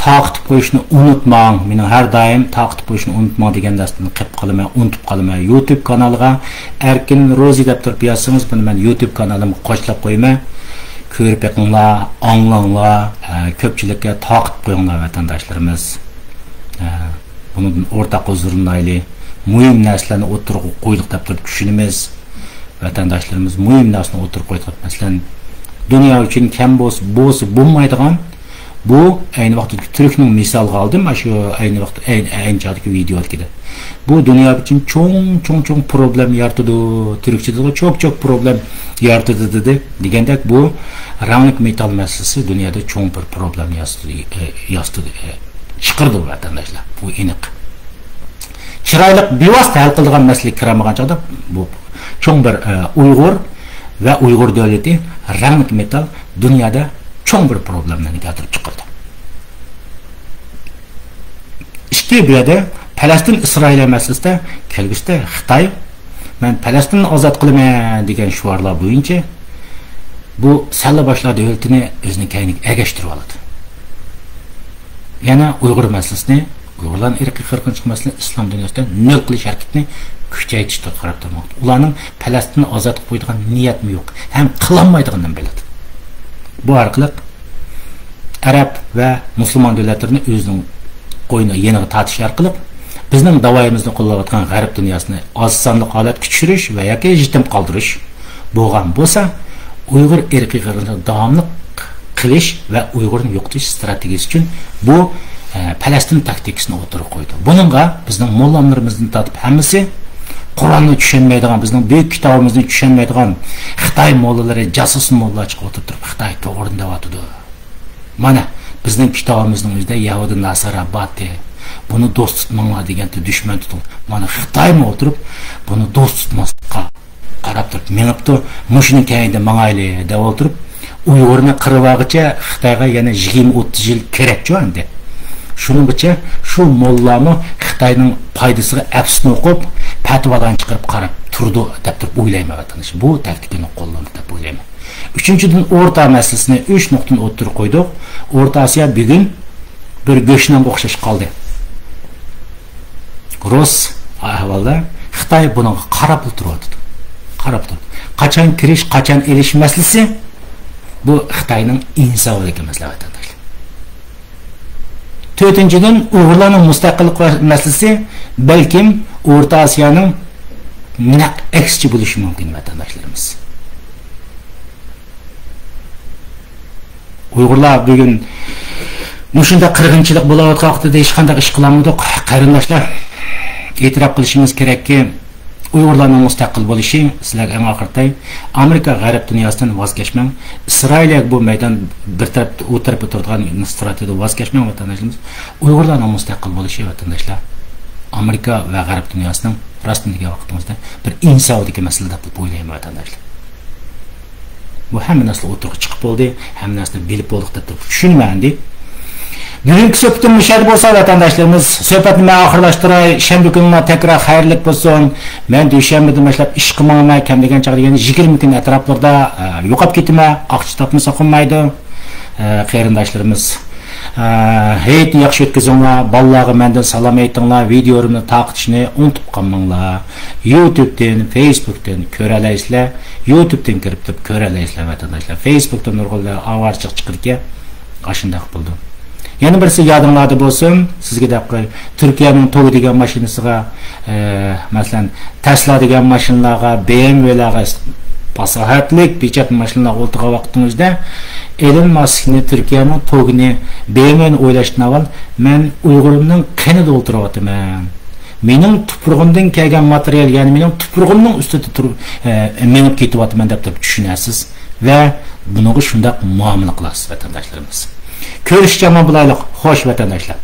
تارقىتىپ قويۇشنى ئۇنتۇماڭ. مېنىڭ ھەر دائىم «تارقىتىپ قويۇشنى ئۇنتۇماڭ» دېگەن نەرسىنى قىلىپ قالىمەن، ئۇنتۇپ قالىمەن. يۇتۇب كانالىغا ئەركىن روزى دەپ تۇرۇپ يازسىڭىز، بۇنى مەن يۇتۇب كانالىمغا قوشلاپ قويىمەن. كۆرۈپ بېقىڭلار، ئاڭلاڭلار، ئە، كۆپچىلىككە تارقىتىپ قويۇڭلار، ۋەتەنداشلىرىمىز. ئە، بۇنىڭدىن ئورتاق ھۇزۇرلىنايلى. مۇھىم نەرسىلەرنى ئوتتۇرىغا قويدۇق دەپ تۇرۇپ چۈشىنىمىز. ۋەتەنداشلىرىمىز مۇھىم نەرسىنى ئوتتۇرىغا قويدۇق. مەسىلەن، دۇنيا ئۈچۈن كەم بولسا، بولسا بولمايدىغان، بۇ ئەينى ۋاقىتتىكى تۈركنىڭ مىسالىغا ئالدىم، ئاشۇ ئەينى ۋاقىت، ئەينى، ئەينى چاغدىكى ۋىدېودىكىدە. بۇ دۇنيا ئۈچۈن چوڭ، چوڭ، چوڭ پروبلېم يارىتىدۇ. تۈركچە دەيدىغۇ، چوك، چوك پروبلېم يارىتىدۇ دېدى. دېگەندەك، بۇ رەڭلىك مېتال مەسىلىسى دۇنيادا چوڭ بىر پروبلېم ياسىتىدۇ، ئە، ياسىتىدۇ، ئە، چىقىرىدۇ، ۋەتەنداشلار. بۇ ئېنىق. چىرايلىق، بىۋاسىتە ھەل قىلىدىغان مەسىلىگە كىرەلمىگەن چاغدا، بۇ چوڭ بىر، ئە، ئۇيغۇر ۋە ئۇيغۇر دۆلىتى رەڭلىك مېتال دۇنيادا چوڭ بىر پروبلېمىلارنى كەلتۈرۈپ چىقىرىدۇ. بۇ يەردە پەلەستىن ئىسرائىلىيە مەسىلىسىدە كەلگۈسىدە خىتاي، «مەن پەلەستىننى ئازاد قىلىمەن» دېگەن شوئارلار بويىچە بۇ سەللە باشلار دۆلىتىنى ئۆزىنىڭ كەينىگە ئەگەشتۈرۈۋالىدۇ. يەنە ئۇيغۇر مەسىلىسىنى، ئۇيغۇرلارنىڭ ئىرقىي قىرغىنچىلىق مەسىلىسىنى ئىسلام دۇنياسىدا نۆل قىلىش ھەرىكىتىنى كۈچەيتىشتە قاراپ تۇرماقتا. ئۇلارنىڭ پەلەستىننى ئازاد قىلىپ قويىدىغان نىيەتمۇ يوق ھەم قىلالمايدىغىنىنى بىلىدۇ. بۇ ئارقىلىق ئەرەب ۋە مۇسۇلمان دۆلەتلىرىنى ئۆزىنىڭ قوينىغا، يېنىغا تارتىش ئارقىلىق بىزنىڭ داۋايىمىزنى قوللاۋاتقان غەرب دۇنياسىنى ئاز سانلىق ھالەتكە چۈشۈرۈش ۋە ياكى يېتىم قالدۇرۇش بولغان بولسا، ئۇيغۇر ئىرقىي قىرغىنچىلىقىنى داۋاملىق قىلىش ۋە ئۇيغۇرنى يوقىتىش ئىستراتېگىيىسى ئۈچۈن بۇ، ئە، پەلەستىن تاكتىكىسىنى ئوتتۇرىغا قويدى. بۇنىڭغا بىزنىڭ موللاملىرىمىزدىن تارتىپ ھەممىسى، قۇرئاننى چۈشەنمەيدىغان، بىزنىڭ بۈيۈك كىتابىمىزنى چۈشەنمەيدىغان خىتاي موللىلىرى، جاسۇس موللاچىقى ئولتۇرۇپ تۇرۇپ، خىتاي توغرىنى دەۋاتىدۇ. مانا، بىزنىڭ كىتابىمىزنىڭ ئۆزىدە يەھۇدىي ناسارا باتى، بۇنى دوست تۇتماڭلار دېگەنتى، دۈشمەن تۇتۇڭ. مانا، خىتايمۇ ئولتۇرۇپ، بۇنى دوست تۇتماسلىققا قاراپ تۇرۇپ مېڭىپتۇ. مۇشۇنىڭ كەينىدە ماڭايلى دەپ ئولتۇرۇپ، ئۇيغۇرنى قىرىۋالغۇچە خىتايغا يەنە يىگىرمە ئوتتۇز يىل كېرەكچۇ ئەمدى. شۇنىڭغىچە شۇ موللامۇ خىتاينىڭ پايدىسىغا ئەپسۇن ئوقۇپ، پەتىۋالارنى چىقىرىپ قاراپ تۇرىدۇ دەپ تۇرۇپ ئويلايمەن، ۋەتەنداش. بۇ تاكتىكىنى قوللاندى دەپ ئويلايمەن. ئۈچىنچىدىن، ئورتا مەسىلىسىنى ئۈچ نۇقتىدىن ئوتتۇرىغا قويدۇق. ئورتا ئاسىيا بۈگۈن بىر گۆشنانغا ئوخشاش قالدى. رۇس ئەھۋالدا، خىتاي بۇنىڭغا قاراپلا تۇرۇۋاتىدۇ. قاراپ تۇرىدۇ. قاچان كىرىش، قاچان ئېلىش مەسىلىسى، بۇ خىتاينىڭ ئىنساپىدىكى مەسىلە، ۋەتەنداشلار. تۆتىنچىدىن، ئۇيغۇرلارنىڭ مۇستەقىللىق مەسىلىسى بەلكىم ئورتا ئاسىيانىڭ نەق ئەكسىچە بولۇشى مۇمكىن، ۋەتەنداشلىرىمىز. ئۇيغۇرلار بۈگۈن مۇشۇنداق قىرغىنچىلىق بولۇۋاتقان ۋاقتىدا ھېچقانداق ئىش قىلالمىدۇق. قېرىنداشلار، ئېتىراپ قىلىشىمىز كېرەككى، ئۇيغۇرلارنىڭ مۇستەقىل بولۇشى، سىلەرگە ئەڭ ئاخىرىدا ئامېرىكا، غەرب دۇنياسىدىن ۋاز كەچمەڭ. ئىسرائىلىيەگە بۇ مەيدان بىر تەرەپ، ئۇ تەرەپتە تۇرىدىغان ئىستراتېگىيەدىن ۋاز كەچمەڭ، ۋەتەنداشلىرىمىز. ئۇيغۇرلارنىڭ مۇستەقىل بولۇشى، ۋەتەنداشلار، ئامېرىكا ۋە غەرب دۇنياسىنىڭ، راستىنى دېگەن ۋاقتىڭىزدا، بىر ئىنساپىدىكى مەسىلە دەپ ئويلايمەن، ۋەتەنداشلار. بۇ ھەممە نەرسىلەر ئوتتۇرىغا چىقىپ بولدى، ھەممە نەرسىنى بىلىپ بولدۇق دەپ تۇرۇپ چۈشىنىمەن ئەمدى. بۈگۈنكى سۆھبىتىم مۇشۇ يەردە بولسا، ۋەتەنداشلىرىمىز، سۆھبەتنى مەن ئاخىرلاشتۇراي. شەنبە كۈنۈڭلار تەكرار خەيرلىك بولسۇن. مەن دۈشەنبىدىن باشلاپ ئىشقا ماڭىمەن، كەم دېگەن چاغدا يەنە يىگىرمە كۈن ئەتراپلىرىدا، ئە، يوقاپ كېتىمەن. ئاقچا تاپمىساق بولمايدۇ. ئە، قېرىنداشلىرىمىز، ئە، ھېيتنى ياخشى ئۆتكۈزۈڭلار. بالىلارغا مەندىن سالام ئېيتىڭلار. ۋىدېئولىرىمنى تارقىتىشنى ئۇنتۇپ قالماڭلار. يۇتۇبتىن، فېيسبۇكتىن كۆرەلەيسىلەر. يۇتۇبتىن كىرىپ تۇرۇپ كۆرەلەيسىلەر، ۋەتەنداشلار. فېيسبۇكتا نۇرغۇنلار ئاۋارىچىلىق چىقىدىكەن. ئاشۇنداق بولىدۇ. يەنە بىرسى يادىڭلاردا بولسۇن، سىزگە دەپ قوياي. تۈركىيەنىڭ توگى دېگەن ماشىنىسىغا، ئە، مەسىلەن، تەسلا دېگەن ماشىنىلارغا، بې ئېم ۋېلارغا، پاساھەتلىك پېچەت ماشىنىلارغا ئولتۇرغان ۋاقتىڭىزدا، ئېلون ماسكنى، تۈركىيەنىڭ توگىنى، بې ئېم ۋېنى ئويلاشتىن ئاۋۋال، مەن ئۇيغۇرۇمنىڭ قېنىدا ئولتۇرۇۋاتىمەن. مېنىڭ تۇپرىقىمدىن كەلگەن ماتېرىيال، يەنى مېنىڭ تۇپرىقىمنىڭ ئۈستىدە تۇرۇپ، ئە، مېڭىپ كېتىۋاتىمەن دەپ تۇرۇپ چۈشىنەسىز ۋە بۇنىڭغا شۇنداق مۇئامىلە قىلاسىز، ۋەتەنداشلىرىمىز. كۆرۈشكىچە ئامان بولايلۇق. خوش، ۋەتەنداشلار.